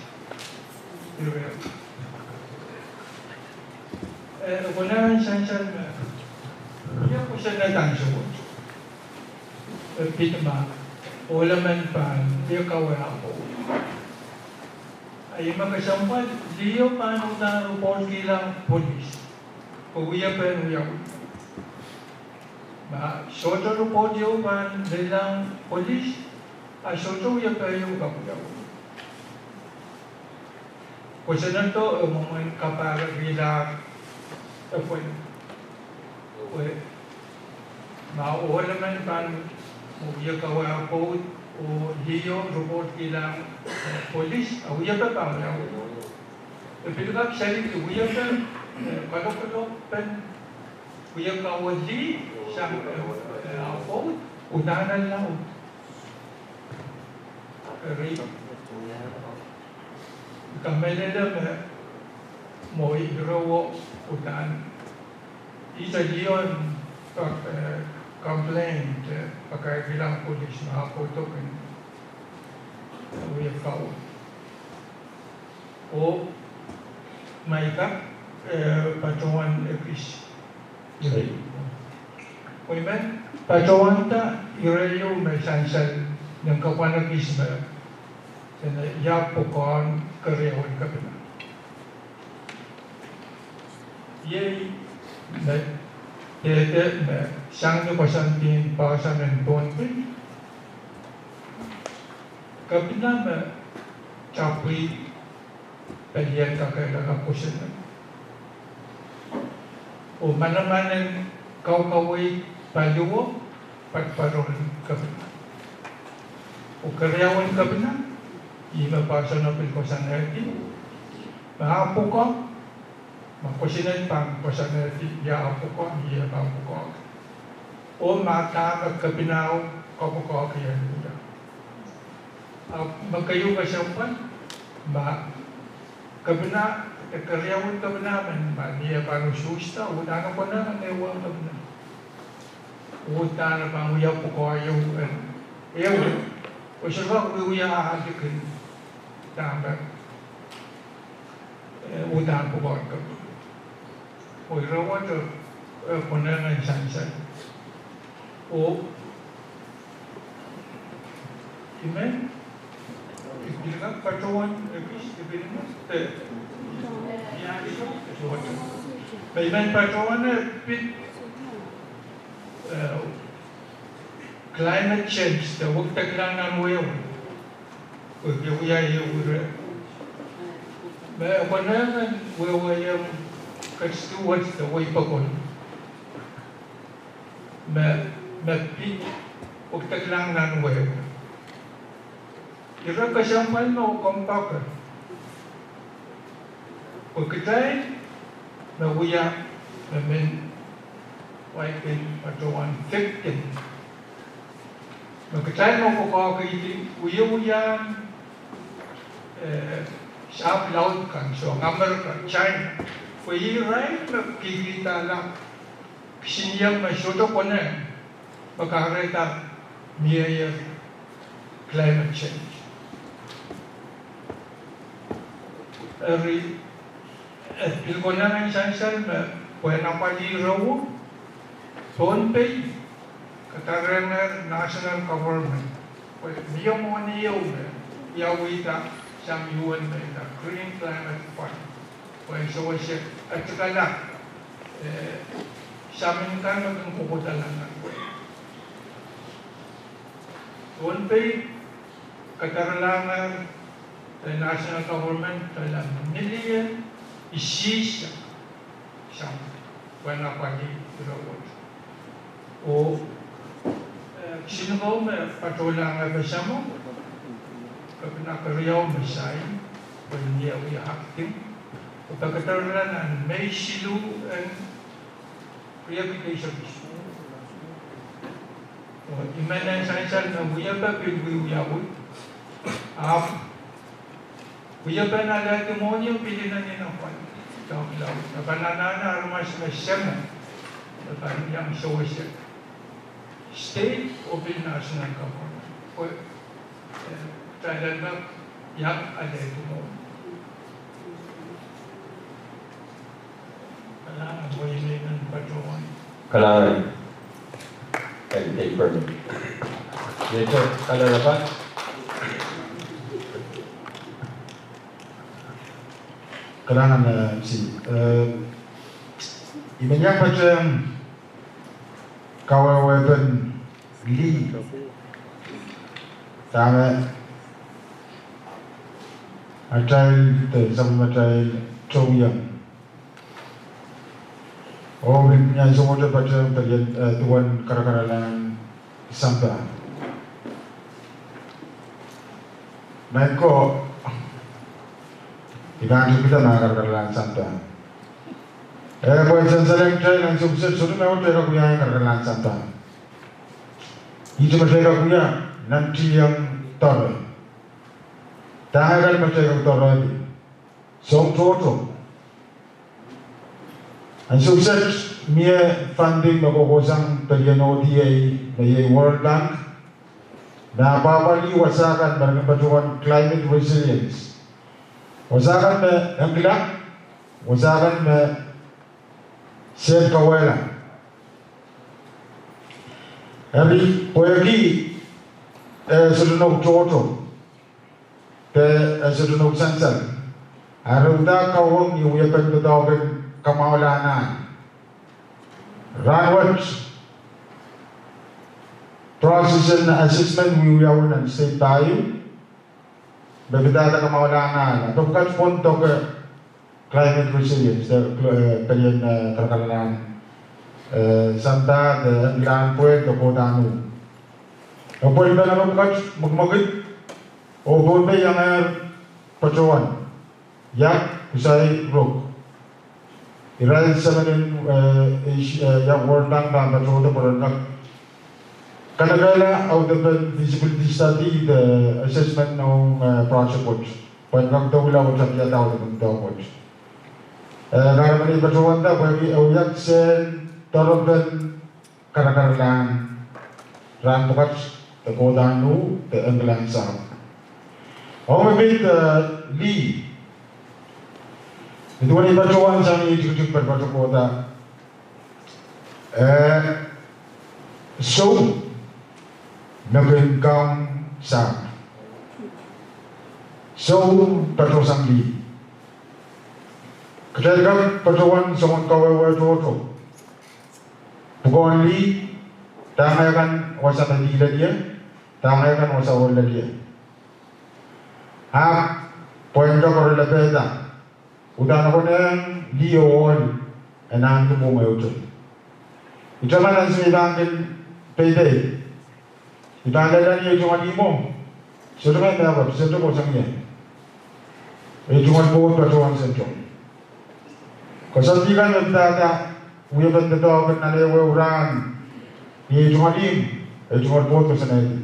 Eh, konehng en sansal me, ia kosonned ansou wet, eh, pid ma ohl emen pahn wia kaweapou. A ih me kesempwal, liho pahn uhdahn ripohtkihla polis, pwe wiepen wiawi. Ma sohte ripoht ieu pahn lelohng polis, a sohte wiepe ieu kak wiawi. Kosonnedo, eh, mwomwen kapahrek ihlahr epwel. Pwe ma ohl emen pahn wia kaweapou oh liho ripohtkihla, eh, polis, a wiepe pahn wiawi. E pil kak salihki wiepe, eh, kalokolok pen wia kaweapou sang, eh, eh, apwoud, uhdahn laud. Eri, I kamehlele me mwo irewo uhdahn, ih liho en, eh, complaint, eh, pakairkihla polis me apwoud kin wia kaweapou. Oh ma I kak, eh, patohwan ekis. Ih men patohwanda ire ieu me sansal nin kapwan ekis me, eh, ia pwukoahn keriaun kepina. Iei me dehde me sang ni koasoandien poahsoan en Pohnpei, kepina me tapwih pelien kakehlaka kosonned oh manaman en kaukaweid paliwo, patopato en kepina. Oh keriaun kepina, ih me poahsoano pil koasoanehdi, me ah pwukoa, ma kosonned pahn koasoanehdi ia ah pwukoa, ia pahn pwukoa. Oh ma dahme kepinao kapwukoahki en wia. Ahpw me keieu kesempwal, ma kepina, eh, keriaun kepina men, ma ni eh pahn usuhsda, uhdahn konehng en ehuong kepina. Uhdahn pahn wia pwukoa ieu, eh, ehu, oh sohte kak wiewia ah likin dahme, eh, uhdahn pwukoahn kepina. Oh ire wet, eh, konehng en sansal. Oh I men, I pil kak patohwan ekis, I pil men, eh, me I men patohwan, eh, pid, eh, climate change, de wekidekla nan wehwe. Pwehki wia ehu ire me konehng en wehwehki ketido wet de wehi pokon me, me pid wekidekla nan wehwe. Ire kesempwal me kompoake, pwe kitail me wia, me men, wai kin patohwan victim. Me kitail me koakoahkihdi wiewia, eh, sahpw laud kan, soangen Amerika, China. Pwe irail me kihkihda kisin iang me sohte konehng me kahrehda mieier climate change. Eri, eh, pil konehng en sansal me pwehn apwalih irewo, Pohnpei, kadarehngehr national government, pwe mie mwohni ieu me wiawihda sang U N me ila Green Climate Fund, pwe sewese etikala, eh, samin kan me kin kohkohdahla nan wehwe. Pohnpei kadaralahng national government dola million isihsek sang pwehn apwalih ire wet. Oh, eh, kisin ko me patohlahng epe samwa, kepina keriau me sain, pwe ni eh wia acting, oh patohla nan Mei siluh en riekid eisek isuh. Oh, I men en sansal me wiepe pil wiewiawi. Ahpw wiepen alehdi mwohni pil inenen apwal. Doadoahk laud. Pahn anahne aramas me seme, me pahn iang sewese state oh pil national government. Pwe, eh, kitail en kak iang alehdi mwohni. Kalahngan. Kalahngan. Kalahngan. Kalahngan, eh, M C. Eh, I men iang patehng kawehwehpen lih. Dahme atail, de sapwellimatail towe iang. Oh, I men iang sohte patehng pelien, eh, duwen karakaralahn sampah. Maing ko, I pahn tepida ma karakaralahn sampah. Eh, pwe sansalehng kitail ansou kiset sohte me kitail kak wia karakaralahn sampah. Ihte me kitail kak wia, nan tieng doare. Dahme kan me kitail kak doarehdi? Soang tohto. Ansou kiset mie funding me kohkohsang pelien odi ei, me iei World Bank, me apwahpwalih wasa kan me re kin patohwan climate resilience. Wasa kan me engkila, wasa kan me sehd kawehla. Eri pwehki, eh, sohte nohk tohto, de, eh, sohte nohk sansal, a re uhdahn kawehwe ni wiepen doadoahk en kamwahulahn ahl. Rahnwet, process en assessment wiewiawi nan state pahieu, me pidada kamwahulahn ahl. A pwukat pwon doke climate resilience, de, eh, pelien, eh, karakaralahn, eh, sampah, de, eh, englahn pwehl, de, kohdahn uh. E pwehl pena me pwukat mwekimwekid, oh Pohnpei iangehr patohwan iang kusai ruk. Irail semen en, eh, Asia, eh, iang World Bank pahn patohdo pwe ren kak kanekehla audepen feasibility study de assessment ong, eh, project wet. Pwe en kak doula oh tapiada audepen doadoahk wet. Eh, kahrepen ei patohwanda pwehki e wia sehn doarepen karakaralahn rahn pwukat, de kohdahn uh, de englahn sahpw. Ong me pid, eh, lih. Nin duwen ei patohwan sang ni tikitik patohkohda. Eh, sou me kin kaun sahpw. Sou patohsang lih. Kitail kak patohwan soangen kawehwe tohto. Pwukoahn lih, dahme kan wasa me lih lel ie, dahme kan wasa ohl lel ie. Ahpw pwehn kak oaralapihda, uhdahn konehng lih oh ohl en ahneki pwung ehute. I taman ansou me I pahn kin peipei, I pahn lella ni ei tungoal ihmwo, sohte ngehi mehkot, sehte kohsang ie. Ei tungoal pwoud patohwan sehte. Koasoandi kan me pidada wiepen doadoahk en nan ehuehu rahn, ni ei tungoal ihmw, ei tungoal pwoud koasoanehdi.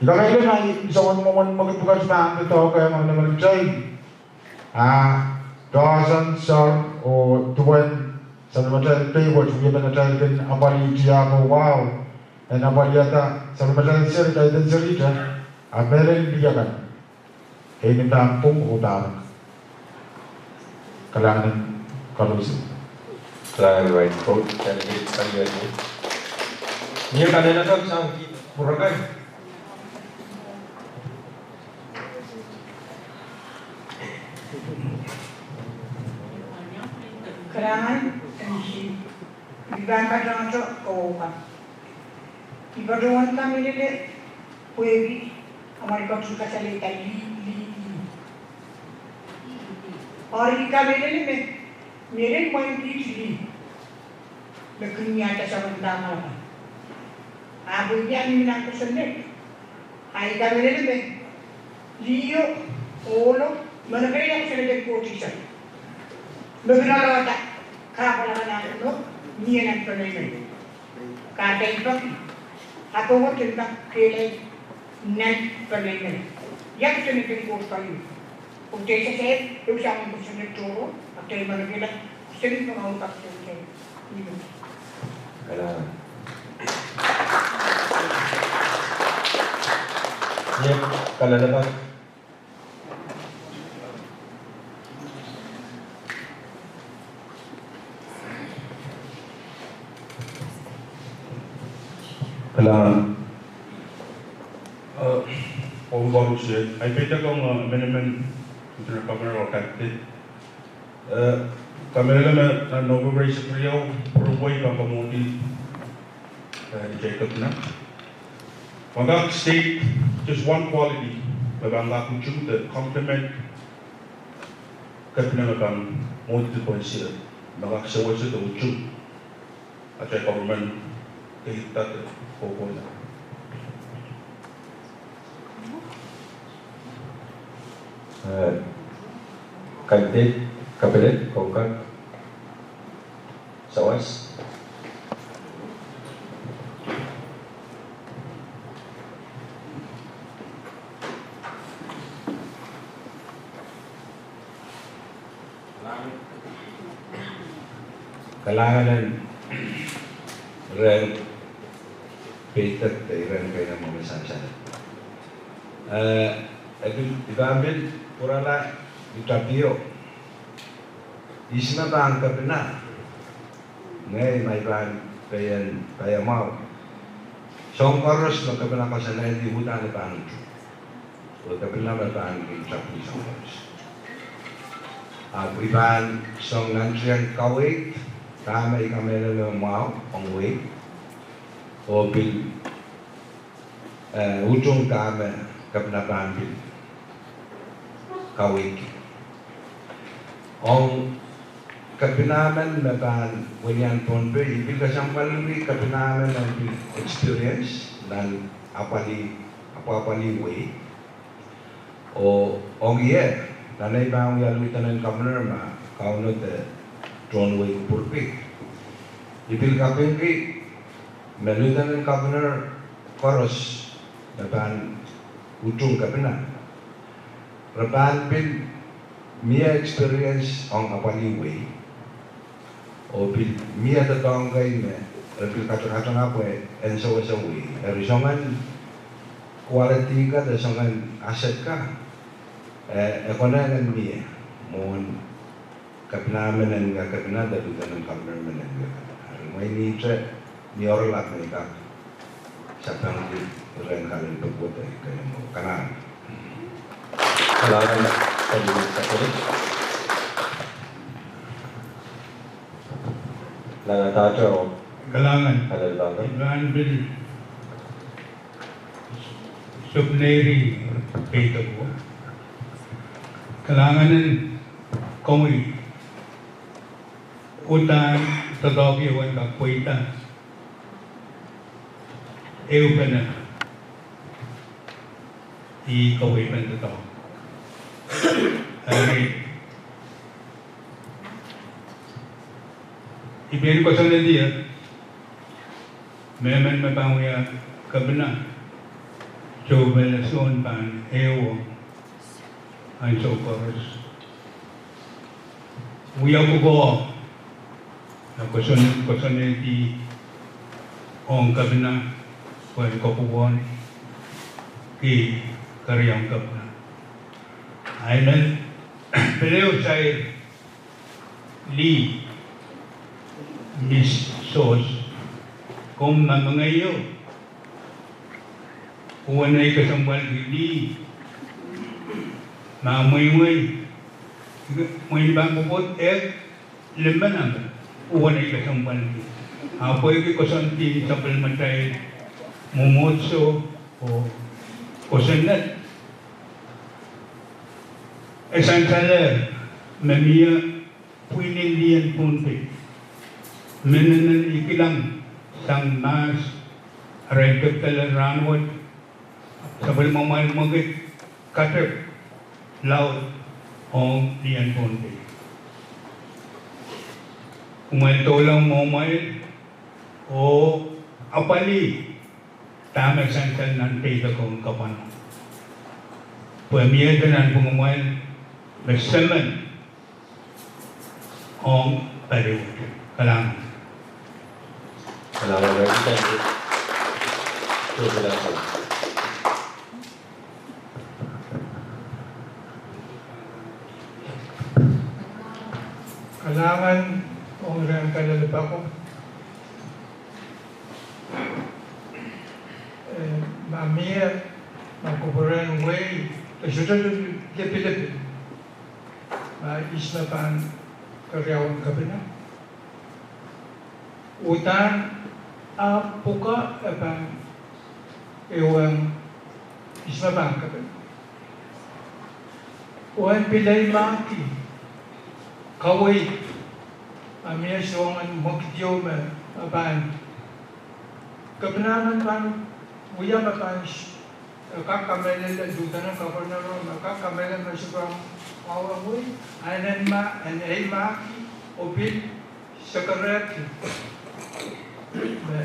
I kamehlele ma I soangen mwomwen mwekid pwukat pahn doadoahk me I men kitail. A, doadoahk sang, sang, oh duwen sapwellimatail pei wet, wiepen atail kin apwalih tiahk oh wahu, en apwalihada sapwellimatail seri, kaidehn serihte, a mehlel lih akan. Ei ni pahn pwung oh pahn. Kalahngan en koaros. Kalahngan en irail pwoud, delegate Kaliani. Ni e kalelapak sang ki pwurokai. Kalahngan en ki. I pahn patohwan tohto oh ka. I patohwan kamehlele Pwehki amwail ketin kasalehda lih, lih, lih. Eri I kamehlele me, mehlel mwein kiht lih me kin wiahda sapwellime pahn kalahngan. Ahpw I men nan kosonned, I kamehlele me lih o, ohlo, mehkot me kin kohdi sang, me kin oarada kahpwal akan, ahpw no, mie nan peleimel. Kahrehda I peki, ahpw wet I men kehlail nan peleimel. Ia kosonned en Koht keieu? Koht e sehse, e usangin kosonned tohrohr, ahpw I men kehlail kosonned me Kauno kak sehse. Kalahngan. Ie, kalahngan. Kalahngan. Eh, oh, koaros, eh, I peidekohng, eh, emenemen Lieutenant Governor oh candidate. Eh, kamehlele me nan November eisek riau, Pohnpei pahn komourki, eh, Jacob Nat. Ma kak state just one quality me pahn kak utung de complement kepina me pahn mwohdi pwehn sie, me kak sewese de utung atail government keirda de kohkohla. Eh, candidate, kabinet, komw kak sawas. Kalahngan en rehn Peitek de rehn Keinemwe me sansal. Eh, e pil, I pahn pil pwurala ni tapio. Ihs me pahn kepina? Ngehi ma I pahn pein paiamwahu, soahng koaros me kepina koasoanehdi uhdahn I pahn utung. Oh kepina me pahn kin tapio soahng koaros. Ahpw I pahn song nantihong kaweid, dahme I kamehlele me mwahu ong wehi. Oh pil, eh, utung dahme kepina pahn pil kaweid. Ong kepina men me pahn welian Pohnpei, I pil kesempwalki kepina men en pil experience nan apwalih, apwapwalih wehi. Oh ong ie, nan ei pahn wia Lieutenant Governor ma Kauno de tohn wehi kupwurki, I pil kapingki me Lieutenant Governor koaros me pahn utung kepina, re pahn pil mie experience ong apwalih wehi. Oh pil mie doadoahk kei me re pil katakatanga pwe en sewese wehi. Eri soangen quality ka de soangen asset ka, eh, e konehng en mie mwohn kepina men en wia kepina de Lieutenant Governor men en wia kepina. Eri mwein ihte ni oaralap me I kak sapengki rehn Kalahngan pwukat de Keinemwe. Kalahngan. Kalahngan, Kalahngan. Kalahngan. Kalahngan. I pahn pil sopneiri Peitek. Kalahngan en komwi uhdahn doadoahk ehu en kak pweida ehupene ih kawehpen doadoahk. Eri I pein koasoanehdi mehmen me pahn wia kepina, sohpeila soun pahn ehu ansou koaros. Wia pwukoa, e koasoan, koasoanehdi ong kepina pwehn kopwukoahngki keriaun kepina. I men pil ehu sair lih, Miss Sos, komw ma mengei ehu, uwen ei kesempwalki lih, ma mweimwei, mwein pahn pwopwoud ehk limen me uwen ei kesempwalki. Ahpw pwehki koasoandi sapwellimatail mwomwohdiso oh Kosonned, e sansalehr me mie pwihn en lih en Pohnpei me inenen ikilang sang mahs arail kepdala rahnwet, sapwellimamwail mwekid katep laud ong lih en Pohnpei. Kumwail doula mwohmwail oh apwalih dahme sansal nan peidek ong kapwano, pwe mie de nanpwungamwail me semen ong paliwet. Kalahngan. Kalahngan, thank you. Kalahngan ong irail en kalelapak. Eh, ma mie, ma kupwuren wehi, de sohte lipilipil, ma ihs me pahn keriaun kepina. Uhdahn ahpw pwukoa e pahn ehuong ihs me pahn kepina. Oh en pil eimahki kaweid, ma mie soangen mwekid ieu me, me pahn, kepina men pahn wia me pahn s- e kak kamehlele, lieutenant governor me kak kamehlele me sohte mwahu en wehi, a en ma, en eimahki oh pil sekerehki me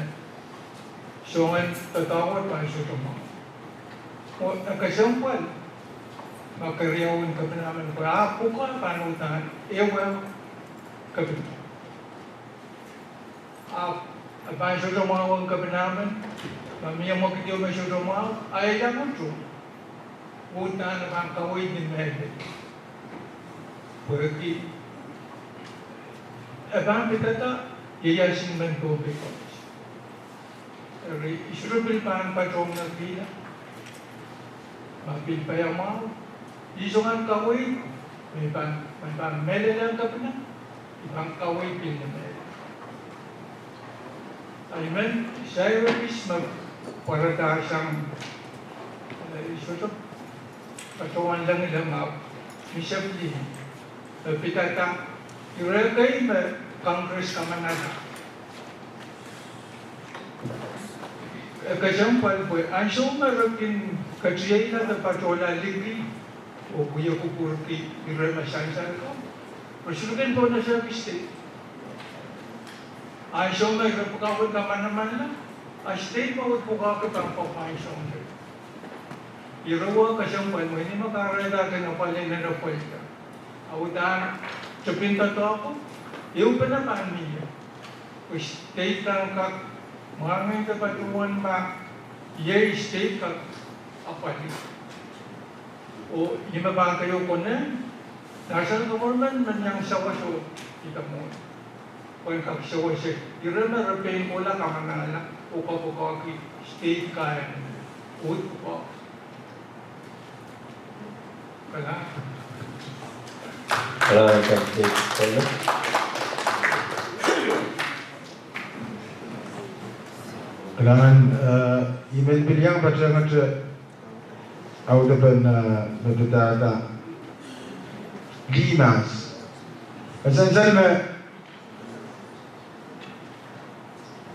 soangen doadoahk wet pahn sohte mwahu. Oh e kesempwal ma keriaun kepina men, pwe ahpw pwukoa pahn uhdahn ehuong kepina. Ahpw e pahn sohte mwahu ong kepina men, ma mie mwekid ieu me sohte mwahu, a e iang utung. Uhdahn e pahn kaweid ni mehlel, pwehki e pahn pidada ieias en men Pohnpei College. Eri, I sohte pil pahn patohwan kihla ma pil paiamwahu. I soangen kaweid, me I pahn, me I pahn mehlel ong kepina, I pahn kaweid pil ni mehlel. A I men sair ekis me pwaradahsang, eh, I sohte patohwan lengileng, ahpw misepli me pidada ire kei me Congress kamanala. E kesempwal pwe ansou me re kin ketiehla de patohla liki oh wie kupwurki ire me sansal ko, re sohte kin pohnese state. Ansou me re pwukoa wet kamanamanla, a state me wet pwukoahki pahn pahn soangen. Ire wet kesempwal, mwein me kahrehda kin apwalih nan apwalih. A uhdahn tepin doadoahk ko, ehupene pahn mie. Pwe state pahn kak mwahngih de patohwan ma iei state kak apwalih. Oh ih me pahn keieu konehng, national government men iang sawas oh idamwon. Pwe en kak sewese ire me re pein kohla kamanala oh kapwukoahki state kan, uhd pwukoa. Kalahngan. Kalahngan, kalahngan, eh, I men pil iang patehngete audepen, eh, me pidada lih mahs. E sansal me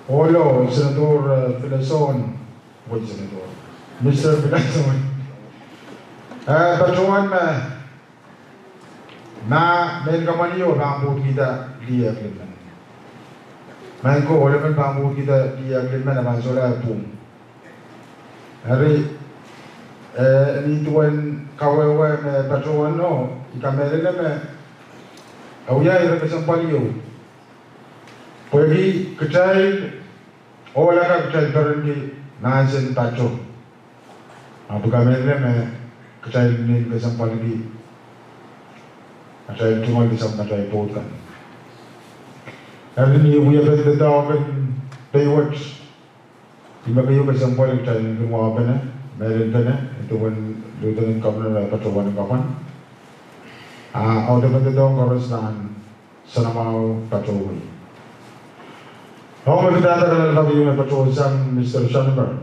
ohlo Senator, eh, Pilasohn, wet Senator, Mister Pilasohn, eh, patohwan me ma mehn komwi ieu pahn pwoudkihda lih eklihmwen. Mehn ko ohlo men pahn pwoudkihda lih eklihmwen, a pahn sohla pwung. Eri, eh, ni duwen kawehwe me patohwano, I kamehlele me e wia ire kesempwal ieu. Pwehki kitail ohl akan kitail perenki mahsen pato. Ahpw I kamehlele me kitail men kesempwalki atail tungoal de sapwatail pwoud kan. Eri ni wiepen doadoahk en pei wet, ih me keieu kesempwal kitail kin wahpene, mehlenpene, duwen Lieutenant Governor, eh, patohwan kapwan. A audepen doadoahk koaros nan soanamwahu patohwei. Ong me pidada kalelapak ieu me patohsang Mister Schoenberg.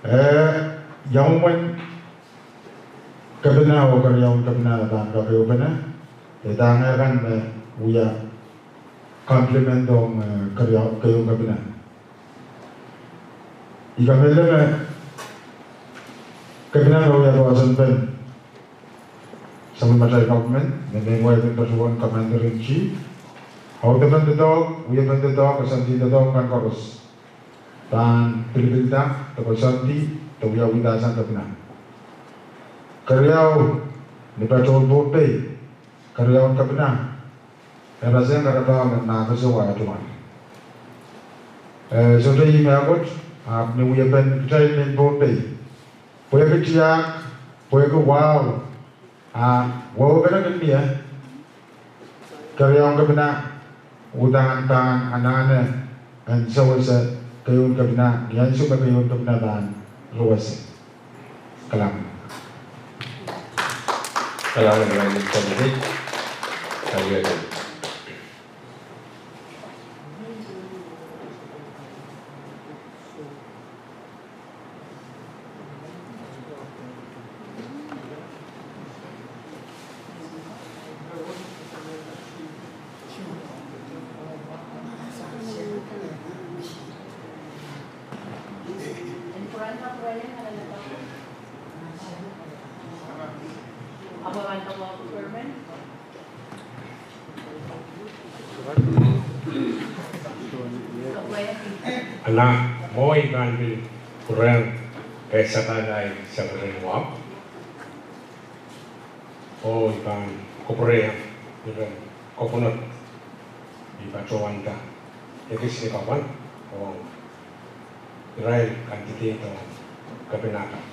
Eh, ia mwomwen kepina oh keriaun kepina me pahn kak ehupene, eh, dahme kan me wia compliment ong, eh, keriaun, keieun kepina. I kamehlele me kepina me wia poahsoanpen sapwellimatail government, me mehn wai patohwan commander in chief. Audepen doadoahk, wiepen doadoahk, koasoandi doadoahk kan koaros pahn pilipilda, de koasoandi, de wiawihda sang kepina. Keriau ni patohwan Pohnpei, keriaun kepina, e rasehng kahrepe me mahkoso wahtuan. Eh, sohte ih mehkot, ahpw ni wiepen kitail mehn Pohnpei, pwehki tiahk, pwehki wahu, ah, wehwehpen kin mie, keriaun kepina uhdahn pahn anahne en sewese keieun kepina, ni ansou me keieun kepina pahn rewese. Kalahngan. Kalahngan, Ranking Committee. Kalahngan. Ana mwo I pahn pil pwurehng pehsang ahi sakaradahn wahn, oh I pahn kapwurehiong iren kopwunod me patohwanda ekis likapwal ong irail candidate ong kepina kan.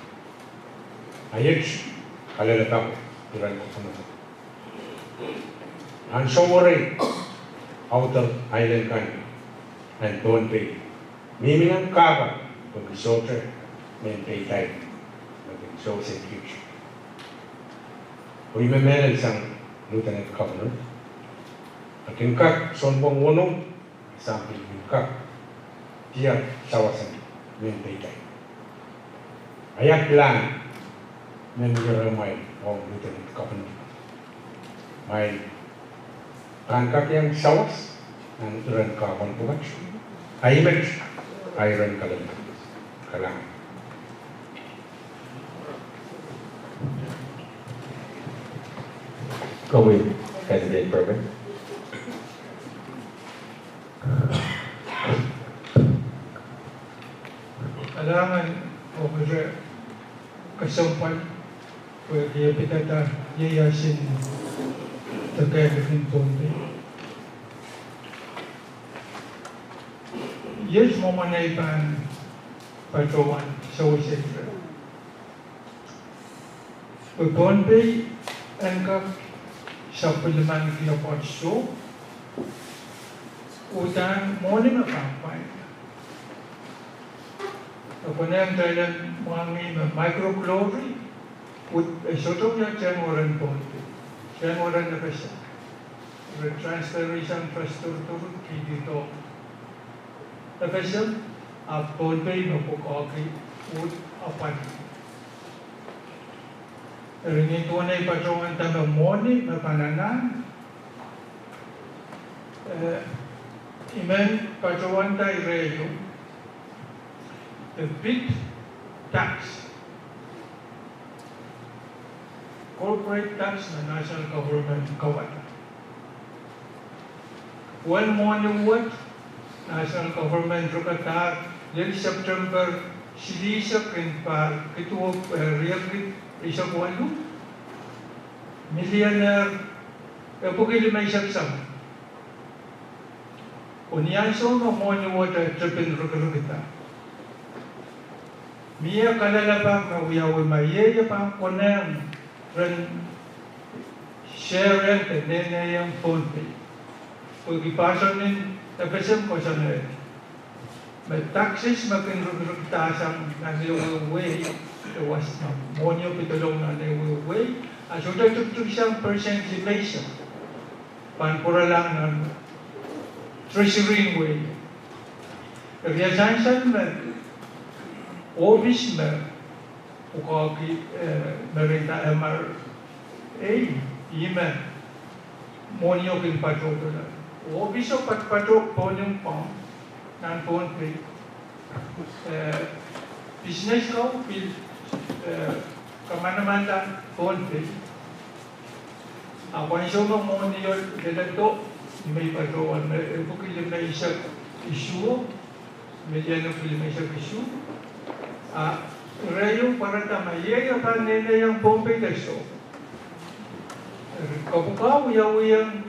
Iet kalelapak iren kopwunod. Ansou weri outer island kan en Pohnpei mihmi nan kahpwal pwehki sohte mehn peidai me kin sewese kiht. Oh I mehlel sang Lieutenant Governor, a kin kak sounpwong wono sang pil kin kak diar sawas en mehn peidai. Ia plan me mie rehmwail ong Lieutenant Governor? Mwail pahn kak iang sawas nan iren kahpwal pwukat, a I met, a iren kalelapak. Kalahngan. Komwi, candidate Berman. Kalahngan oh ire kesempwal pwehki e pidada ieiasin de kehn likin Pohnpei. Iet mwomwen ei pahn patohwan sewese ire. Pwe Pohnpei en kak sapwellimaniki apwoat soh, uhdahn mwohni me pahn pwain. E konehng kitail en mwahngih me microclori, uhdahn e sohte wia tehnweren Pohnpei, tehnweren FSM. Re transfer sang Trust Territory, kihdi doh FSM, ahpw Pohnpei me pwukoahki uhd apwalih. Eri ni duwen ei patohwanda me mwohni me pahn anahn, eh, I men patohwanda ire ieu: the pit tax, corporate tax me national government kawada. Uwen mwohni wet, national government rikadahr lel September silihsek en pahr kid, eh, riekid eisek waluh, millionaire epwiki limeisek sama. Oh ni ansou me mwohni wet e tepin rikirikda, mie kalelapak me wiawi ma iei e pahn konehng ren serehng de nenehieng Pohnpei. Pwehki pahsoanen FSM koasoanehdi me taxes me kin rikirikdahsang nan ehuehu wehi, de wasa mwohnio pidolong nan ehuehu wehi, a sohte tikitik sang percent limeisek pahn pwuralahng nan treasury en wehi. Eri e sansal me Ohpis me pwukoahki, eh, me reida M R A, ih me mwohnio kin patohdo. Ohpis o patopato pohn Pohnpei, nan Pohnpei. Eh, business ko pil, eh, kamanamanla Pohnpei. Ahpw ansou me mwohnio leledo, ih me I patohwan me epwiki limeisek isuh, milion epwiki limeisek isuh. A ire ieu pwarada ma iei e pahn nehnehiong Pohnpei de soh. Eri kapwuka wiawiong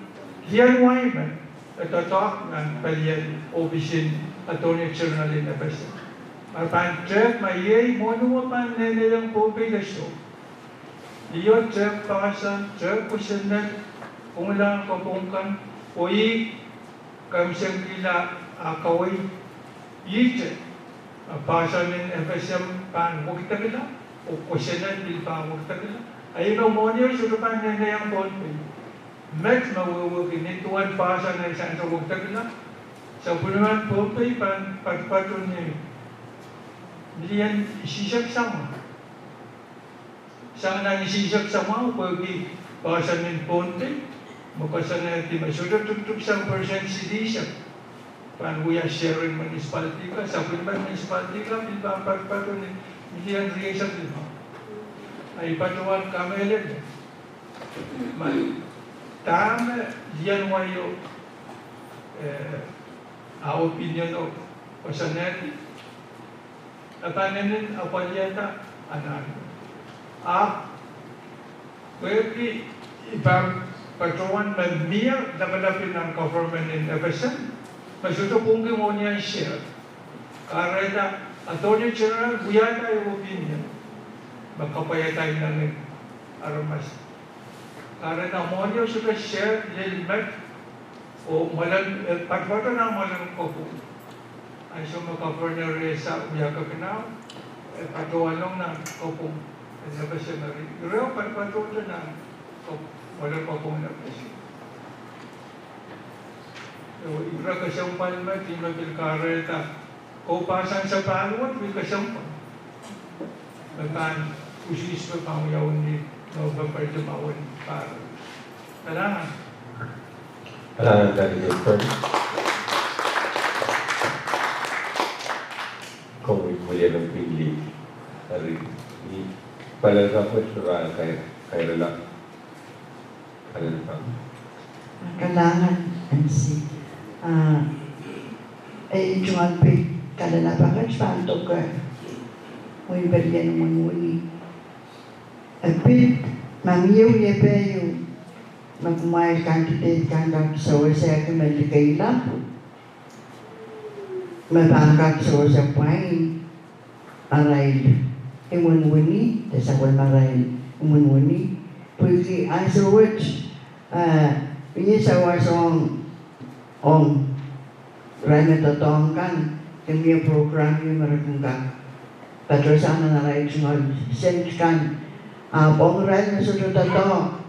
lien wai me e doadoahk nan palien ohpisin Attorney General en FSM. Ma pahn tehk ma iei mwohni o pahn nehnehiong Pohnpei de soh. Ih o tehk pahsan, tehk kosonned, pwungla en kapwung kan, oh ih kaimwisekihla ah kawehwe ihte, ah, pahsan en FSM pahn wekidekla, oh kosonned pil pahn wekidekla. A ih me mwohnio sohte pahn nehnehiong Pohnpei. Met me wehwehki ni duwen pahsan en sansa wekidekla, sapwellimen Pohnpei pahn patopato ni milion isihsek samwa. Sang nan isihsek samwa pwehki pahsan en Pohnpei, me koasoanehdi me sohte tikitik sang percent silihsek pahn wia sharing municipality ka, sapwellimen municipality ka pil pahn patopato ni milion rieisek limau. A I patohwan kamehlele ma dahme lien wai o, eh, ah opinion o koasoanehdi, e pahn emen apwalihada anahn. Ahpw pwehki I pahn patohwan me mie lapalap nan government en FSM me sohte pwungki mwohni en share. Kahrehda Attorney General wiahda ehu opinion me kapwaiada inenen aramas. Kahrehda mwohnio sohte share lel met, oh mwoalen, eh, patopato nan mwoalen kapwung. Ansou me Governor Reza wia kekenaun, e patohwanohng nan kapwung en FSM, eri ire patopato nan kap-, mwoalen kapwung en FSM. Eri ire kesempwal me, ih me pil kahrehda kou pahsan sapahl wet pil kesempwal me pahn usuhs me pahn wiawi ni November limau en pahr. Kalahngan. Kalahngan, Candidate Fred. Komwi William Pinley, eri, ni pali kapwet me pahn kai-, kairala. Kalahngan. Kalahngan, M C. Ah, e tungoal pid kalelapak et pahn doke wehin Pelien en Wenwini. E pid, ma mie wiepe ieu me kumwail candidate kan kak sewesehki me likeilap, me pahn kak sewese pwain arail imwinwini, de sapwellimarail imwinwini, pwehki ansou wet, eh, mie sawas ong, ong irail me doadoahk kan, kin mie program ieu me re kin kak patohsang nan arail tungoal sent kan, ahpw ong irail me sohte doadoahk,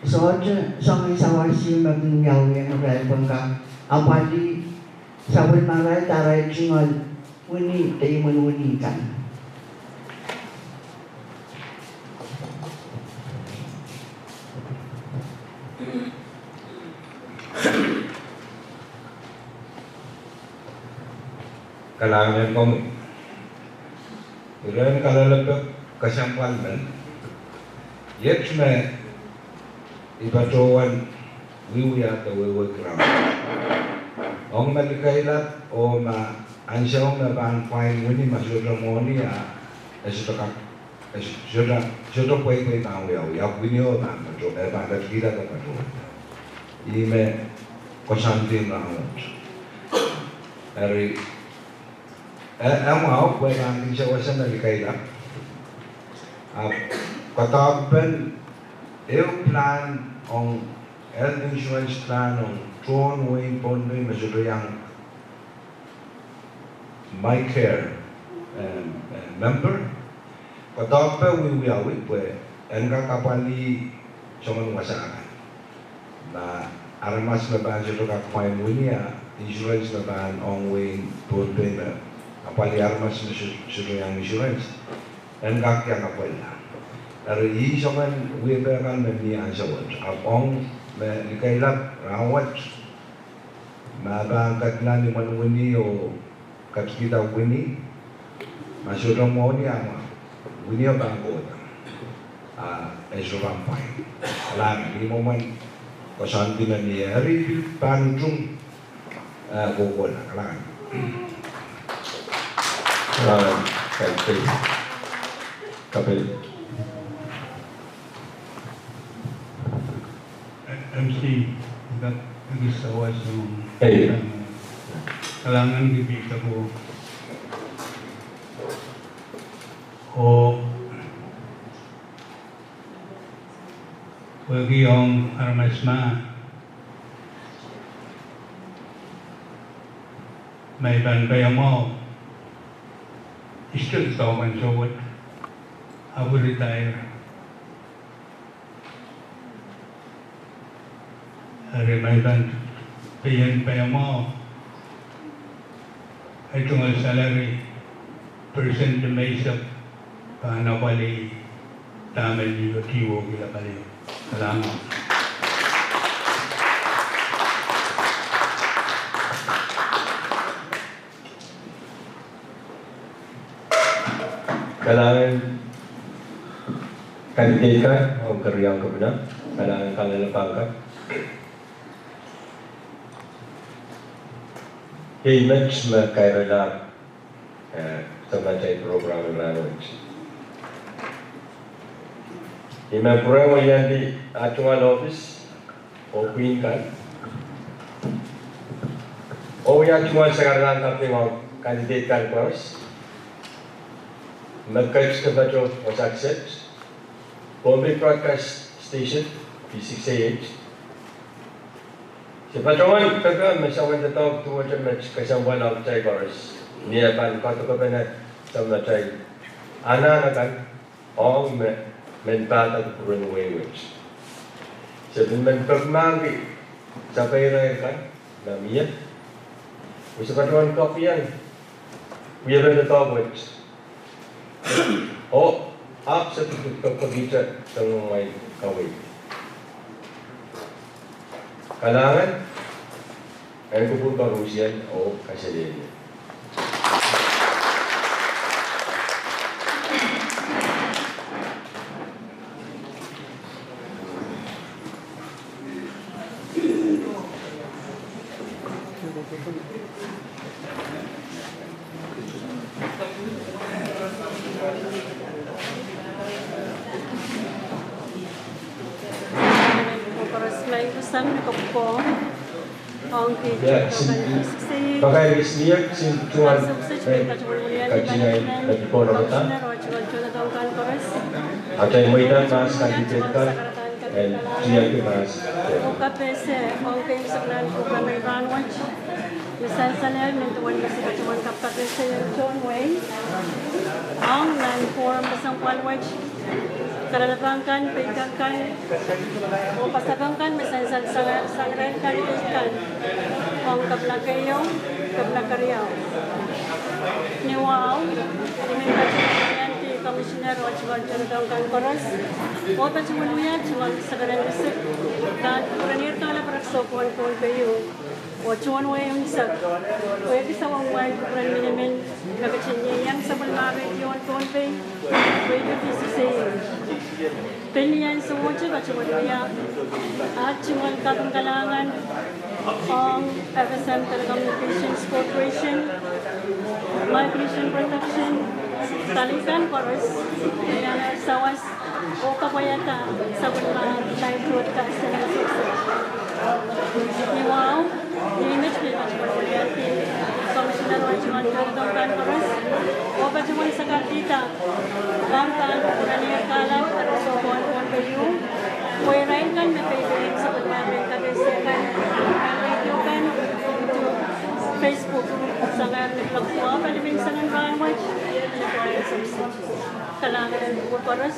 sohte soangen sawas ieu me kin wiawi ong irail pwehn kak apwalih sapwellimarail de arail tungoal wini de imwinwini kan. Kalahngan en komwi. Iren kalelapak kesempwal men, iet me I patohwan wiewia de wehwehki rehmw. Ong me likeilap oh me ansou me pahn pwain wini ma sohte mwohni a, e sohte kak, e sohte, sohte pweipwei pahn wiawi, ahpw wini o pahn pato, e pahn ketikihda de pato. Ih me koasoandi en rahnwet. Eri, e, e mwahu pwe pahn kin sewese me likeilap. Ahpw koadoahkpen ehu plan ong health insurance plan ong tohn wehin Pohnpei me sohte iang MyCare, em, em, member. Koadoahkpe wiewiawi pwe en kak apwalih soangen wasa kan. Ma aramas me pahn sohte kak pwain wini a, insurance me pahn ong wehin Pohnpei me apwalih aramas me sohte iang insurance, en kak iang apwalih. Eri ih soangen wiepe kan me mie ansou wet. Ahpw ong me likeilap rahnwet, ma pahn kedlahng imwen wini oh ketikihda wini, ma sohte mwohni, a ma wini o pahn kohda, a e sohte pahn pwain. Kalahngan, ih mwomwen koasoandi me mie. Eri pil pahn utung, eh, kohkohla. Kalahngan. Kalahngan, kalahngan. Kapel. M C, ka, ka kis sawas. Ei. Kalahngan kipida ko. Oh pwehki ong aramas ma, ma I pahn paiamwahu, I still doh ansou wet, ahpw I retire. Eri ma I pahn pein paiamwahu, ei tungoal salary, percent me I sehse pahn apwalih dahme I tiwokihla palio. Kalahngan. Kalahngan candidate kan ong keriaun kepina, kalahngan kangoange pahn kak. Iei met me kairelahr, eh, soangen atail program en rahnwet. I men pwurehng weliandi ah tungoal ohpis oh pwihn kan, oh wia tungoal sakaradahn kaping ong candidate kan koaros me ket kepato wasa kiset, Pohnpei Broadcast Station, V six A H. Se patohwan peki me soangen doadoahk duwehte met kesempwal ong kitail koaros, ni eh pahn kadokepene soangen atail anahn akan, ong me, men pahda kupwuren wehi wet. Se pil men peki mahkki sapeirail kan me mie, oh se patohwan koahieng wiepen doadoahk wet. Oh ahpw se pil pekpekihte soangen mwail kaweid. Kalahngan en kupwur koarusie oh kaselehlie. Ia, sin, pakair kis mie, sin tungoal, eh, katingai, eh, pwukoa rehtail. Atail mweidohng mahs candidate kan, eh, tiahk mahs. Oh kapehse ong keimwseklahn program en rahnwet, me sansalehr nin duwen me se patohwan kapkapehse tohn wehi ong nan forum kesempwal wet. Kerala pahn kan, peikan kan, oh pasapeng kan me sansal sang, sang irail kan, peikan ong kepina keieu, kepina keriau. Ni wahu, I men patohwan weliandi commissioner oh tungoal tohndoadoahk kan koaros, oh patohwan wia tungoal sekeren isik kan, kupwuren Iir Kahlap Rek Sohpohn Pohnpei oh tohn wehi unsek, pwehki soangen mwail kupwuren minimin me ketin ieiang sapwellimarail ong Pohnpei, pwehki V six A H. Pil ni ansou wet patohwan wia ah tungoal kaping kalahngan ong F S M Telecommunications Corporation, Micronesia Production, pali kan koaros, nan sawas oh kapwaiada sapwellima live broadcast en sukse. Ni wahu, I men pil patohwan weliandi commissioner oh tungoal tohndoadoahk kan koaros, oh patohwan sakapihda pahn kupwuren Iir Kahlap Rek Sohpohn Pohnpei, oh irail kan me peipeiong sapwellimarail kapehse kan nan radio kan, Facebook, sang ni kuloak wahu palien sang en rahnwet, ni kuloak en sukse. Kalahngan en kupwur koaros.